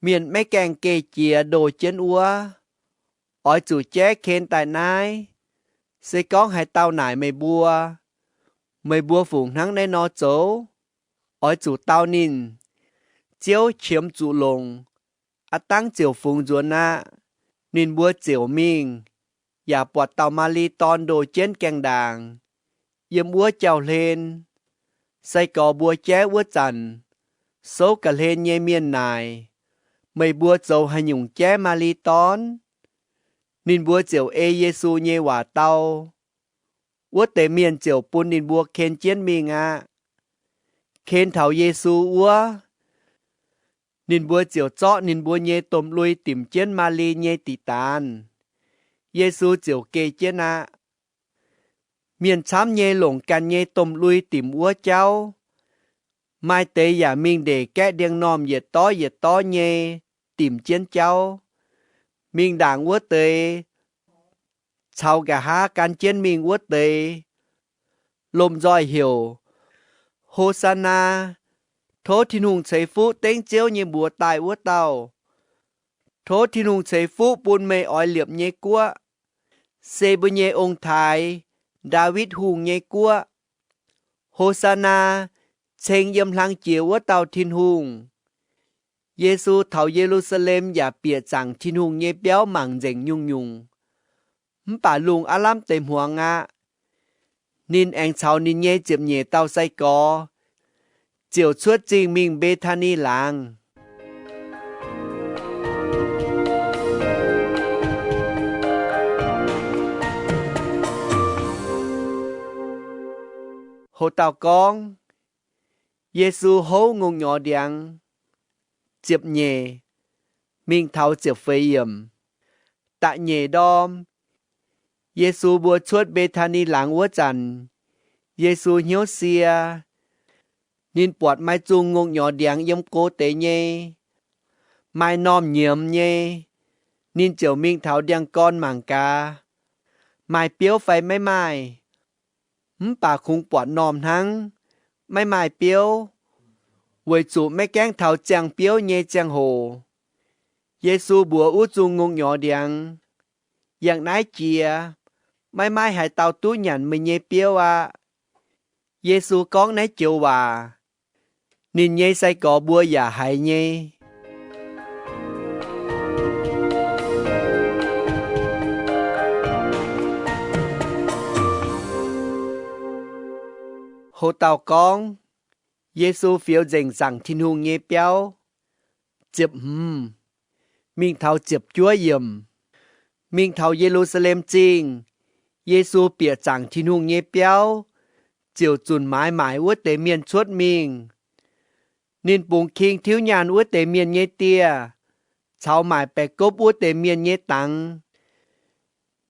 mienh maiv gaengh geh jiex ndoh jienv wuov. Oix zuqc jaiv ken daaih naaiv. Se gorngv haaix dauh naaic meih mbuo, Meih mbuo fungc hnangv naaiv nor zoux? Oix zuqc dau ninh, Ziouv qiemx zuqc longc, aav dangv ziouc fungx nzuonx aqv. Ninh mbuo ziouc mingh, yaac buatc dauh maaz-li dorn ndoh jienv gaengh ndaangc, yiem wuov jauv-hlen. Sai-gorx mbuo jaiv wuov zanc, souv ga'hlen nyei mienh naaic, Meih mbuo zoux haaix nyungc jaiv maaz-li dorn? Ninh mbuo ziouc ei Yesu nyei waac dau. Wuov deix mienh ziouc bun ninh mbuo ken jienv mingh aqv. Ken taux Yesu wuov, ninh mbuo ziouc zorqv ninh mbuo nyei domh lui dimc jienv maaz-li nyei diqc daanz. Yesu ziouc geh jienv aqv. Mienh camv nyei longc ganh nyei domh lui dimc wuov jauv. Maaih deix yaac mingh ndeic gaeqv ndiangx-normh yietc dorv yietc dorv nyei dimc jienv jauv. Mingh ndaangc wuov deix caux nqa'haav gan jienv mingh wuov deix, lomh nzoih heuc, Ho^saa^naa! Tov Tin-Hungh ceix fuqv dengv Ziouv nyei mbuox daaih wuov dauh! Tov Tin-Hungh ceix fuqv bun meih oix liepc nyei guoqv, se mbuo nyei ong-taaix, Ndaawitv Hungh nyei guoqv! Ho^saa^naa! Ceng yiem hlang jiex wuov dauh Tin-Hungh! Yesu taux Ye^lu^saa^lem yaac bieqc zaangc Tin-Hungh nyei biauv mangc nzengc nyungc-nyungc. Mv baac lungh aav lamh deix hmuangx aqv. Ninh aengx caux ninh nyei ziepc nyeic dauh sai-gorx ziouc cuotv zingh mingh Mbe^taa^ni Laangz. Ho dauh gorngv, Yesu houv ngongh nyorx ndiangx. Ziepc nyeic mingh taux ziepc feix yiemc. Da'nyeic ndorm, Yesu mbuo cuotv Mbe^taa^ni Laangz wuov zanc, Yesu hnyouv sie. Ninh buatc maaih zungh ngongh nyorx ndiangx yiem go deix nyei, maaih normh nyiemz nyei. Ninh ziouc mingh taux ndiangx-gorn mangc gaax, maaih biouv fai maiv maaih. Mv baac kungx buatc normh hnangv, maiv maaih biouv, weic zuqc maiv gaengh taux ziangh biouv nyei ziangh hoc. Yesu mbuox wuov zungh ngongh nyorx ndiangx, Yangh naaiv jiex. Maiv maaih haaix dauh duqv nyanc meih nyei biouv aqv. Yesu gorngv naaiv joux waac, ninh nyei sai-gorx mbuo yaac haiz nyei. Ho dauh gorngv, Yesu fioux nzengc zaangc Tin-Hungh nyei biauv. Ziepc hmz mingh taux ziepc juov yiemc. Mingh taux Ye^lu^saa^lem Zingh, Yesu bieqc zaangc Tin-Hungh nyei biauv, ziouc zunc maaiz maaic wuov deix mienh cuotv mingh. Ninh bungx king tiuv nyaanh wuov deix mienh nyei dieh caux maaic baeqc gopv wuov deix mienh nyei dangx.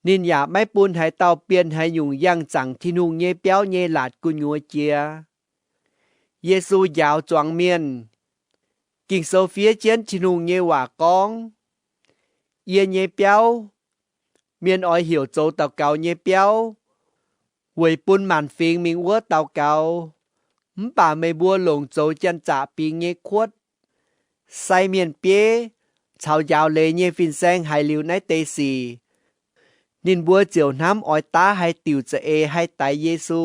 Ninh yaac maiv bun haaix dauh bienh haaix nyungc yangh zaangc Tin-Hungh nyei biauv nyei laatc gu'nyuoz jiex. Yesu njaaux zuangx mienh. Ging-Sou fiev jienv Tin-Hungh nyei waac gorngv, Yie nyei biauv, mienh oix heuc zoux daux gaux nyei biauv, weic bun maanc fingx mingh wuov daux gaux. Mv baac meih mbuo longc zoux janx-zaqc bingx nyei kuotv. Sai mienh bieiv caux njaaux leiz nyei fin-saeng haiz liuz naaiv deix sic, ninh mbuo ziouc hnamv oix daav haaix diuc za'eix haih daix Yesu,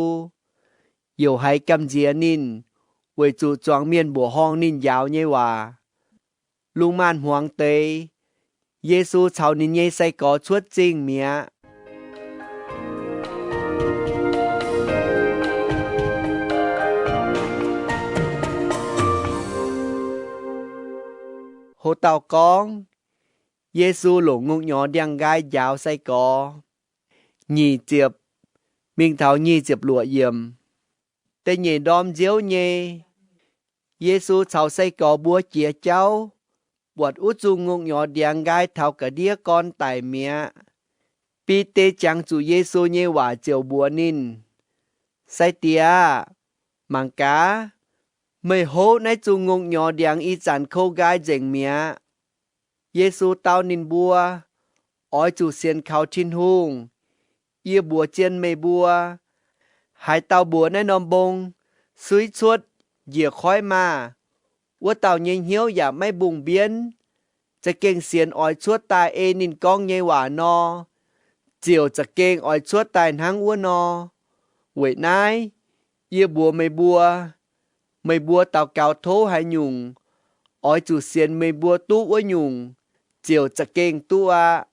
youc haiz gamh nziex ninh, weic zuqc zuangx mienh mbuoqc horngh ninh njaaux nyei waac. Lungh maanz-hmuangx deix, Yesu caux ninh nyei sai-gorx cuotv zingh mi'aqv. Ho dauh gorngv, Yesu longc ngongh nyorx ndiangx-nqaai njaaux sai-gorx. Nyic ziepc mingh taux nyic ziepc luoqc yiemc. Da'nyeic ndorm nziouv nyei, Yesu caux sai-gorx mbuo jiex jauv, buatc wuov zungh ngongh nyorx ndiangx-nqaai taux ga'ndiev gorn daic mi'aqv. Bide jangx zuqc Yesu nyei waac ziouc mbuox ninh, Sai-Diex aah! Mangc gaax, meih hopv naaiv zungh ngongh nyorx ndiangx ih zanc kou nqaai nzengc mi'aqv. Yesu dau ninh mbuo, Oix zuqc sienx kaux Tin-Hungh. Yie mbuox zien meih mbuo, haaix dauh mbuox naaiv norm mbong, Suiv cuotv, njiec koiv maah! Wuov dauh nyei hnyouv yaac maiv mbungh mbienv, za'gengh sienx oix cuotv daaih ei ninh gorngv nyei waac nor, ziouc za'gengh oix cuotv daaih hnangv wuov nor. Weic naaiv, yie mbuox meih mbuo, meih mbuo daux gaux tov haaix nyungc, oix zuqc sienx meih mbuo duqv wuov nyungc, ziouc za'gengh duqv aqv.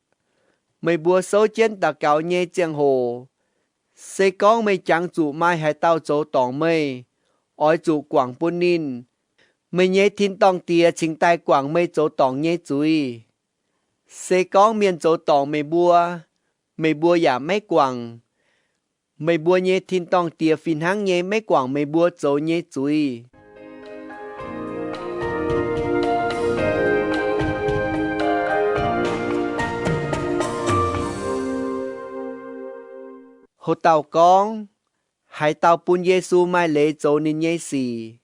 Meih mbuo souv jienv daux gaux nyei ziangh hoc, se gorngv meih jangx zuqc maaih haaix dauh zoux dorngc meih, oix zuqc guangc bun ninh. Meih nyei tin-dorngh Diex cingx daaih guangc meih zoux dorngc nyei zuiz. Se gorngv mienh zoux dorngc meih mbuo, meih mbuo yaac maiv guangc, meih mbuo nyei tin-dorngh Diex fih hnangv nyei maiv guangc meih mbuo zoux nyei zuiz. Ho dauh gorngv, Haaix dauh bun Yesu maaih leiz zoux ninh nyei sic?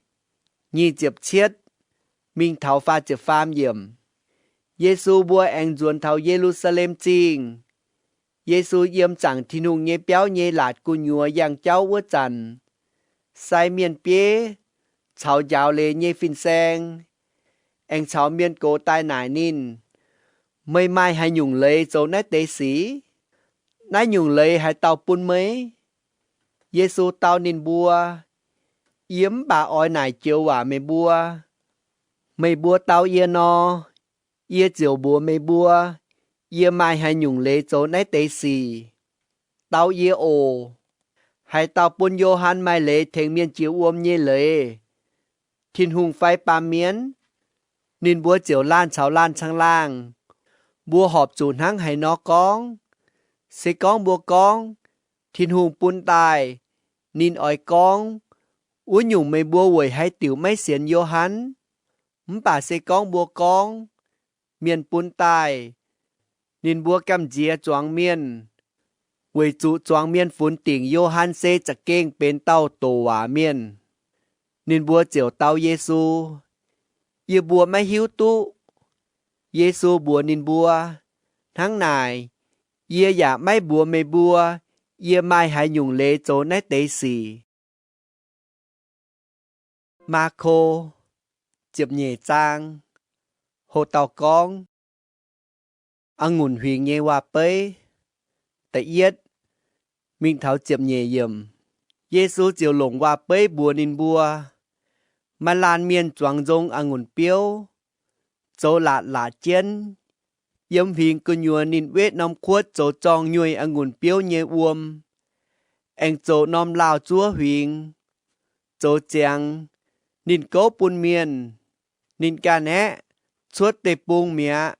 Nyic ziepc cietv mingh taux faah ziepc faam yiemc. Yesu mbuo aengx nzuonx taux Ye^lu^saa^lem Zingh. Yesu yiem zaangc Tin-Hungh nyei biauv nyei laatc gu'nyuoz yangh jauv wuov zanc, sai mienh bieiv caux njaaux leiz nyei fin-saeng aengx caux mienh gox daaih naaic ninh, Meih maaih haaix nyungc leiz zoux naaiv deix sic? Naaiv nyungc leiz haaix dauh bun meih? Yesu dau ninh mbuo, Yie mv baac oix naaic joux waac meih mbuo. Meih mbuo dau yie nor, yie ziouc mbuox meih mbuo, yie maaih haaix nyungc leiz zoux naaiv deix sic. Dau yie oc. Haaix dauh bun Yo^han maaih leiz tengx mienh jiex wuom nyei leiz? Tin-Hungh fai baamh mienh? Ninh mbuo ziouc laanh caux laanh caangh laangh, Mbuo horpc zuqc hnangv haaix nor gorngv? Se gorngv mbuo gorngv, Tin-Hungh bun daaih, ninh oix gorngv, Wuov nyungc, meih mbuo weic haaix diuc maiv sienx Yo^han? Mv baac se gorngv mbuo gorngv, Mienh bun daaih, ninh mbuo gamh nziex zuangx mienh, weic zuqc zuangx mienh funx dingc Yo^han se za'gengh benx dauh doqc waac mienh. Ninh mbuo ziouc dau Yesu, Yie mbuo maiv hiuv duqv. Yesu mbuox ninh mbuo, Hnangv naaic, yie yaac maiv mbuox meih mbuo, yie maaih haaix nyungc leiz zoux naaiv deix sic. Maako ziepc nyeic zaang. Ho dauh gorngv, A'ngunc huingx nyei waac-beiv. Da'yietv mingh taux ziepc nyeic yiemc. Yesu ziouc longc waac-beiv mbuox ninh mbuo, Maaih laanh mienh zuangx nzong a'ngunc biouv, zoux laatc laac jienv. Yiem huingx gu'nyuoz ninh wetv norm kuotv zoux zorng nyueih a'ngunc biouv nyei wuom, aengx zoux norm laauh zuov huingx. Zoux ziangx, ninh gouv bun mienh. Ninh ganh aeqv, cuotv deic-bung mi'aqv.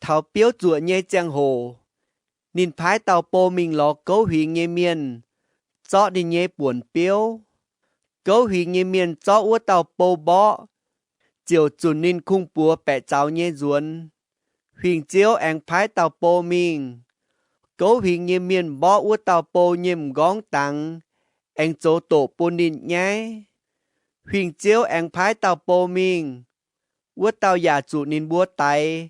Taux biouv zuoqc nyei ziangh hoc, ninh paaiv dauh bou mingh lorz gouv huingx nyei mienh zorqv ninh nyei buonc biouv. Gouv huingx nyei mienh zorqv wuov dauh bou mborqv, ziouc zunc ninh kungx-buoz baeqc zaux nyei nzuonx. Huingx-ziouv aengx paaiv dauh bou mingh. Gouv huingx nyei mienh mborqv wuov dauh bou nyei m'nqorngv dangx, aengx zoux doqc bun ninh nyaiv. Huingx-ziouv aengx paaiv dauh bou mingh. Wuov dauh yaac zuqc ninh mbuo daix.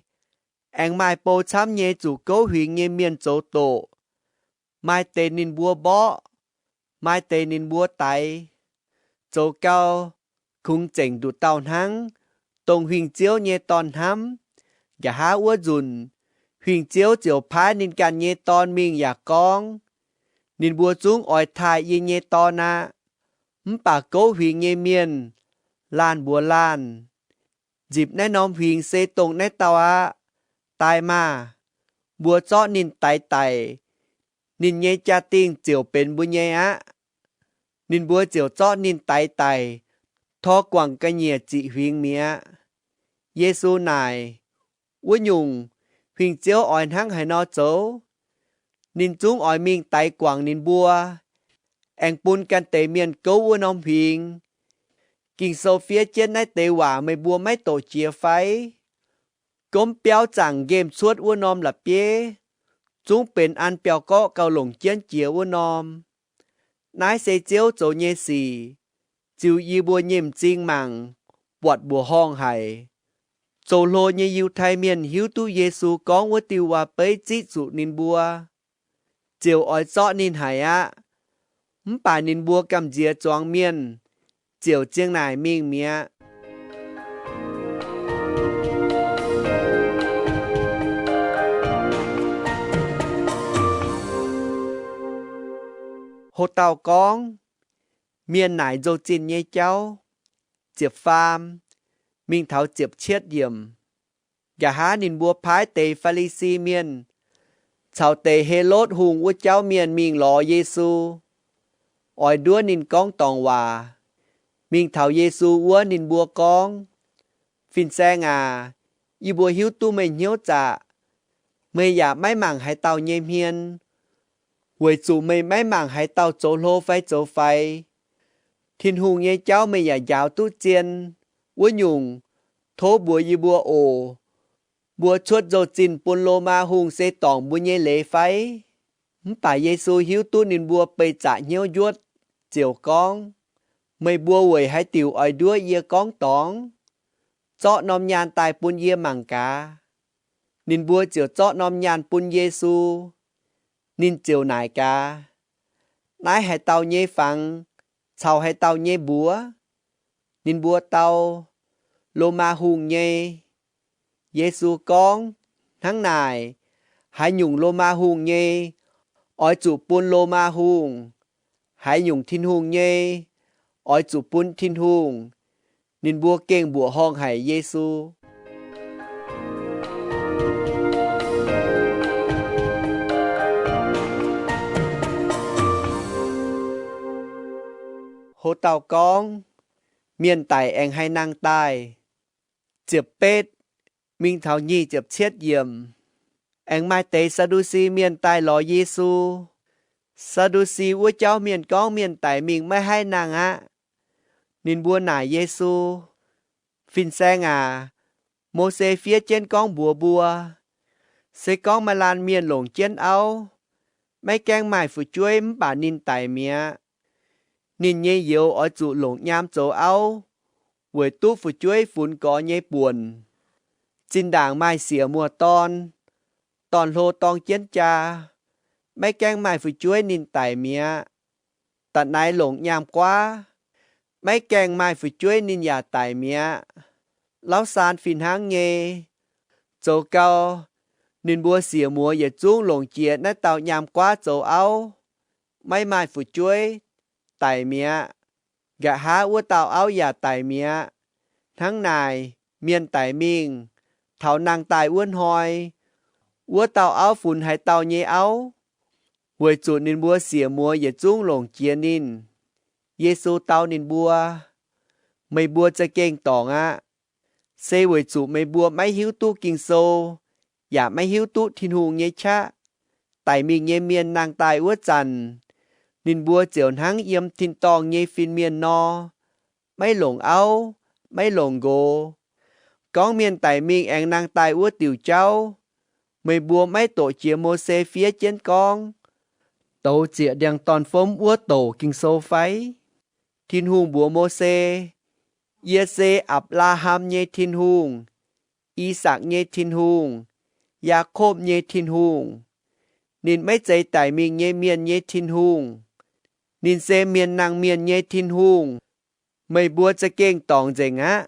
Aengx maaih bou camv nyei zuqc gouv huingx nyei mienh zoux doqc. Maaih deix ninh mbuo mborqv, maaih deix ninh mbuo daix. Zoux gau, kungx zengc nduqc dauh hnangv, dongh huingx-ziouv nyei dorn hnamv. Nqa'haav wuov nzunc, huingx-ziouv ziouc paaiv ninh ganh nyei dorn mingh yaac gorngv, ninh mbuo zungv oix taaih yie nyei dorn aqv. Mv baac gouv huingx nyei mienh laanh mbuox laanh, nzipc naaiv norm huingx se dongh naaiv dauh aqv. Daaih maah! Mbuo zorqv ninh daix daic, ninh nyei jaa-dingh ziouc benx mbuo nyei aqv. Ninh mbuo ziouc zorqv ninh daix daic, tor guangc ga'nyiec ziqc huingx mi'aqv. Yesu naaic, wuov nyungc, huingx-ziouv oix hnangv haaix nor zoux? Ninh zungv oix mingh daix guangc ninh mbuo, aengx bun ganh deix mienh gouv wuov norm huingx. Ging-Sou fiev jienv naaiv deix waac meih mbuo maiv doqc jiex fai? Gomv biauv zaangc nqemh cuotv wuov norm la'bieiv, zungv benx an biauv-gorqv gauh longc jienv jiex wuov norm. Naaiv se Ziouv zoux nyei sic. Ziux yie mbuo nyei m'zing mangc, buatc mbuoqc horngh haic. Zoux hlo nyei Yiutai Mienh hiuv duqv Yesu gorngv wuov diuh waac-beiv ziqv zuqc ninh mbuo, ziouc oix zorqv ninh haic aqv. Mv baac ninh mbuo gamh nziex zuangx mienh, ziouc ziang naaic mingh mi'aqv. Ho dauh gorngv, Mienh Naaic Nzou-Zinh Nyei Jauv, ziepc faam, mingh taux ziepc cietv yiemc. Nqa'haav ninh mbuo paaiv deix Faa^li^si Mienh caux deix Helotv Hungh wuov jauv mienh mingh lorz Yesu, oix nduov ninh gorngv dorngc waac. Mingh taux Yesu wuov, ninh mbuo gorngv, Fin-Saeng aac, yie mbuo hiuv duqv meih hnyouv zaqc. Meih yaac maiv mangc haaix dauh nyei hmien, weic zuqc meih maiv mangc haaix dauh zoux hlo fai zoux faix. Tin-Hungh nyei jauv meih yaac njaaux duqv zien. Wuov nyungc, tov mbuox yie mbuo oc. Mbuo cuotv nzou-zinh bun Lomaa Hungh se dorngc mbuo nyei leiz fai? Mv baac Yesu hiuv duqv ninh mbuo beih zaqc hnyouv njuotv, ziouc gorngv, Meih mbuo weic haaix diuc oix nduov yie gorngv dorngc? Zorqv norm nyaanh daaih bun yie mangc gaax. Ninh mbuo ziouc zorqv norm nyaanh bun Yesu. Ninh ziouc naaic gaax, Naaiv haaix dauh nyei fangx caux haaix dauh nyei mbuox? Ninh mbuo dau, Lomaa Hungh nyei. Yesu gorngv, Hnangv naaic, haaix nyungc Lomaa Hungh nyei, oix zuqc bun Lomaa Hungh. Haaix nyungc Tin-Hungh nyei, oix zuqc bun Tin-Hungh. Ninh mbuo gengh mbuoqc horngh haic Yesu. Ho dauh gorngv, Mienh daic aengx haih nangh daaih. Ziepc betv mingh taux nyic ziepc cietv yiemc. Aengx maaih deix Saa^ndu^si Mienh daaih lorz Yesu. Saa^ndu^si wuov jauv mienh gorngv mienh daic mingh maiv haih nangh aqv. Ninh mbuo naaic Yesu, Fin-Saeng aac, Mose fiev jienv gorngv mbuox mbuo, se gorngv maaih laanh mienh longc jienv auv, maiv gaengh maaih fu'jueiv mv baac ninh daic mi'aqv, ninh nyei youz oix zuqc longc nyaam zoux auv, weic duqv fu'jueiv funx gorx nyei buonc. Zinh ndaangc maaih siec muoz-dorn, dorn-hlo dorng jienv jaa, maiv gaengh maaih fu'jueiv ninh daic mi'aqv. Da'naix longc nyaam-guaav, maiv gaengh maaih fu'jueiv ninh yaac daic mi'aqv. Lauv saan fih hnangv nyei. Zoux gau, ninh mbuo siec muoz yietc zungv longc jiex naaiv dauh nyaam-guaav zoux auv, maiv maaih fu'jueiv, daic mi'aqv. Nqa'haav wuov dauh auv yaac daic mi'aqv. Hnangv naaic, mienh daic mingh, taux nangh daaih wuov hnoi, wuov dauh auv funx haaix dauh nyei auv? Weic zuqc ninh mbuo siec muoz yietc zungv longc jiex ninh. Yesu dau ninh mbuo, Meih mbuo za'gengh dorngc aqv. Se weic zuqc meih mbuo maiv hiuv duqv Ging-Sou, yaac maiv hiuv duqv Tin-Hungh nyei qaqv. Daic mingh nyei mienh nangh daaih wuov zanc, ninh mbuo ziouc hnangv yiem tin-dorngh nyei fin-mienh nor, maiv longc auv, maiv longc nqox, gorngv mienh daic mingh aengx nangh daaih wuov diuc jauv, meih mbuo maiv doqc jiex Mose fiev jienv gorngv, douz zieqc ndiangx-dorn-fomv wuov douc Ging-Sou fai? Tin-Hungh mbuox Mose, Yie se Apc^laa^ham nyei Tin-Hungh, I^sakc nyei Tin-Hungh, Yaakopv nyei Tin-Hungh. Ninh maiv zeiz daic mingh nyei mienh nyei Tin-Hungh. Ninh se mienh nangh mienh nyei Tin-Hungh. Meih mbuo za'gengh dorngc nzengc aqv.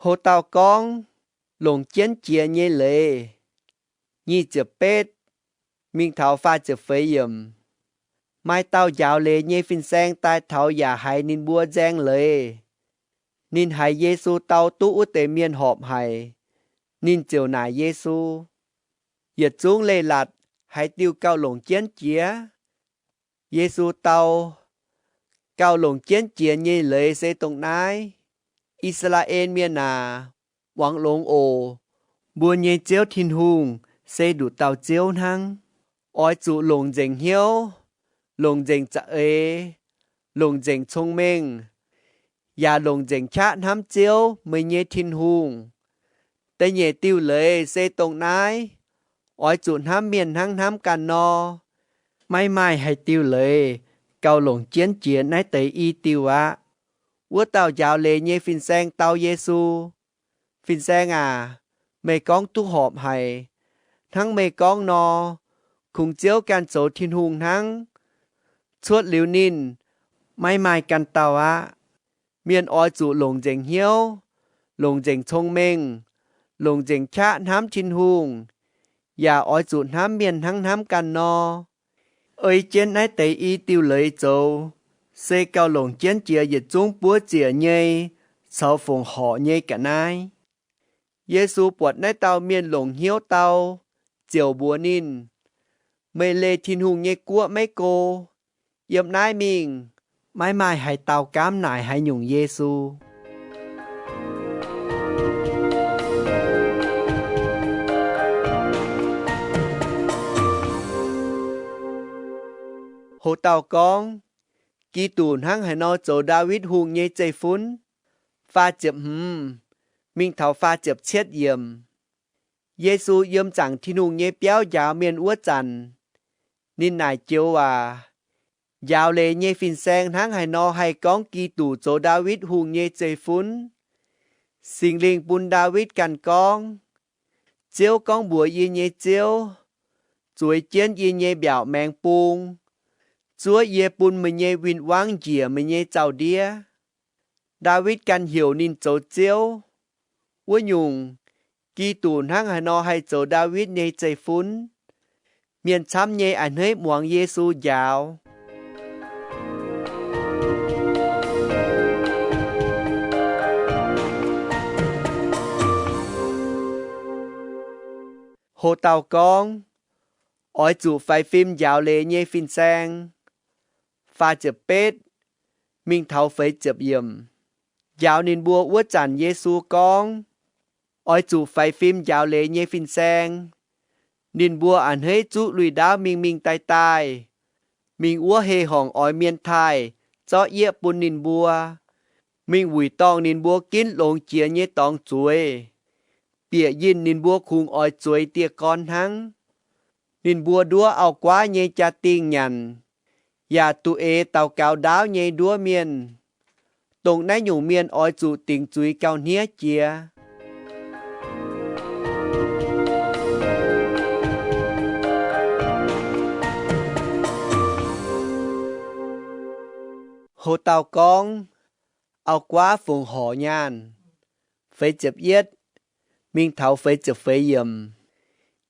Ho dauh gorngv, longc jienv jiex nyei leiz. Nyic ziepc betv mingh taux faah ziepc feix yiemc. Maaih dauh njaaux leiz nyei fin-saeng daaih taux yaac haiz ninh mbuo nzaeng leiz. Ninh haiz Yesu dau duqv wuov deix mienh horpc haic. Ninh ziouc naaic Yesu, Yietc zungv leiz-latc haaix diuh gauh longc jienv jiex? Yesu dau, Gauh longc jienv jiex nyei leiz se dongh naaiv, I^saa^laa^en Mienh aac, muangx longx oc. Mbuo nyei Ziouv Tin-Hungh se nduqc dauh Ziouv hnangv. Oix zuqc longc nzengc hnyouv, longc nzengc za'eix, longc nzengc cong-mengh, yaac longc nzengc qaqv hnamv Ziouv, meih nyei Tin-Hungh. Da'nyeic diuh leiz se dongh naaiv, Oix zuqc hnamv mienh hnangv hnamv ganh nor. Maiv maaih haaix diuh leiz gauh longc jienv jiex naaiv deix i diuh aqv. Wuov dauh njaaux leiz nyei fin-saeng dau Yesu, Fin-Saeng aac, meih gorngv duqv horpc haic. Hnangv meih gorngv nor, kungx Ziouv ganh zoux Tin-Hungh hnangv. Cuotv liuz ninh, maiv maaih ganh dauh aqv. Mienh oix zuqc longc nzengc hnyouv, longc nzengc cong-mengh, longc nzengc qaqv hnamv Tin-Hungh, yaac oix zuqc hnamv mienh hnangv hnamv ganh nor. Ei jienv naaiv deix i diuh leiz zoux, se gauh longc jienv jiex yietc zungv buov ziec nyei caux fongc horc nyei ga'naaiv. Yesu buatc naaiv dauh mienh longc hnyouv dau, ziouc mbuox ninh, Meih leih Tin-Hungh nyei guoqv maiv go. Yiem naaiv mingh, maiv maaih haaix dauh gaamv naaic haaix nyungc Yesu. Ho dauh gorngv, Giduc hnangv haaix nor zoux Ndaawitv Hungh nyei zeiv-fun? Faah ziepc hmz mingh taux faah ziepc cietv yiemc. Yesu yiem zaangc Tin-Hungh nyei biauv njaaux mienh wuov zanc, ninh naaic joux waac, Njaaux leiz nyei fin-saeng hnangv haaix nor haih gorngv Giduc zoux Ndaawitv Hungh nyei zeiv-fun? Singx Lingh bun Ndaawitv ganh gorngv, Ziouv gorngv mbuox yie nyei Ziouv, Zueiz jienv yie nyei mbiaauc maengx bung, zuov yie bun meih nyei win-wangv njiec meih nyei zaux-ndiev. Ndaawitv ganh heuc ninh zoux Ziouv. Wuov nyungc, Giduc hnangv haaix nor haih zoux Ndaawitv nyei zeiv-fun? Mienh camv nyei a'hneiv muangx Yesu njaaux. Ho dauh gorngv, Oix zuqc faix fim njaaux leiz nyei fin-saeng. Faah ziepc betv mingh taux feix ziepc yiemc. Njaaux ninh mbuo wuov zanc Yesu gorngv, Oix zuqc faix fim njaaux leiz nyei fin-saeng. Ninh mbuo a'hneiv zuqv lui-ndaauv mingh mingh daaih daaih, mingh wuov hei horngc oix mienh taaih zorqv yieqv bun ninh mbuo, mingh wuic dorngh ninh mbuo ginv longx jiex nyei dorngx zueiz, bieqc yinh ninh mbuo kungx oix zueiz dieh gorn hnangv. Ninh mbuo nduov auv-guaav nyei jaa-dingh nyanc, yaac duqv eix daux gaux ndaauv nyei nduov mienh. Dongh naaiv nyungc mienh oix zuqc dingc zuiz gauh hniev jiex. Ho dauh gorngv, Auv-guaav fongc horc nyaanh. Feix ziepc yietv mingh taux feix ziepc feix yiemc.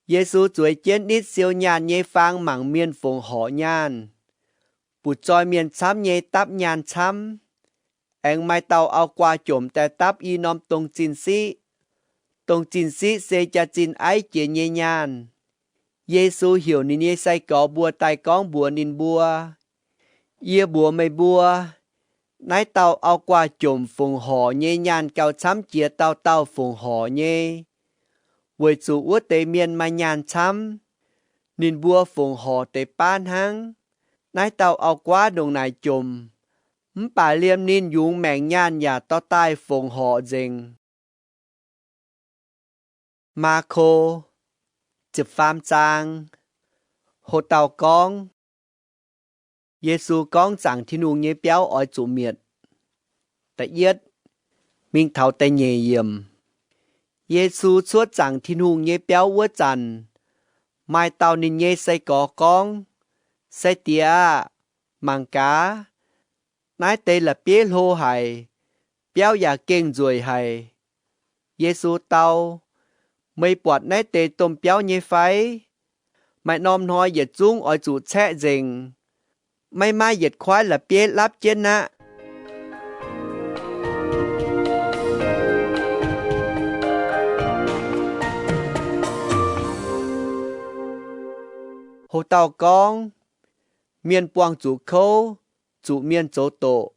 Yesu zueiz jienv nitv siou nyaanh nyei faang mangc mienh fongc horc nyaanh. Butv-zoih mienh camv nyei dapv nyaanh camv. Aengx maaih dauh auv-guaax jomc daaih dapv i norm dongh zinh siqv. Dongh zinh siqv se jaax-zinh aiv jiex nyei nyaanh. Yesu heuc ninh nyei sai-gorx mbuo daaih gorngv mbuox ninh mbuo, Yie mbuox meih mbuo, naaiv dauh auv-guaax jomc fongc horc nyei nyaanh gauh camv jiex dauh dauh fongc horc nyei. Weic zuqc wuov deix mienh maaih nyaanh camv, Ninh mbuo fongc horc deix baav hnangv. Naaiv dauh auv-guaav ndongc naaic jomc, mv baac liemh ninh yungz maengc nyaanh yaac dorh daaih fongc horc nzengc. Maako ziepc faam zaang. Ho dauh gorngv, Yesu gorngv zaangc Tin-Hungh nyei biauv oix zuqc mietc. Da'yietv mingh taux da'nyeic yiemc. Yesu cuotv zaangc Tin-Hungh nyei biauv wuov zanc, maaih dauh ninh nyei sai-gorx gorngv, Sai-Diex aah! Mangc gaax! Naaiv deix la'bieiv hlo haic, biauv yaac gengh nzueic haic. Yesu dau, Meih buatc naaiv deix domh biauv nyei fai? Maaih norm hnoi yietc zungv oix zuqc caeqv nzengc. Maiv maaih yietc kuaaiv la'bieiv lapv jienv aqv. Ho dauh gorngv, Mienh buangh zuqc kouv, zuqc mienh zoux doqc.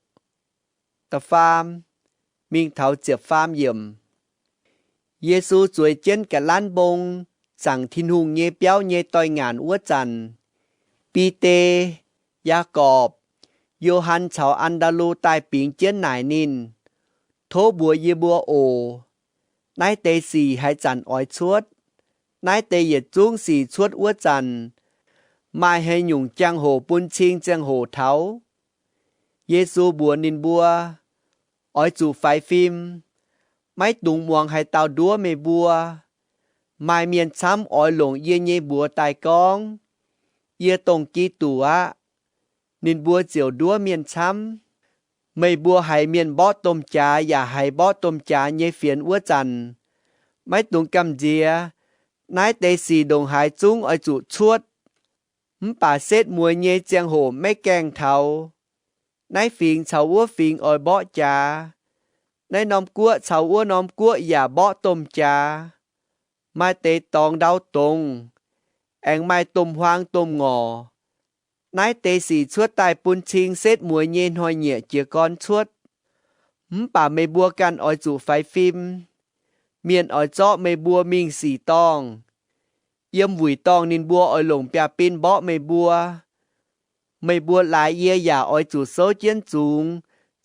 Da'faam mingh taux ziepc faam yiemc. Yesu zueiz jienv ga'lanv mbong zaangc Tin-Hungh nyei biauv nyei doix-ngaanc wuov zanc, Bide, Yaagorpc, Yo^han caux An^ndaa^lu daaih bingx jienv naaic ninh, Tov mbuox yie mbuo oc. Naaiv deix sic haaix zanc oix cuotv? Naaiv deix yietc zungv sic cuotv wuov zanc, maaih haaix nyungc jangx-hoc bun cing ziangh hoc taux? Yesu mbuox ninh mbuo, Oix zuqc faix fim. Maiv dungx muangx haaix dauh nduov meih mbuo. Maaih mienh camv oix longc yie nyei mbuox daaih gorngv, Yie dongh Giduc aqv. Ninh mbuo ziouc nduov mienh camv. Meih mbuo haiz mienh mborqv domh jaax yaac haiz mborqv domh jaax nyei fienx wuov zanc, maiv dungx gamh nziex. Naaiv deix sic ndongc haaix zungv oix zuqc cuotv. Mv baac setv mueiz nyei ziangh hoc maiv gaengh taux. Naaiv fingx caux wuov fingx oix mborqv jaax. Naaiv norm guoqv caux wuov norm guoqv yaac mborqv domh jaax. Maaih deix dorngx ndau dongz, aengx maaih domh huaang domh ngorc. Naaiv deix sic cuotv daaih bun cing setv mueiz nyei hnoi-nyieqc jiez gorn cuotv. Mv baac meih mbuo ganh oix zuqc faix fim. Mienh oix zorqv meih mbuo mingh sic dorngh. Yiem wuic dorngh ninh mbuo oix longc biaav-bin mborqv meih mbuo. Meih mbuo laaix yie yaac oix zuqc souv jienv zungx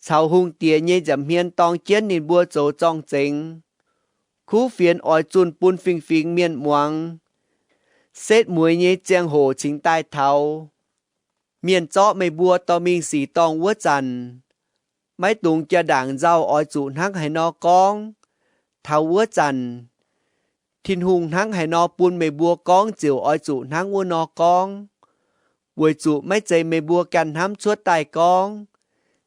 caux hungh diex nyei nza'hmien dorng jienv ninh mbuo zoux zorng-zengx. Kuv fienx oix zunh bun fingx-fingx mienh muangx. Setv mueiz nyei ziangh hoc cingx daaih taux. Mienh zorqv meih mbuo dorh mingh sic dorngh wuov zanc, maiv dungx jaa-ndaangc nzauh oix zuqc hnangv haaix nor gorngv. Taux wuov zanc, Tin-Hungh hnangv haaix nor bun meih mbuo gorngv ziouc oix zuqc hnangv wuov nor gorngv, weic zuqc maiv zeiz meih mbuo ganh hnamv cuotv daaih gorngv,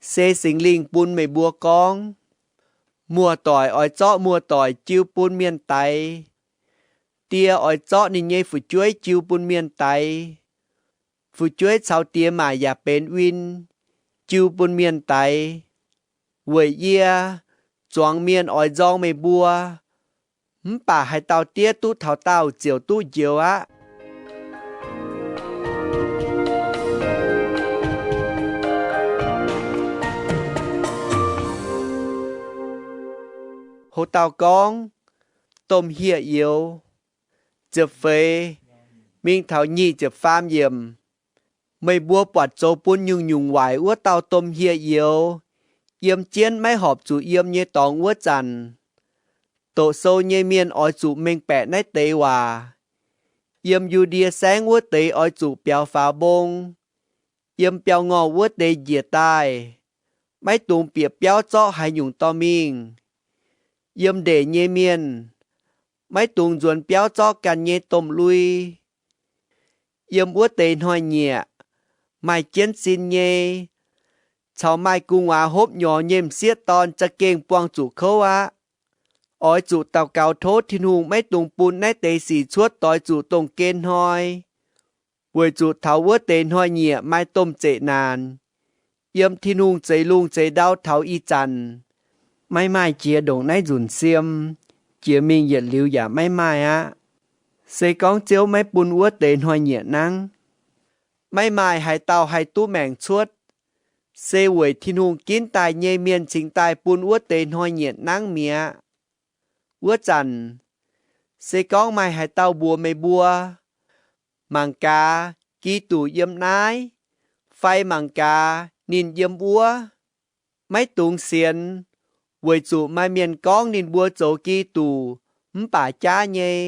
se Singx Lingh bun meih mbuo gorngv. Muoz-doic oix zorqv muoz-doic jiu bun mienh daix. Die oix zorqv ninh nyei fu'jueiv jiu bun mienh daix. Fu'jueiv caux diex maac yaac benx win jiu bun mienh daix. Weic yie, zuangx mienh oix nzorng meih mbuo, mv baac haaix dauh diev duqv taux daauh ziouc duqv njoux aqv. Ho dauh gorngv, Domh hieh youz. Ziepc feix mingh taux nyic ziepc faam yiemc. Meih mbuo buatc zoux bun nyungc-nyungc waaic wuov dauh domh hieh youz yiem jienv maiv horpc zuqc yiem nyei dorngx wuov zanc, doqc sou nyei mienh oix zuqc mengh baeqc naaiv deix waac. Yiem Yu^ndie Saengv wuov deix oix zuqc biaux faaux mbong. Yiem biauv-ngorh wuov deix njiec daaih, maiv dungx bieqc biauv zorqv haaix nyungc dorh mingh. Yiem ndeic nyei mienh, maiv dungx nzuonx biauv zorqv ganh nyei domh lui. Yiem wuov deix hnoi-nyieqc, maaih jienv sin nyei caux maaih gu'nguaaz hopv nyorx nyei m'sieqv dorn za'gengh buangh zuqc kouv aqv. Oix zuqc daux gaux tov Tin-Hungh maiv dungx bun naaiv deix sic cuotv doix zuqc dongh gen hnoi, weic zuqc taux wuov deix hnoi-nyieqc maaih domh zeqc naanc. Yiem Tin-Hungh zeix lungh zeix ndau taux ih zanc, maiv maaih jiex ndongc naaiv nzunc siem. Jiex mingh yietc liuz yaac maiv maaih aqv. Se gorngv Ziouv maiv bun wuov deix hnoi-nyieqc nangv, maiv maaih haaix dauh haih duqv maengc cuotv. Se weic Tin-Hungh ginv daaih nyei mienh cingx daaih bun wuov deix hnoi-nyieqc nangv mi'aqv. Wuov zanc, se gorngv maaih haaix dauh mbuox meih mbuo, Mangc gaax, Giduc yiem naaiv! Fai mangc gaax, ninh yiem wuov! Maiv dungx sienx, weic zuqc maaih mienh gorngv ninh mbuo zoux Giduc mv baac jaav nyei.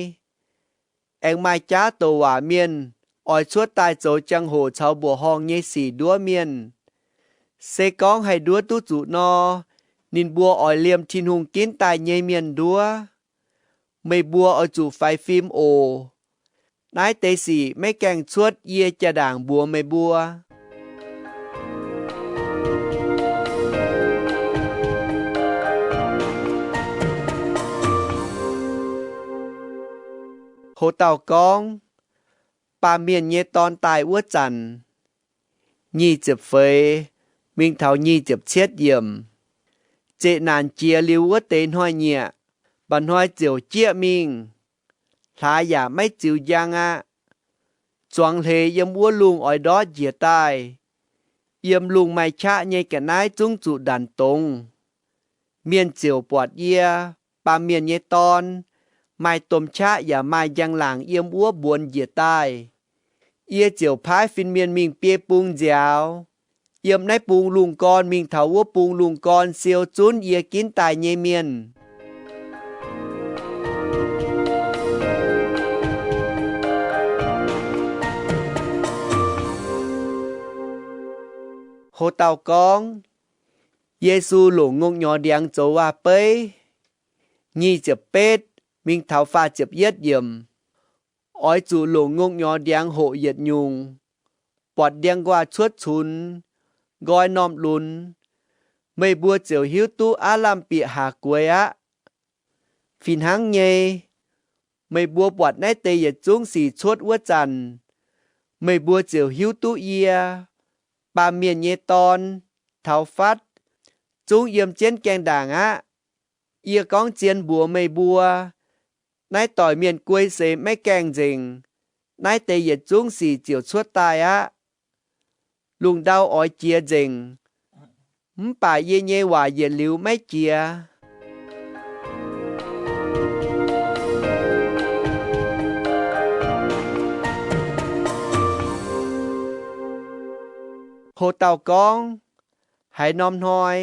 Aengx maaih jaav douc waac mienh oix cuotv daaih zoux jangx-hoc caux mbuoqc horngh nyei sic nduov mienh. Se gorngv haih nduov duqv zuqc nor, ninh mbuo oix liemh Tin-Hungh ginv daaih nyei mienh nduov. Meih mbuo oix zuqc faix fim oc. Naaiv deix sic maiv gaengh cuotv yie jaa-ndaangc mbuox meih mbuo. Ho dauh gorngv, Baamh Mienh nyei Dorn daaih wuov zanc, nyic ziepc feix mingh taux nyic ziepc cietv yiemc, zeqc naanc jiex liuz wuov deix hnoi-nyieqc, mba'hnoi ziouc jieqv mingh. Hlaax yaac maiv ziux njang aqv. Zuangx hleix yiem wuov lungh oix ndortv njiec daaih. Yiem lungh maaih qaqv nyei ga'naaiv zungv zuqc ndanc dongz. Mienh ziouc buatc yie, Baamh Mienh nyei Dorn, maaih domh qaqv yaac maaih njang-laangc yiem wuov mbuonx njiec daaih. Yie ziouc paaiv fin-mienh mingh biei bung nziaaux. Yiem naaiv bung lungh gorn mingh taux wuov bung lungh gorn siou zunv yie ginv daaih nyei mienh. Ho dauh gorngv, Yesu longc ngongh nyorx ndiangx zoux waac-beiv, nyic ziepc betv mingh taux faah ziepc yietv yiemc. Oix zuqc longc ngongh nyorx ndiangx hoqc yietc nyungc, buatc ndiangx-nquaah cuotv cunx, nqoi normh lunx, meih mbuo ziouc hiuv duqv aav lamh bieqc haac gueix aqv. Fih hnangv nyei, meih mbuo buatc naaiv deix yietc zungv sic cuotv wuov zanc, meih mbuo ziouc hiuv duqv yie, Baamh Mienh nyei Dorn, taux fatv, zungv yiem jienv gaengh ndaangc aqv. Yie gorngv zien mbuox meih mbuo, naaiv doic mienh guei seix maiv gaengh nzengc, naaiv deix yietc zungv sic ziouc cuotv daaih aqv. Lungh ndau oix jiex nzengc, mv baac yie nyei waac yietc liuz maiv jiex. Ho dauh gorngv, Haaix norm hnoi,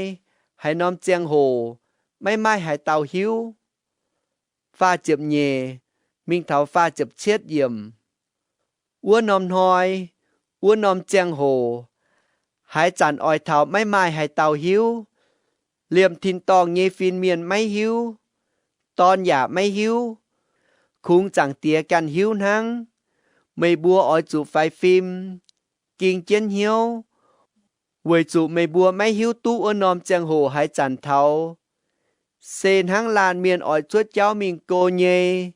haaix norm ziangh hoc, maiv maaih haaix dauh hiuv. Faah ziepc nyeic mingh taux faah ziepc cietv yiemc. Wuov norm hnoi, wuov norm ziangh hoc, haaix zanc oix taux maiv maaih haaix dauh hiuv. Liemh tin-dorngh nyei fin-mienh maiv hiuv, Dorn yaac maiv hiuv, kungx Zaangc Diex ganh hiuv hnangv. Meih mbuo oix zuqc faix fim, ging jienv hnyouv, weic zuqc meih mbuo maiv hiuv duqv wuov norm ziangh hoc haaix zanc taux. Se hnangv laanh mienh oix cuotv jauv mingh go nyei,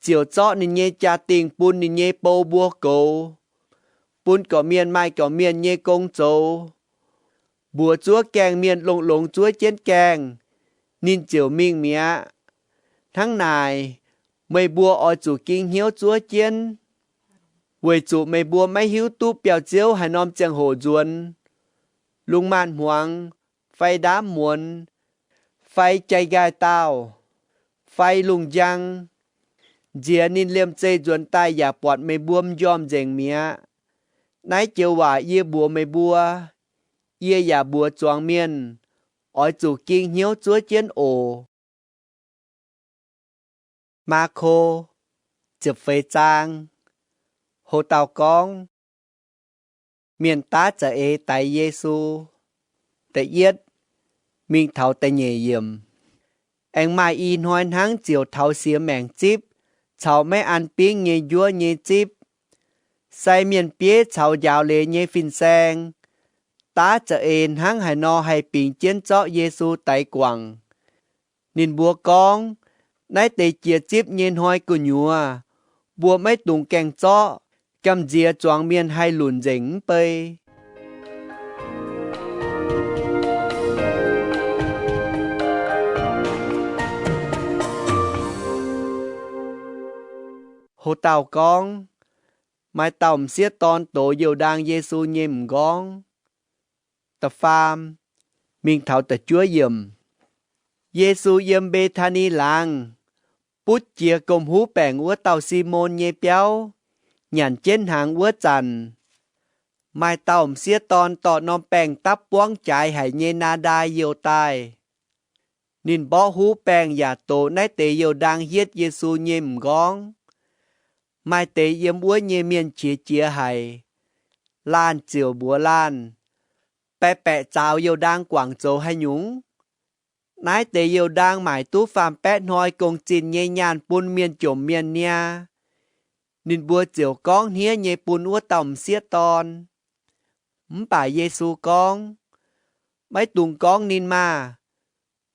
ziouc zorqv ninh nyei jaa-dingh bun ninh nyei bou mbuo goux, bun gorqv-mienh maaih gorqv-mienh nyei gong zoux, mbuox zuov gaengh mienh longx-longx zuov jienv gaengh, ninh ziouc mingh mi'aqv. Hnangv naaic, meih mbuo oix zuqc ging hnyouv zuov jienv, weic zuqc meih mbuo maiv hiuv duqv biauv-ziouv haaix norm ziangh hoc nzuonx. Lungh maanz-hmuangx, fai ndaamv muonz, fai jai nqaai daauh, fai lungh njang, nziex ninh liemh zeih nzuonx daaih yaac buatc meih mbuo m'njormh nzengc mi'aqv. Naaiv joux waac yie mbuox meih mbuo, yie yaac mbuox zuangx mienh, oix zuqc ging hnyouv zuov jienv oc. Maako, ziepc feix zaang. Ho dauh gorngv, Mienh daav za'eix daix Yesu. Da'yietv mingh taux da'nyeic yiemc. Aengx maaih i hnoi hnangv ziouc taux siex maengc zipv caux maiv an bingv nyei njuov nyei zipv. Sai mienh bieiv caux njaaux leiz nyei fin-saeng daav za'eix hnangv haaix nor haih bingx jienv zorqv Yesu daix guangc. Ninh mbuo gorngv, Naaiv deix jiex zipv nyei hnoi gu'nyuoz, mbuo maiv dungx gaengh zorqv, gamh nziex zuangx mienh haih lunc nzengc mv bei. Ho dauh gorngv, Maaih dauh m'sieqv dorn dox youh ndaang Yesu nyei m'nqorngv. Da'faam mingh taux da'juov yiemc. Yesu yiem Mbe^taa^ni Laangz, butv jiex gomh huv baengc wuov dauh Simon nyei biauv, Nyanc jienv hnaangx wuov zanc, maaih dauh m'sieqv dorn dorh norm baengh dapv buangv jaaix haic nyei naa ndaa youh daaih. Ninh mborqv huv baengh yaac dox naaiv deix youh ndaang hietv Yesu nyei m'nqorngv. Maaih deix yiem wuov nyei mienh qiex jiez haic. Laanh ziouc mbuox laanh, Baeqc baeqc zaux youh ndaang guangc zoux haaix nyungc? Naaiv deix youh ndaang maaic duqv faam-baeqv hnoi gong-zinh nyei nyaanh bun mienh jomc mienh niaa. Ninh mbuo ziouc gorngv hniev nyei bun wuov dauh m'sieqv dorn. Mv baac Yesu gorngv, Maiv dungx gorngv ninh maah!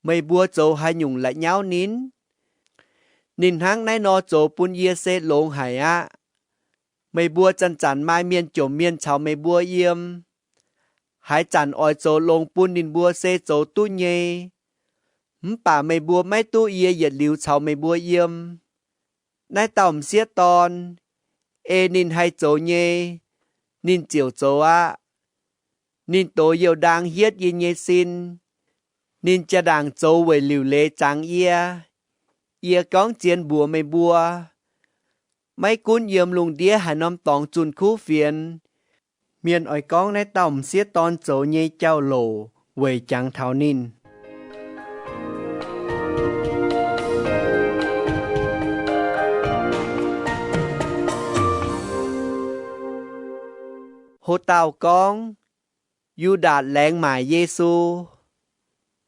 Meih mbuo zoux haaix nyungc la'nyauv ninh? Ninh hnangv naaiv nor zoux bun yie se longx haic aqv. Meih mbuo zanc-zanc maaih mienh jomc mienh caux meih mbuo yiem. Haaix zanc oix zoux longx bun ninh mbuo se zoux duqv nyei. Mv baac meih mbuo maiv duqv yie yietc liuz caux meih mbuo yiem. Naaiv dauh m'sieqv dorn, ei ninh haih zoux nyei, ninh ziouc zoux aqv. Ninh dox youh ndaang hietv yie nyei sin. Ninh jaa-ndaangc zoux weic liuc leiz zangx yie. Yie gorngv zien mbuox meih mbuo, maiv gunv yiem lungh ndiev haaix norm dorngx zunh kuv fienx, mienh oix gorngv naaiv dauh m'sieqv dorn zoux nyei jauv-louc weic jangx taux ninh. Ho dauh gorngv, Yu^ndaatc Laengz Maaic Yesu.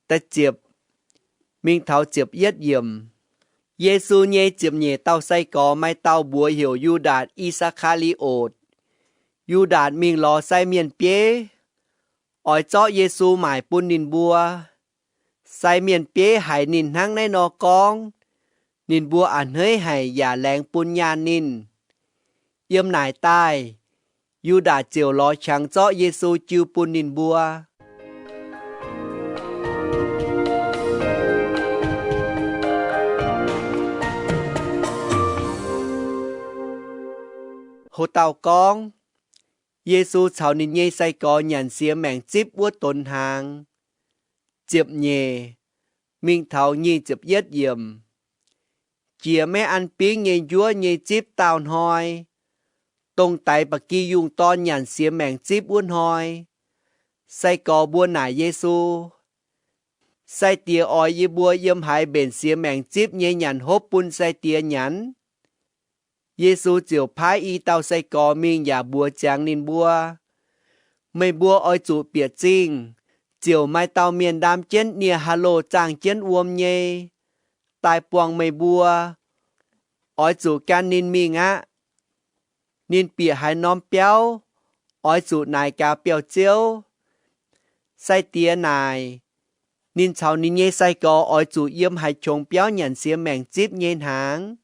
Da'ziepc mingh taux ziepc yietv yiemc. Yesu nyei ziepc nyeic dauh sai-gorx maaih dauh mbuox heuc Yu^ndaatc I^saa^kaa^li^otc. Yu^ndaatc mingh lorz sai mienh bieiv, oix zorqv Yesu maaic bun ninh mbuo. Sai mienh bieiv haiz ninh hnangv naaiv nor gorngv, ninh mbuo a'hneiv haic yaac laengz bun nyaanh ninh. Yiem naaic daaih, Yu^ndaatc ziouc lorz qangx zorqv Yesu jiu bun ninh mbuo. Ho dauh gorngv, Yesu caux ninh nyei sai-gorx nyanc siex maengc zipv wuov donx hnaangx. Ziepc nyeic mingh taux nyic ziepc yietv yiemc. Jiex maiv an bingv nyei njuov nyei zipv daauh hnoi, dongh daix ba'gi yungh dorn nyanc siex maengc zipv wuov hnoi, sai-gorx mbuo naaic Yesu, Sai-Diex oix yie mbuo yiem haaix mbenc siex maengc zipv nyei nyanc hopv bun sai-diex nyanc? Yesu ziouc paaiv i dauh sai-gorx mingh yaac mbuox ziangx ninh mbuo, Meih mbuo oix zuqc bieqc zingh, ziouc maaih dauh mienh ndaam jienv nie-haaix loh zaangh jienv wuom nyei daaih buangh meih mbuo. Oix zuqc gan ninh mingh aqv. Ninh bieqc haaix norm biauv, oix zuqc naaic gaax biauv-ziouv, Sai-Diex naaic, ninh caux ninh nyei sai-gorx oix zuqc yiem haaix qongx biauv nyanc siex maengc zipv nyei hnaangx.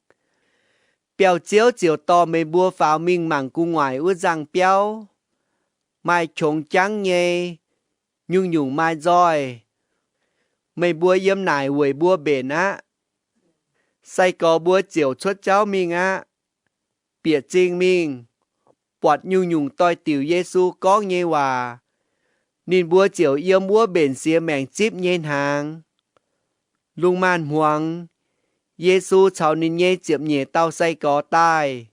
Biauv-ziouv ziouc dorh meih mbuo faaux mingh mangc gu'nguaaic wuov nzangh biauv. Maaih qongx jangv nyei, nyungc-nyungc maaih nzoih. Meih mbuo yiem naaic weic mbuo mbenc aqv. Sai-gorx mbuo ziouc cuotv jauv mingh aqv. Bieqc zingh mingh, buatc nyungc-nyungc doix-diuc Yesu gorngv nyei waac. Ninh mbuo ziouc yiem wuov mbenc siex maengc zipv nyei hnaangx. Lungh maanz hmuangx, Yesu caux ninh nyei ziepc nyeic dauh sai-gorx daaih.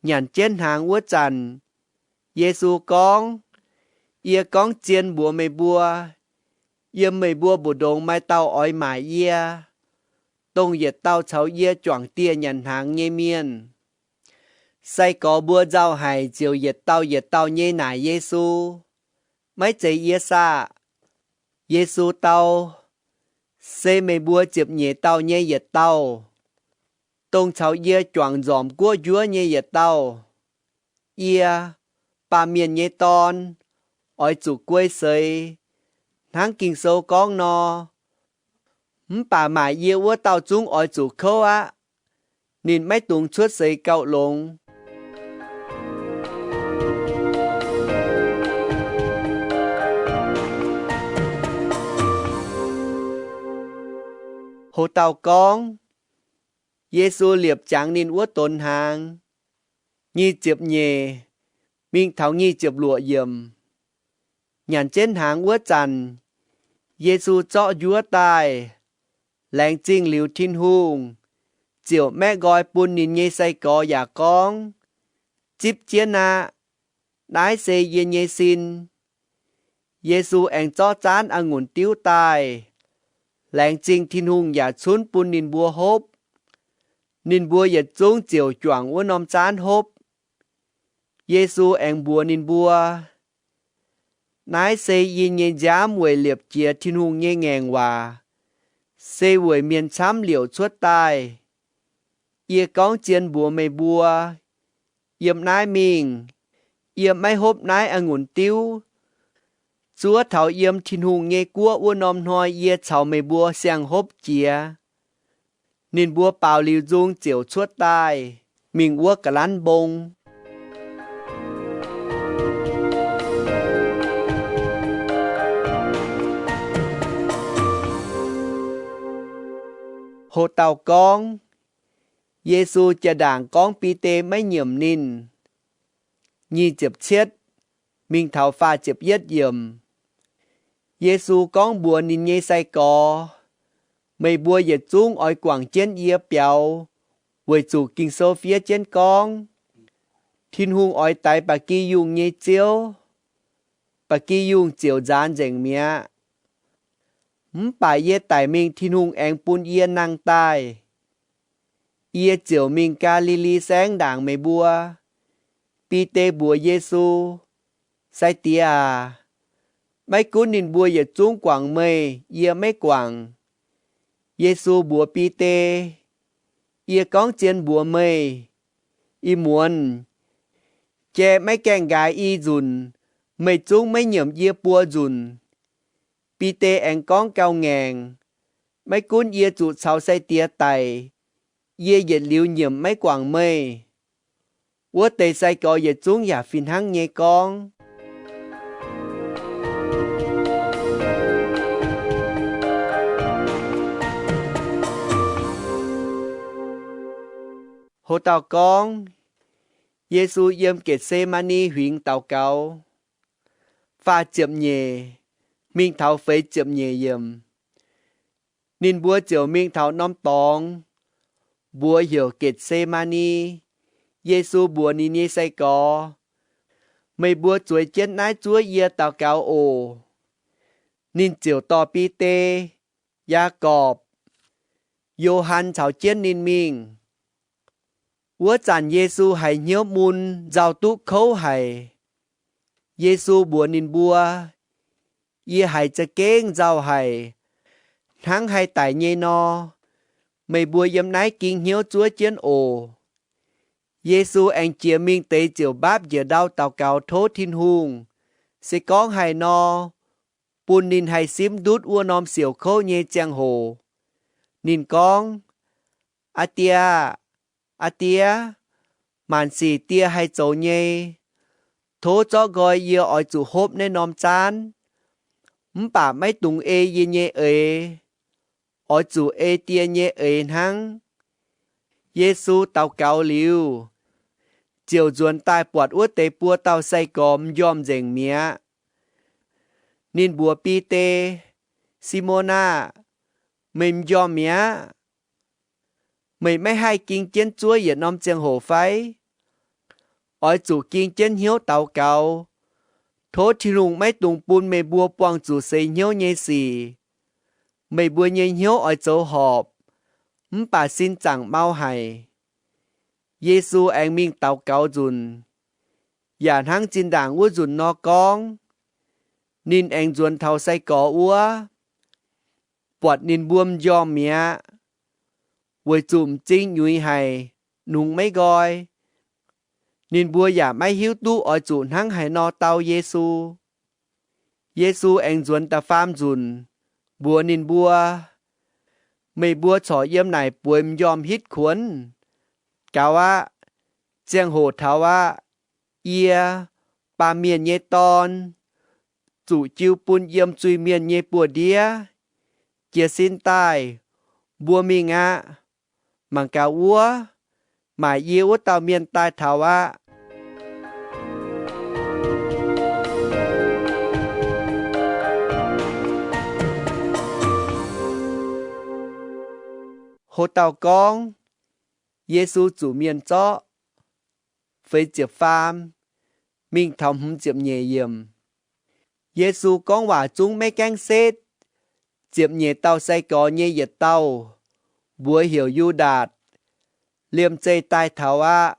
Nyanc jienv hnaangx wuov zanc, Yesu gorngv, Yie gorngv zien mbuox meih mbuo, yiem meih mbuo mbu'ndongx maaih dauh oix maaic yie, dongh yietc dauh caux yie juangc dieh nyanc hnaangx nyei mienh. Sai-gorx mbuo nzauh haic ziouc yietc dauh yietc dauh nyei naaic Yesu, Maiv zeiz yie saah? Yesu dau, Se meih mbuo ziepc nyeic dauh nyei yietc dauh, dongh caux yie juangc nzormc guoqv njuov nyei yietc dauh. Yie, Baamh Mienh nyei Dorn, oix zuqc guei seix, hnangv Ging-Sou gorngv nor. Mv baac maaic yie wuov dauh zungv oix zuqc kouv aqv. Ninh maiv dungx cuotv seix gauh longx. Ho dauh gorngv, Yesu liepc jangx ninh wuov donx hnaangx. Nyic ziepc nyeic mingh taux nyic ziepc luoqc yiemc. Nyanc jienv hnaangx wuov zanc, Yesu zorqv njuov daaih, laengz zingh liuz Tin-Hungh, ziouc maeqv nqoi bun ninh nyei sai-gorx yaac gorngv, Zipv jienv aqv. Naaiv se yie nyei sin. Yesu aengx zorqv zaanv a'ngunc diuv daaih, laengz zingh Tin-Hungh yaac cunv bun ninh mbuo hopv. Ninh mbuo yietc zungv ziouc juangc wuov norm zaanv hopv. Yesu aengx mbuox ninh mbuo, Naaiv se yie nyei nziaamv weic liepc jiez Tin-Hungh nyei ngaengc waac, se weic mienh camv liouc cuotv daaih. Yie gorngv zien mbuox meih mbuo, yiem naaiv mingh, yie maiv hopv naaiv a'ngunc diuv, zuov taux yiem Tin-Hungh nyei guoqv wuov norm hnoi yie caux meih mbuo siang-hopv jiez. Ninh mbuo baaux liuz nzung ziouc cuotv daaih, mingh wuov ga'lanv mbong. Ho dauh gorngv, Yesu jaa-ndaangc gorngv Bide maiv nyiemc ninh. Nyic ziepc cietv mingh taux faah ziepc yietv yiemc. Yesu gorngv mbuox ninh nyei sai-gorx, Meih mbuo yietc zungv oix guangc jienv yie biaux, weic zuqc Ging-Sou fiev jienv gorngv, Tin-Hungh oix daix ba'gi yungh nyei Ziouv, ba'gi yungh ziouc nzaanx nzengc mi'aqv. Mv baac yie daic mingh Tin-Hungh aengx bun yie nangh daaih. Yie ziouc mingh Gaa^li^li Saengv ndaangc meih mbuo. Bide mbuox Yesu, Sai-Diex aac, maiv gunv ninh mbuo yietc zungv guangc meih, yie maiv guangc. Yesu mbuox Bide, Yie gorngv zien mbuox meih, ih muonz, jai maiv gaengh nqaaix i nzunc, meih zungv maiv nyiemc yie buo nzunc. Bide aengx gorngv gauh ngaengc, Maiv gunv yie zuqc caux sai-diex daic, yie yietc liuz nyiemc maiv guangc meih. Wuov deix sai-gorx yietc zungv yaac fih hnangv nyei gorngv. Ho dauh gorngv, Yesu yiem Getc^se^maa^ni Huingx daux gaux. Faah ziepc nyeic mingh taux feix ziepc nyeic yiemc. Ninh mbuo ziouc mingh taux norm dorngx, mbuox heuc Getc^se^maa^ni. Yesu mbuox ninh nyei sai-gorx, Meih mbuo zueiz jienv naaiv zuov yie daux gaux oc. Ninh ziouc dorh Bide, Yaagorpc, Yo^han caux jienv ninh mingh. Wuov zanc Yesu haiz hnyouv mun nzauh duqv kouv haic. Yesu mbuox ninh mbuo, Yie haiz za'gengh nzauh haic, hnangv haih daic nyei nor. Meih mbuo yiem naaiv ging hnyouv zuov jienv oc. Yesu aengx jiex mingh deix ziouc mbaapv njiec ndau daux gaux tov Tin-Hungh, se gorngv haaix nor, bun ninh haih simv ndutv wuov norm siouc kouv nyei ziangh hoc. Ninh gorngv, Aa Die aah! Aa Die, maanc sic Die haih zoux nyei. Tov zorqv nqoi yie oix zuqc hopv naaiv norm zaanv, mv baac maiv dungx ei yie nyei eix. Oix zuqc ei Die nyei eix hnangv. Yesu daux gaux liuz, ziouc nzuonx daaih buatc wuov deix buo dauh sai-gorx m'njormh nzengc mi'aqv. Ninh mbuox Bide, Simon aah! Meih m'njormh mi'aqv? Meih maiv haih ging jienv zuov yietc norm ziangh hoc fai? Oix zuqc ging jienv hnyouv daux gaux, tov Tin-Hungh maiv dungx bun meih mbuo buangh zuqc seix hnyouv nyei sic. Meih mbuo nyei hnyouv oix zoux horpc, mv baac sin zaangc mau haic. Yesu aengx mingh daux gaux nzunc, yaac hnangv zinh ndaangc wuov nzunc nor gorngv. Ninh aengx nzuonx taux sai-gorx wuov, buatc ninh mbuo m'njormh mi'aqv, weic zuqc m'zing nyuix haic, nungx maiv nqoi. Ninh mbuo yaac maiv hiuv duqv oix zuqc hnangv haaix nor dau Yesu. Yesu aengx nzuonx da'faam nzunc, mbuox ninh mbuo, Meih mbuo corc yiem naaic bueix m'njormh hitv kuonx? Gaux aqv. Ziangh hoc taux aqv. Yie, Baamh Mienh nyei Dorn, zuqc jiu bun yiem zuiz-mienh nyei buoz-ndiev. Jiez sin daaih, mbuo mingh aqv. Mangc gaax wuov, maaic yie wuov dauh mienh daaih taux aqv. Ho dauh gorngv, Yesu zuqc mienh zorqv. feix ziepc faam mingh taux hmz ziepc nyeic yiemc. Yesu gorngv waac zungv maiv gaengv setv. Ziepc nyeic dauh sai-gorx nyei yietc dauh, mbuox heuc Yu^ndaatc, liemh zeih daaih taux aqv.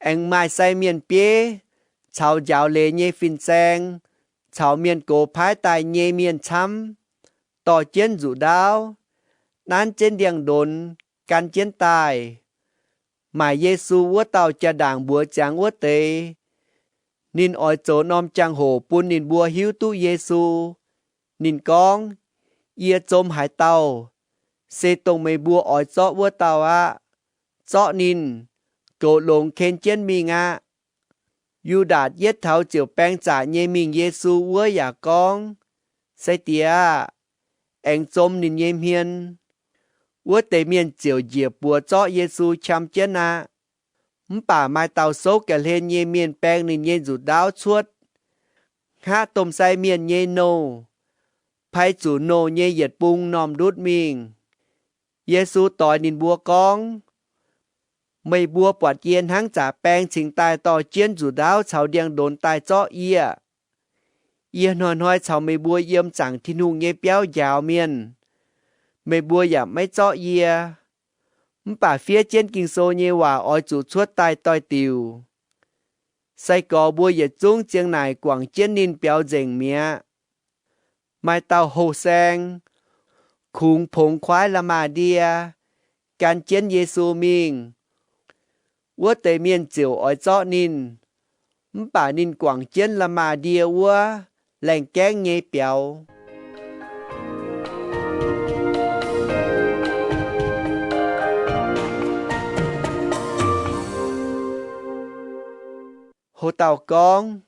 Aengx maaih sai mienh bieiv caux njaaux leiz nyei fin-saeng caux mienh gox paaiv daaih nyei mienh camv, dorh jienv nzuqc ndaauv, nanv jienv ndiangx-ndonx gan jienv daaih. Maaic Yesu wuov dauh jaa-ndaangc mbuox ziangx wuov deix, ninh oix zoux norm jangx-hoc bun ninh mbuo hiuv duqv Yesu. Ninh gorngv, Yie zom haaix dauh, se dongh meih mbuo oix zorqv wuov dauh aqv. Zorqv ninh, goux longx ken jienv mingh aqv. Yu^ndaatc yietv taux ziouc baeng zaqc nyei mingh Yesu wuov yaac gorngv, Sai-Diex aah! Aengx zom ninh nyei hmien. Wuov deix mienh ziouc njiec buoz zorqv Yesu qam jienv aqv. Mv baac maaih dauh souv ga'hlen nyei mienh baeng ninh nyei nzuqc ndaauv cuotv, hngaqv domh sai mienh nyei nouh, pai zuqc nouh nyei yietc bung normh ndutv mingh. Yesu doix ninh mbuo gorngv, Meih mbuo buatc yie hnangv zaqc baeng cingx daaih dorh jienv nzuqc ndaauv caux ndiangx-ndonx daaih zorqv yie. Yie hnoi-hnoi caux meih mbuo yiem zaangc Tin-Hungh nyei biauv njaaux mienh, meih mbuo yaac maiv zorqv yie. Mv baac fiev jienv Ging-Sou nyei waac oix zuqc cuotv daaih doix-diuc. Sai-gorx mbuo yietc zungv ziang naaic guangc jienv ninh biaux nzengc mi'aqv. Maaih dauh houh saeng kungx pongx kuaaiv la'maah ndie gan jienv Yesu mingh. Wuov deix mienh ziouc oix zorqv ninh, mv baac ninh guangc jienv la'maah ndie wuov laengh gaengv nyei biaux. Houh dauh gorngv,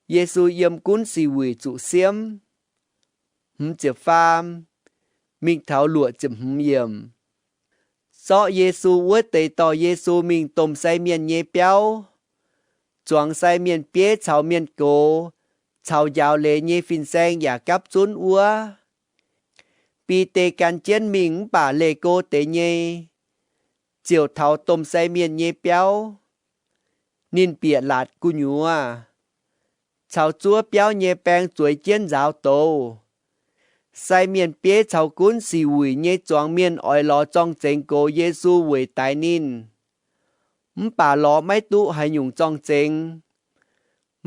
Yesu yiem gunv sic wuic zuqc siemv, hmz ziepc faam mingh taux luoqc ziepc hmz yiemc. Zorqv Yesu wuov deix dorh Yesu mingh domh sai mienh nyei biauv, zuangx sai mienh bieiv caux mienh gox caux njaaux leiz nyei fin-saeng yaac gapv zunv wuov. Bide gan jienv mingh mv baac leih go deix nyei, ziouc taux domh sai mienh nyei biauv. Ninh bieqc laatc gu'nyuoz, caux zuov biauv nyei baeng zueiz jienv nzaaux douz. Sai mienh bieiv caux gunv sic wuic nyei zuangx mienh oix lorz zorng-zengx gox Yesu weic daix ninh, mv baac lorz maiv duqv haaix nyungc zorng-zengx.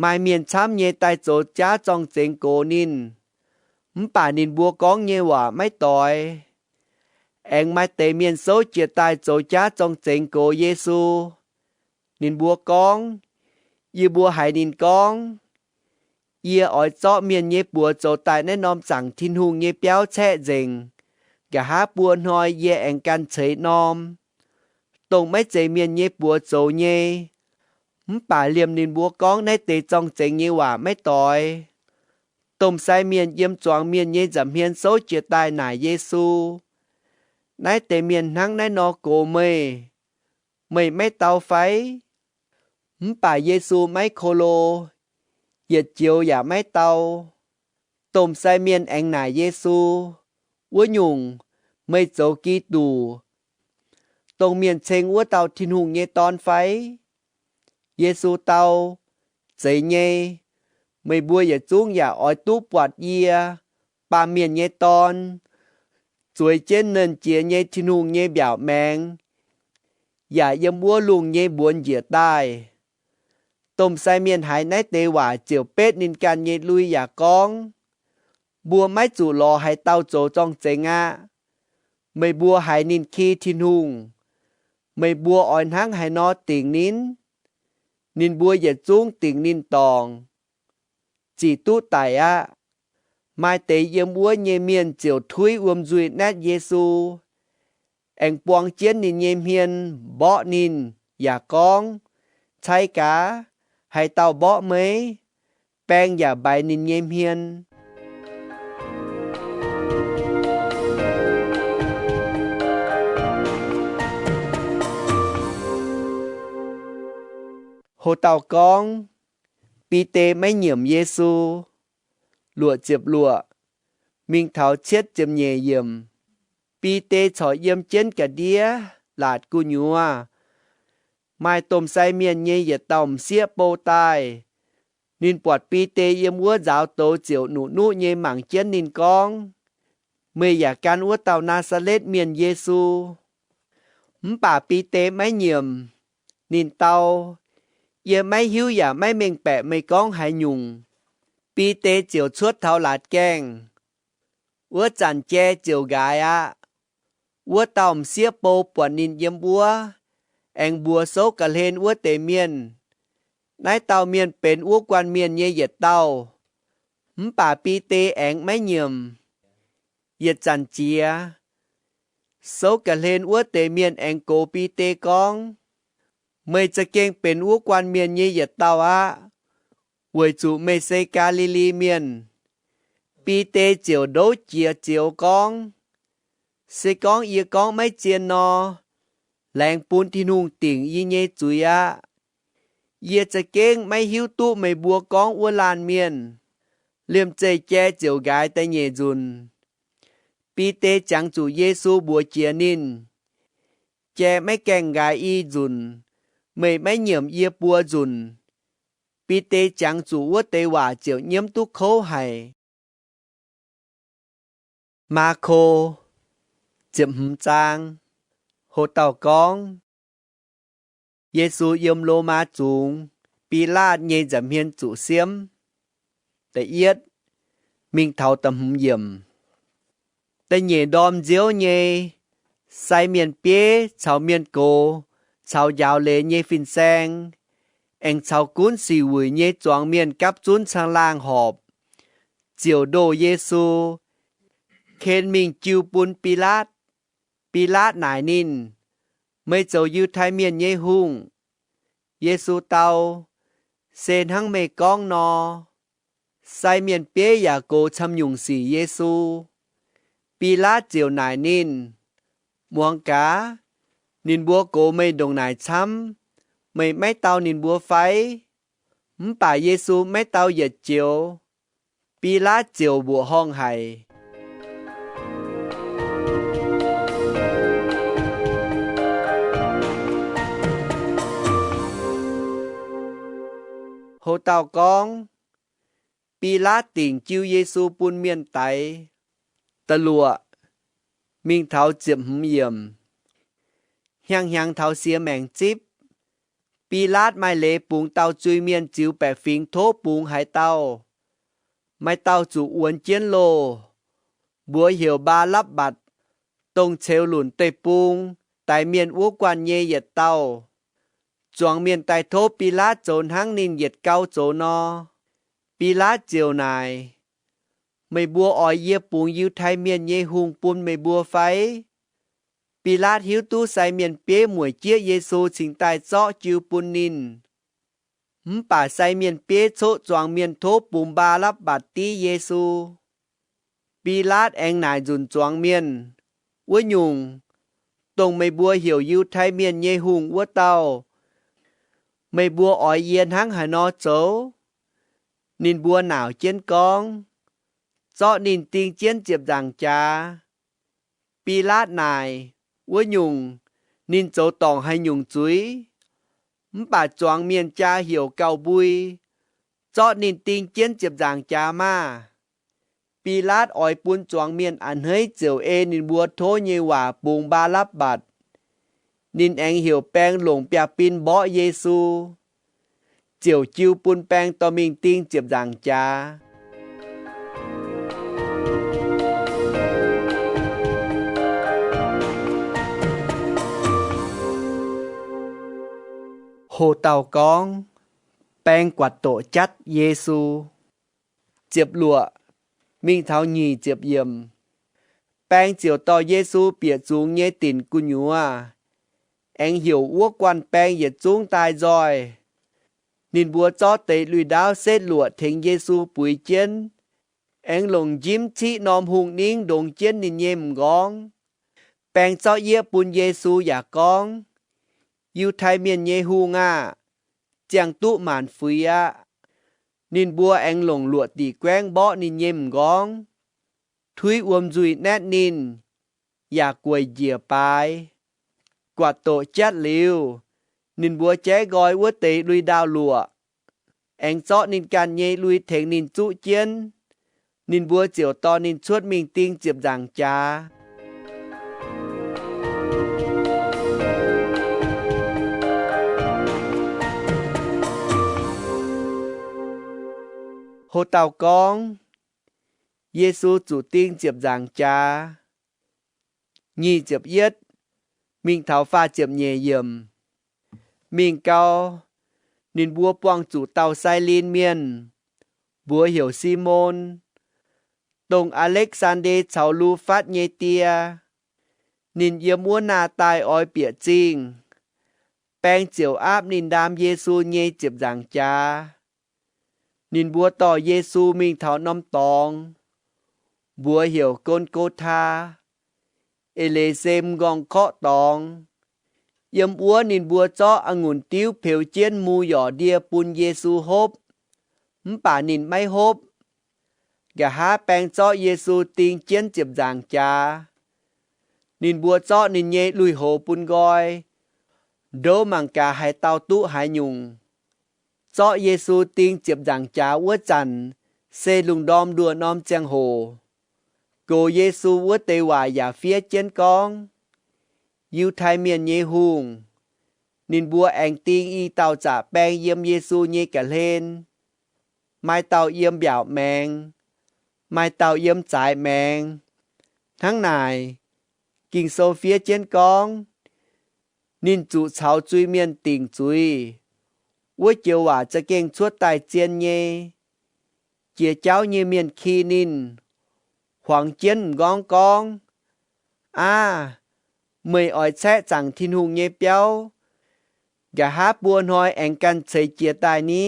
Maaih mienh camv nyei daaih zoux jaav zorng-zengx gox ninh, mv baac ninh mbuo gorngv nyei waac maiv doix. Aengx maaih deix mienh souv jiez daaih zoux jaav zorng-zengx gox Yesu. Ninh mbuo gorngv, Yie mbuo haiz ninh gorngv, Yie oix zorqv mienh nyei buoz zoux daaih naaiv norm zaangc Tin-Hungh nyei biauv caeqv nzengc. Nqa'haav buo hnoi yie aengx ganh ceix norm, dongh maiv zeiz mienh nyei buoz zoux nyei. Mv baac liemh ninh mbuo gorngv naaiv deix zorng-zengx nyei waac maiv doix, domh sai mienh yiem zuangx mienh nyei nza'hmien souv jiez daaih naaic Yesu, Naaiv deix mienh hnangv naaiv nor gox meih, meih maiv dau fai? Mv baac Yesu maiv ko lo, yietc joux yaac maiv dau. Domh sai mienh aengx naaic Yesu, Wuov nyungc, meih zoux Giduc, dongh mienh ceng wuov dauh Tin-Hungh nyei Dorn fai? Yesu dau, Zeiz nyei. Meih mbuo yietc zungv yaac oix duqv buatc yie, Baamh Mienh nyei Dorn, zueiz jienv Nernh Jiex nyei Tin-Hungh nyei mbiaauc maengx, yaac yiem wuov lungh nyei mbuonx njiec daaih. Domh sai mienh haiz naaiv deix waac ziouc betv ninh ganh nyei lui yaac gorngv, Mbuo maiv zuqc lorz haaix dauh zoux zorng-zengx aqv. Meih mbuo haiz ninh ki Tin-Hungh, meih mbuo oix hnangv haaix nor dingc ninh? Ninh mbuo yietc zungv dingc ninh dorngc, Zic duqv daic aqv. Maaih deix yiem wuov nyei mienh ziouc tuiv wuom nzuih naetv Yesu, aengx buang jienv ninh nyei hmien mborqv ninh, yaac gorngv, Cai gaax, haaix dauh mborqv meih? Baeng yaac mbaix ninh nyei hmien. Houh dauh gorngv, Bide maiv nyiemc Yesu. Luoqc ziepc luoqc mingh taux cietv ziepc nyeic yiemc. Bide corc yiem jienv ga'ndiev laatc gu'nyuoz, Maaih domh sai mienh nyei yietc dauh m'sieqv bou daaih. Ninh buatc Bide yiem wuov nzaaux douz ziouc nuqv-nuqv nyei mangc jienv ninh gorngv, Meih yaac gan wuov dauh Naa^saa^letv Mienh, Yesu. Mv baac Bide maiv nyiemc. Ninh dau, Yie maiv hiuv yaac maiv mengh baeqc meih gorngv haaix nyungc. Bide ziouc cuotv taux laatc gaengh. Wuov zanc jai ziouc nqaaix aqv. Wuov dauh m'sieqv bou buatc ninh yiem wuov, aengx mbuox souv ga'hlen wuov deix mienh, Naaiv dauh mienh benx wuov guanh mienh nyei yietc dauh. Mv baac Bide aengx maiv nyiemc. Yietc zanc jiex, souv ga'hlen wuov deix mienh aengx gox Bide gorngv, Meih za'gengh benx wuov guanh mienh nyei yietc dauh aqv, weic zuqc meih se Gaa^li^li Mienh. Bide ziouc ndouv jiex zioux gorngv, Se gorngv yie gorngv maiv zien nor, laengz bun Tin-Hungh dingc yie nyei zuiz aqv. Yie za'gengh maiv hiuv duqv meih mbuo gorngv wuov laanh mienh. Liemh zeih jai ziouc nqaaix da'nyeic nzunc. Bide jangx zuqc Yesu mbuox jiex ninh, Jai maiv gaengh nqaaix i nzunc, meih maiv nyiemc yie buo nzunc. Bide jangx zuqc wuov deix waac ziouc nyiemv duqv kouv haic. Maako ziepc hmz zaang. Ho dauh gorngv, Yesu yiem Lomaa zungx, Bilaatv nyei nza'hmien zuqc siemv. Da'yietv mingh taux da'hmz yiemc. Da'nyeic ndorm nziouv nyei, sai mienh bieiv caux mienh gox caux njaaux leiz nyei fin-saeng, aengx caux gunv sic wuic nyei zuangx mienh gapv zunv caangh laangh horpc, ziouc ndoh Yesu, ken mingh jiu bun Bilaatv. Bilaatv naaic ninh, Meih zoux Yiutai Mienh nyei hungh? Yesu dau, Se hnangv meih gorngv nor. Sai mienh bieiv yaac gox camv-nyungc sic Yesu. Bilaatv ziouc naaic ninh, Muangx gaax, ninh mbuo gox meih ndongc naaic camv, meih maiv dau ninh mbuo fai? Mv baac Yesu maiv dau yietc joux. Bilaatv ziouc mbuoqc horngh haic. Houc dauh gorngv, Bilaatv dingc jiu Yesu bun mienh daix. Da'luoqc, mingh taux ziepc hmz yiemc. Hnyangx-hnyangx taux siex maengc zipv, Bilaatv maaih leiz bungx dauh zuiz-mienh ziux baeqc fingx tov bungx haaix dauh, maaih dauh zuqc wuonx jienv loh, mbuox heuc Mbaa^lapv^mbatc, dongh ceux lunc deic-bung daix mienh wuov guanh nyei yietc dauh. Zuangx mienh daaih tov Bilaatv zoux hnangv ninh yietc gau zoux nor. Bilaatv ziouc naaic, Meih mbuo oix yie bungx Yiutai Mienh nyei hungh bun meih mbuo fai? Bilaatv hiuv duqv sai mienh bieiv mueic jieqv Yesu cingx daaih zorqv jiu bun ninh. Mv baac sai mienh bieiv coqv zuangx mienh tov bungx Mbaa^lapv^mbatc div Yesu. Bilaatv aengx naaic nzunc zuangx mienh, Wuov nyungc, dongh meih mbuo heuc Yiutai Mienh nyei hungh wuov dauh, meih mbuo oix yie hnangv haaix nor zoux? Ninh mbuo naauc jienv gorngv, Zorqv ninh ding jienv ziepc nzaangc jaax. Bilaatv naaic, Wuov nyungc, ninh zoux dorngc haaix nyungc zuiz? Mv baac zuangx mienh jaa heuc gauh mbui, Zorqv ninh ding jienv ziepc nzaangc jaax maah! Bilaatv oix bun zuangx mienh a'hneiv ziouc ei ninh mbuo tov nyei waac bungx Mbaa^lapv^mbatc. Ninh aengx heuc baeng longc biaav-bin mborqv Yesu, ziouc jiu bun baeng dorh mingh ding ziepc nzaangc jaax. Hoc dauh gorngv, Baeng guatc doqc jatv Yesu. Ziepc luoqc mingh taux nyic ziepc yiemc. Baeng ziouc dorh Yesu bieqc zungx nyei dinc gu'nyuoz, aengx heuc wuov guanh baeng yietc zungv daaih nzoih. Ninh mbuo zorqv deix lui-ndaauv setv luoqc tengx Yesu buix jienv, aengx longc njimv ciqv norm hungh ningv ndongx jienv ninh nyei m'nqorngv. Baeng zorqv yieqv bun Yesu yaac gorngv, Yiutai Mienh nyei Hungh aah! Ziangh duqv maanc fuix aqv. Ninh mbuo aengx longc luoqc diqc guaengv mborqv ninh nyei m'nqorngv, tuiv wuom nzuih naetv ninh, yaac gueic njiec baaix. Guatc doqc jatv liuz, Ninh mbuo jaiv nqoi wuov deix lui-ndaauh luoqc, aengx zorqv ninh ganh nyei lui tengx ninh zuqv jienv. Ninh mbuo ziouc dorh ninh cuotv mingh ding ziepc nzaangc jaax. Ho dauh gorngv, Yesu zuqc ding ziepc nzaangc jaax. Nyic ziepc yietv mingh taux faah ziepc nyeic yiemc. Mingh gau, ninh mbuo buangh zuqc dauh Sailin mienh, mbuox heuc Simon, dongh Aa^lekv^saan^nde caux Lu^fatv nyei die. Ninh yiem wuov naah daaih oix bieqc zingh. Baeng ziouc aapv ninh ndaam Yesu nyei ziepc nzaangc jaax. Ninh mbuo dorh Yesu mingh taux norm dorngx, mbuox heuc Gon^go^taa, Eix Leiz Se M'nqorngv Korqv Dorngx. Yiem wuov ninh mbuo zorqv a'ngunc diuv peux jienv mu yorc ndie bun Yesu hopv, mv baac ninh maiv hopv. Nqa'haav baeng zorqv Yesu ding jienv ziepc nzaangc jaax. Ninh mbuo zorqv ninh nyei lui-houx bun nqoi, ndouv mangc gaax haaix dauh duqv haaix nyungc. Zorqv Yesu ding ziepc nzaangc jaax wuov zanc se lungh ndorm nduoh norm ziangh hoc. Gox Yesu wuov deix waac yaac fiev jienv gorngv, Yiutai Mienh nyei Hungh. Ninh mbuo aengx ding i dauh zaqc baeng yiem Yesu nyei ga'hlen. Maaih dauh yiem mbiaauc maengx, maaih dauh yiem zaaix maengx. Hnangv naaic, Ging-Sou fiev jienv gorngv, Ninh zuqc caux zuiz-mienh dingc zuiz. Wuov joux waac za'gengh cuotv daaih zien nyei. Jiex jauv nyei mienh ki ninh, huangx jienv m'nqorngv gorngv, Aav, meih oix caeqv zaangc Tin-Hungh nyei biauv, nqa'haav buo hnoi aengx ganh ceix jiez daaih ni?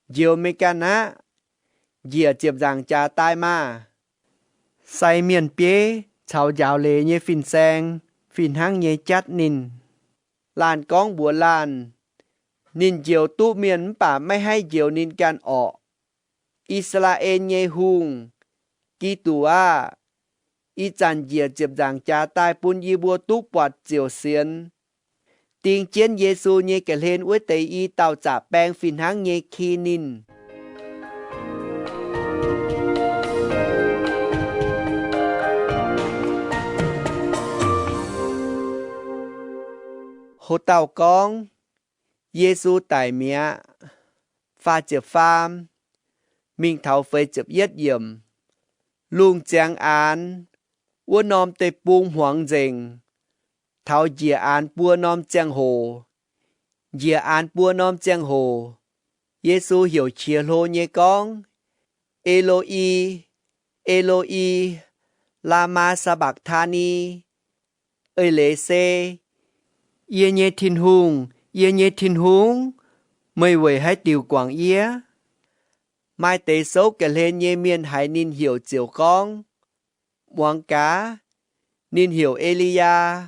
Njoux meih ganh aqv. Njiec ziepc nzaangc jaax daaih maah! Sai mienh bieiv caux njaaux leiz nyei fin-saeng fih hnangv nyei jatv ninh. Laanh gorngv mbuox laanh, Ninh njoux duqv mienh mv baac maiv haih njoux ninh ganh orqc. I^saa^laa^en nyei Hungh, Giduc aah! Ih zanc njiec ziepc nzaangc jaax daaih bun yie mbuo duqv buatc ziouc sienx. Ding jienv Yesu nyei ga'hlen wuov deix i dauh zaqc baeng fih hnangv nyei ki ninh. Ho dauh gorngv, Yesu daic mi'aqv. Faah ziepc faam mingh taux feix ziepc yietv yiemc. Lungh ziangx aanx, wuov norm deic-bung hmuangx nzengc. Taux njiec aanx buo norm ziangh hoc, njiec aanx buo norm ziangh hoc, Yesu heuc qiex hlo nyei gorngv, Elo^i, Elo^i, laa^maa saa^mbakc^taa^ni? Eix leiz se, Yie nyei Tin-Hungh, yie nyei Tin-Hungh, meih weic haaix diuc guangc yie? Maaih deix souv ga'hlen nyei mienh haiz ninh heuc ziouc gorngv, Muangx gaax, ninh heuc E^li^yaa.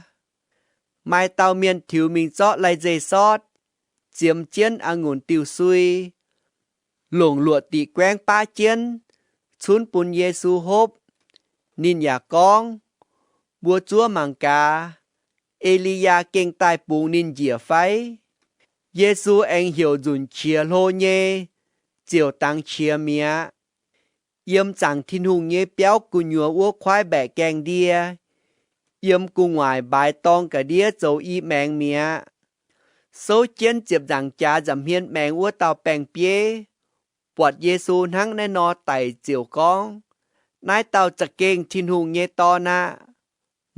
Maaih dauh mienh tiux mingh zorqv lai-nzeic-sortv, ziemx jienv a'ngunc diuh sui, longc luoqc diqc guaengv baav jienv, cunv bun Yesu hopv. Ninh yaac gorngv, Mbuo zuov mangc gaax, E^li^yaa gengh daaih bungx ninh njiec fai? Yesu aengx heuc nzunc qiex hlo nyei, ziouc dangx qiex mi'aqv. Yiem zaangc Tin-Hungh nyei biauv gu'nyuoz wuov kuaaiv mbaeqc gaengh ndie, yiem gu'nguaaic mbaaix dorng ga'ndiev zoux i maengx mi'aqv. Souv jienv ziepc nzaangc jaax nza'hmien maengx wuov dauh baeng-bieiv buatc Yesu hnangv naaiv nor daic ziouc gorngv, Naaiv dauh za'gengh Tin-Hungh nyei Dorn aqv.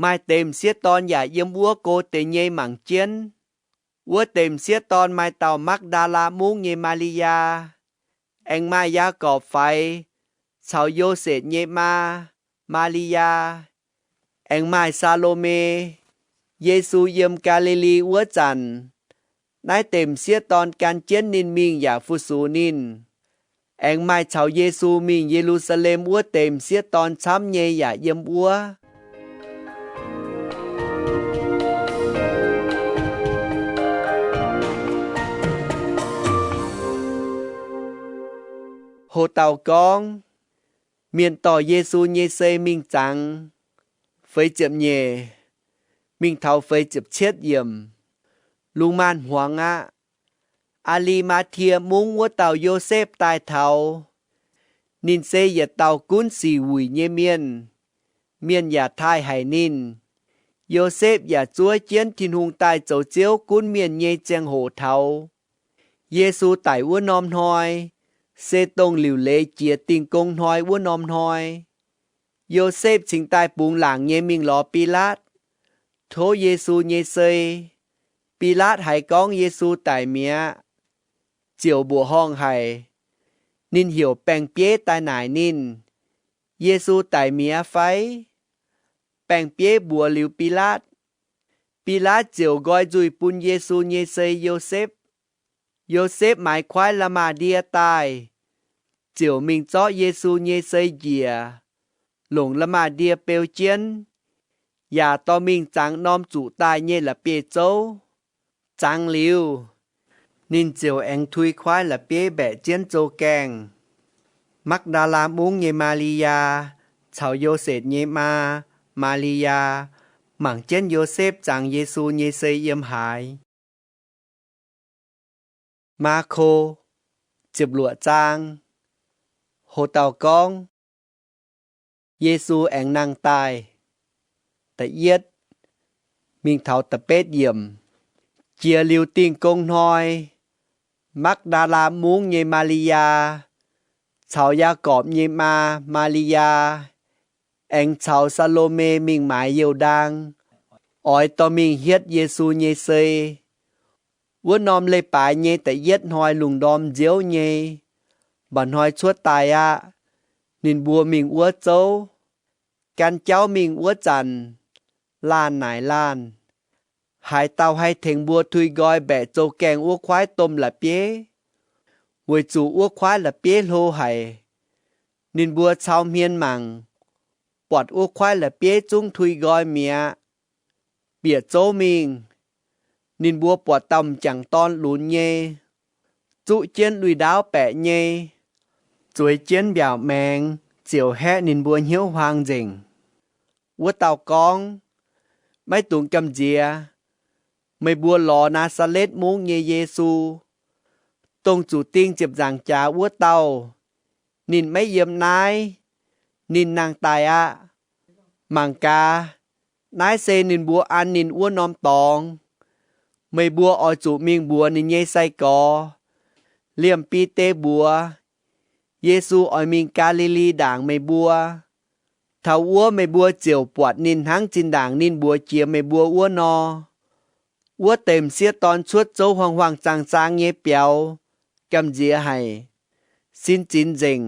Maaih deix m'sieqv dorn yaac yiem wuov go deix nyei mangc jienv. Wuov deix m'sieqv dorn maaih dauh Makv^ndaa^laa Mungv nyei Maa^li^yaa, aengx maaih Yaagorpc faix caux Yosepv nyei maa, Maa^li^yaa, aengx maaih Saa^lo^me. Yesu yiem Gaa^li^li wuov zanc, naaiv deix m'sieqv dorn gan jienv ninh mingh yaac fu-sux ninh. Aengx maaih caux Yesu mingh Ye^lu^saa^lem wuov deix m'sieqv dorn camv nyei yaac yiem wuov. Ho dauh gorngv, Mienh dorh Yesu nyei sei mingh zangx. Feix ziepc nyeic mingh taux feix ziepc cietv yiemc. Lungh maanz-hmuangx aqv, Aa^li^maa^tie Mungv wuov dauh Yosepv daaih taux. Ninh se yietc dauh gunv sic wuic nyei mienh. Mienh yaac taaih haic ninh. Yosepv yaac zuov jienv Tin-Hungh daaih zoux Ziouv gunv mienh nyei ziangh hoc taux Yesu daic wuov norm hnoi, se dongh liuc leiz jiex Dingh Gong Hnoi wuov norm hnoi. Yosepv cingx daaih bungx laangc nyei mingh lorz Bilaatv, tov Yesu nyei sei. Bilaatv haiz gorngv Yesu daic mi'aqv, ziouc mbuoqc horngh haic. Ninh heuc baeng-bieiv daaih naaic ninh, Yesu daic mi'aqv fai? Baeng-bieiv mbuox liuz Bilaatv. Bilaatv ziouc nqoi nzuih bun Yesu nyei sei Yosepv. Yosepv maaiz kuaaiv la'maah ndie daaih, ziouc mingh zorqv Yesu nyei sei njiec, longc la'maah ndie beu jienv, yaac dorh mingh zangx norm zuqc daaih nyei la'bieiv-zouv. Zangx liuz, ninh ziouc aengx tui kuaaiv la'bieiv mbaeqc jienv zou gaengh. Makv^ndaa^laa Mungv nyei Maa^li^yaa caux Yosepv nyei maa, Maa^li^yaa, mangc jienv Yosepv zangx Yesu nyei sei yiem haaix. Maako, ziepc luoqc zaang. Ho dauh gorngv, Yesu aengx nangh daaih. Da'yietv mingh taux da'betv yiemc. Jiex liuz Dingh Gong Hnoi, Makv^ndaa^laa Mungv nyei Maa^li^yaa caux Yaagorpc nyei maa, Maa^li^yaa, aengx caux Saa^lo^me mingh maaiz youh ndaang, oix dorh mingh hietv Yesu nyei sei. Wuov norm leiz-baaix nyei da'yietv hnoi lungh ndorm nziouv nyei, mba'hnoi cuotv daaih aqv. Ninh mbuo mingh wuov zouv. Gan jauv mingh wuov zanc, laanh naaic laanh, Haaix dauh haih tengx mbuo tui nqoi mbaeqc zou gaengh wuov kuaaiv domh la'bieiv? Weic zuqc wuov kuaaiv la'bieiv hlo haic. Ninh mbuo cau hmien mangc, buatc wuov kuaaiv la'bieiv zungv tui nqoi mi'aqv. Bieqc zouv mingh, ninh mbuo buatc dauh m'jangc dorn lunx nyei, zuqv jienv lui-ndaauv baeqc nyei, zueiz jienv mbiaauc maengx, ziouc haeqv ninh mbuo hnyouv huaang nzengc. Wuov dauh gorngv, Maiv dungx gamh nziex. Meih mbuo lorz Naa^saa^letv Mungv nyei Yesu, dongh zuqc ding ziepc nzaangc jaax wuov dauh. Ninh maiv yiem naaiv. Ninh nangh daaih aqv. Mangc gaax, naaiv se ninh mbuo an ninh wuov norm dorngx. Meih mbuo oix zuqc mingh mbuox ninh nyei sai-gorx, liemh Bide mbuox, Yesu oix mingh Gaa^li^li Ndaangc meih mbuo. Taux wuov meih mbuo ziouc buatc ninh hnangv zinh ndaangc ninh mbuox jiex meih mbuo wuov nor. Wuov deix m'sieqv dorn cuotv zouv huaang-huaang zaang-zaang nyei biaux, gamh nziex haic, sin zinx nzengc.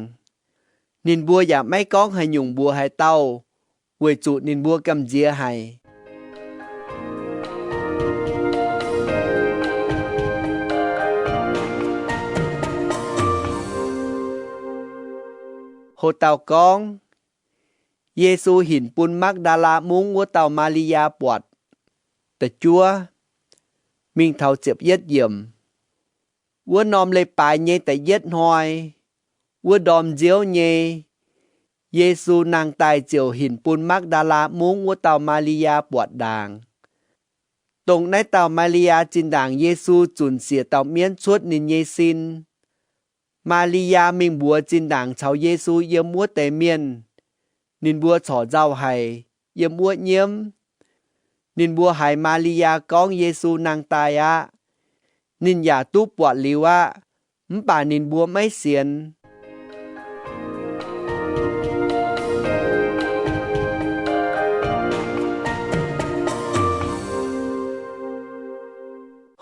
Ninh mbuo yaac maiv gorngv haaix nyungc mbuox haaix dauh, weic zuqc ninh mbuo gamh nziex haic. Ho dauh gorngv, Yesu hinc bun Makv^ndaa^laa Mungv wuov dauh Maa^li^yaa buatc. Da'juov mingh taux ziepc yietv yiemc. Wuov norm leiz-baaix nyei da'yietv hnoi, wuov ndorm nziouv nyei, Yesu nangh daaih ziouc hinc bun Makv^ndaa^laa Mungv wuov dauh Maa^li^yaa buatc ndaangc. Dongh naaiv dauh Maa^li^yaa zinh ndaangc Yesu zunc siec dauh mienv cuotv ninh nyei sin. Maa^li^yaa mingh mbuox zinh ndaangc caux Yesu yiem wuov deix mienh. Ninh mbuo corc nzauh haic, yiem wuov nyiemv. Ninh mbuo haiz Maa^li^yaa gorngv Yesu nangh daaih aqv. Ninh yaac duqv buatc liuz aqv, mv baac ninh mbuo maiv sienx.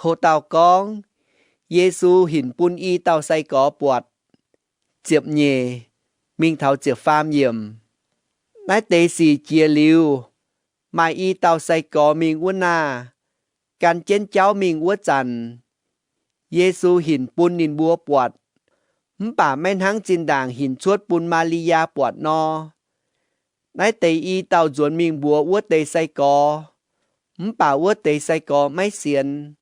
Ho dauh gorngv, Yesu hinc bun i dauh sai-gorx buatc. Ziepc nyeic mingh taux ziepc faam yiemc. Naaiv deix sic jiex liuz, maaih i dauh sai-gorx mingh wuov naah, gan jienv jauv mingh wuov zanc, Yesu hinc bun ninh mbuo buatc, mv baac maiv hnangv zinh ndaangc hinc cuotv bun Maa^li^yaa buatc nor. Naaiv deix i dauh nzuonx mingh mbuox wuov deix sai-gorx, mv baac wuov deix sai-gorx maiv sienx.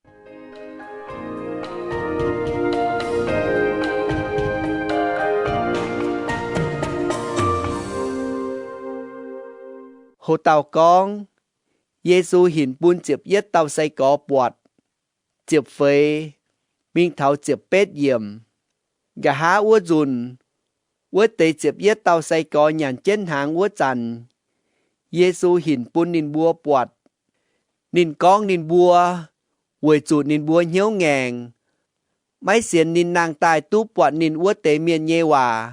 Ho dauh gorngv, Yesu hinc bun ziepc yietv dauh sai-gorx buatc. ziepc feix mingh taux ziepc betv yiemc. Nqa'haav wuov nzunc, wuov deix ziepc yietv dauh sai-gorx nyanc jienv hnaangx wuov zanc, Yesu hinc bun ninh mbuo buatc. Ninh gorngv ninh mbuo, weic zuqc ninh mbuo hnyouv ngaengc, maiv sienx ninh nangh daaih duqv buatc ninh wuov deix mienh nyei waac.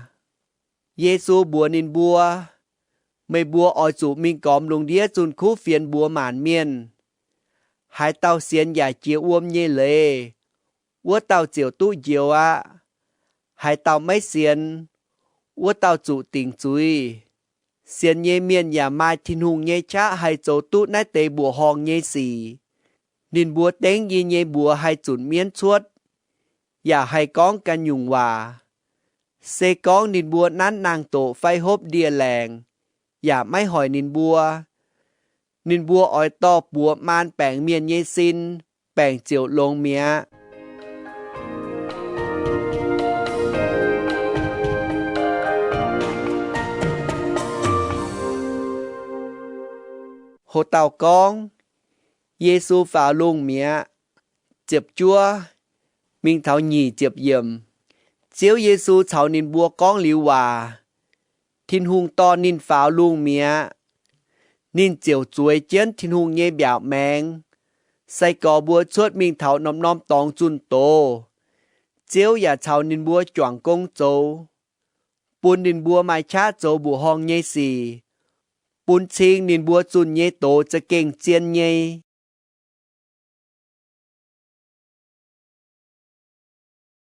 Yesu mbuox ninh mbuo, Meih mbuo oix zuqc mingh gormx lungh ndiev zunh kuv fienx mbuox maanc mienh. Haaix dauh sienx yaac jiex wuom nyei leiz, wuov dauh ziouc duqv njoux aqv. Haaix dauh maiv sienx, wuov dauh zuqc dingc zuiz. Sienx nyei mienh yaac maaih Tin-Hungh nyei qaqv haih zoux duqv naaiv deix mbuoqc horngh nyei sic. Ninh mbuo dengv yie nyei mbuox haih zunc mienv cuotv, yaac haih gorngv ganh nyungc waac. Se gorngv ninh mbuo nanv nangh doqc fai hopv ndie-laengc, yaac maiv hoic ninh mbuo. Ninh mbuo oix dorh buoz maan baengc mienh nyei sin, baengc ziouc longx mi'aqv. Ho dauh gorngv, Yesu faaux lungh mi'aqv. Ziepc juov mingh taux nyic ziepc yiemc. Ziouv Yesu caux ninh mbuo gorngv liuz waac, Tin-Hungh dorh ninh faaux lungh mi'aqv. Ninh ziouc zueiz jienv Tin-Hungh nyei mbiaauc maengx. Sai-gorx mbuo cuotv mingh taux norm-norm dorngx zunh doz. Ziouv yaac caux ninh mbuo juangc gong zoux, bun ninh mbuo maaih qaqv zoux mbuoqc horngh nyei sic, bun cing ninh mbuo zunh nyei doz za'gengh zien nyei.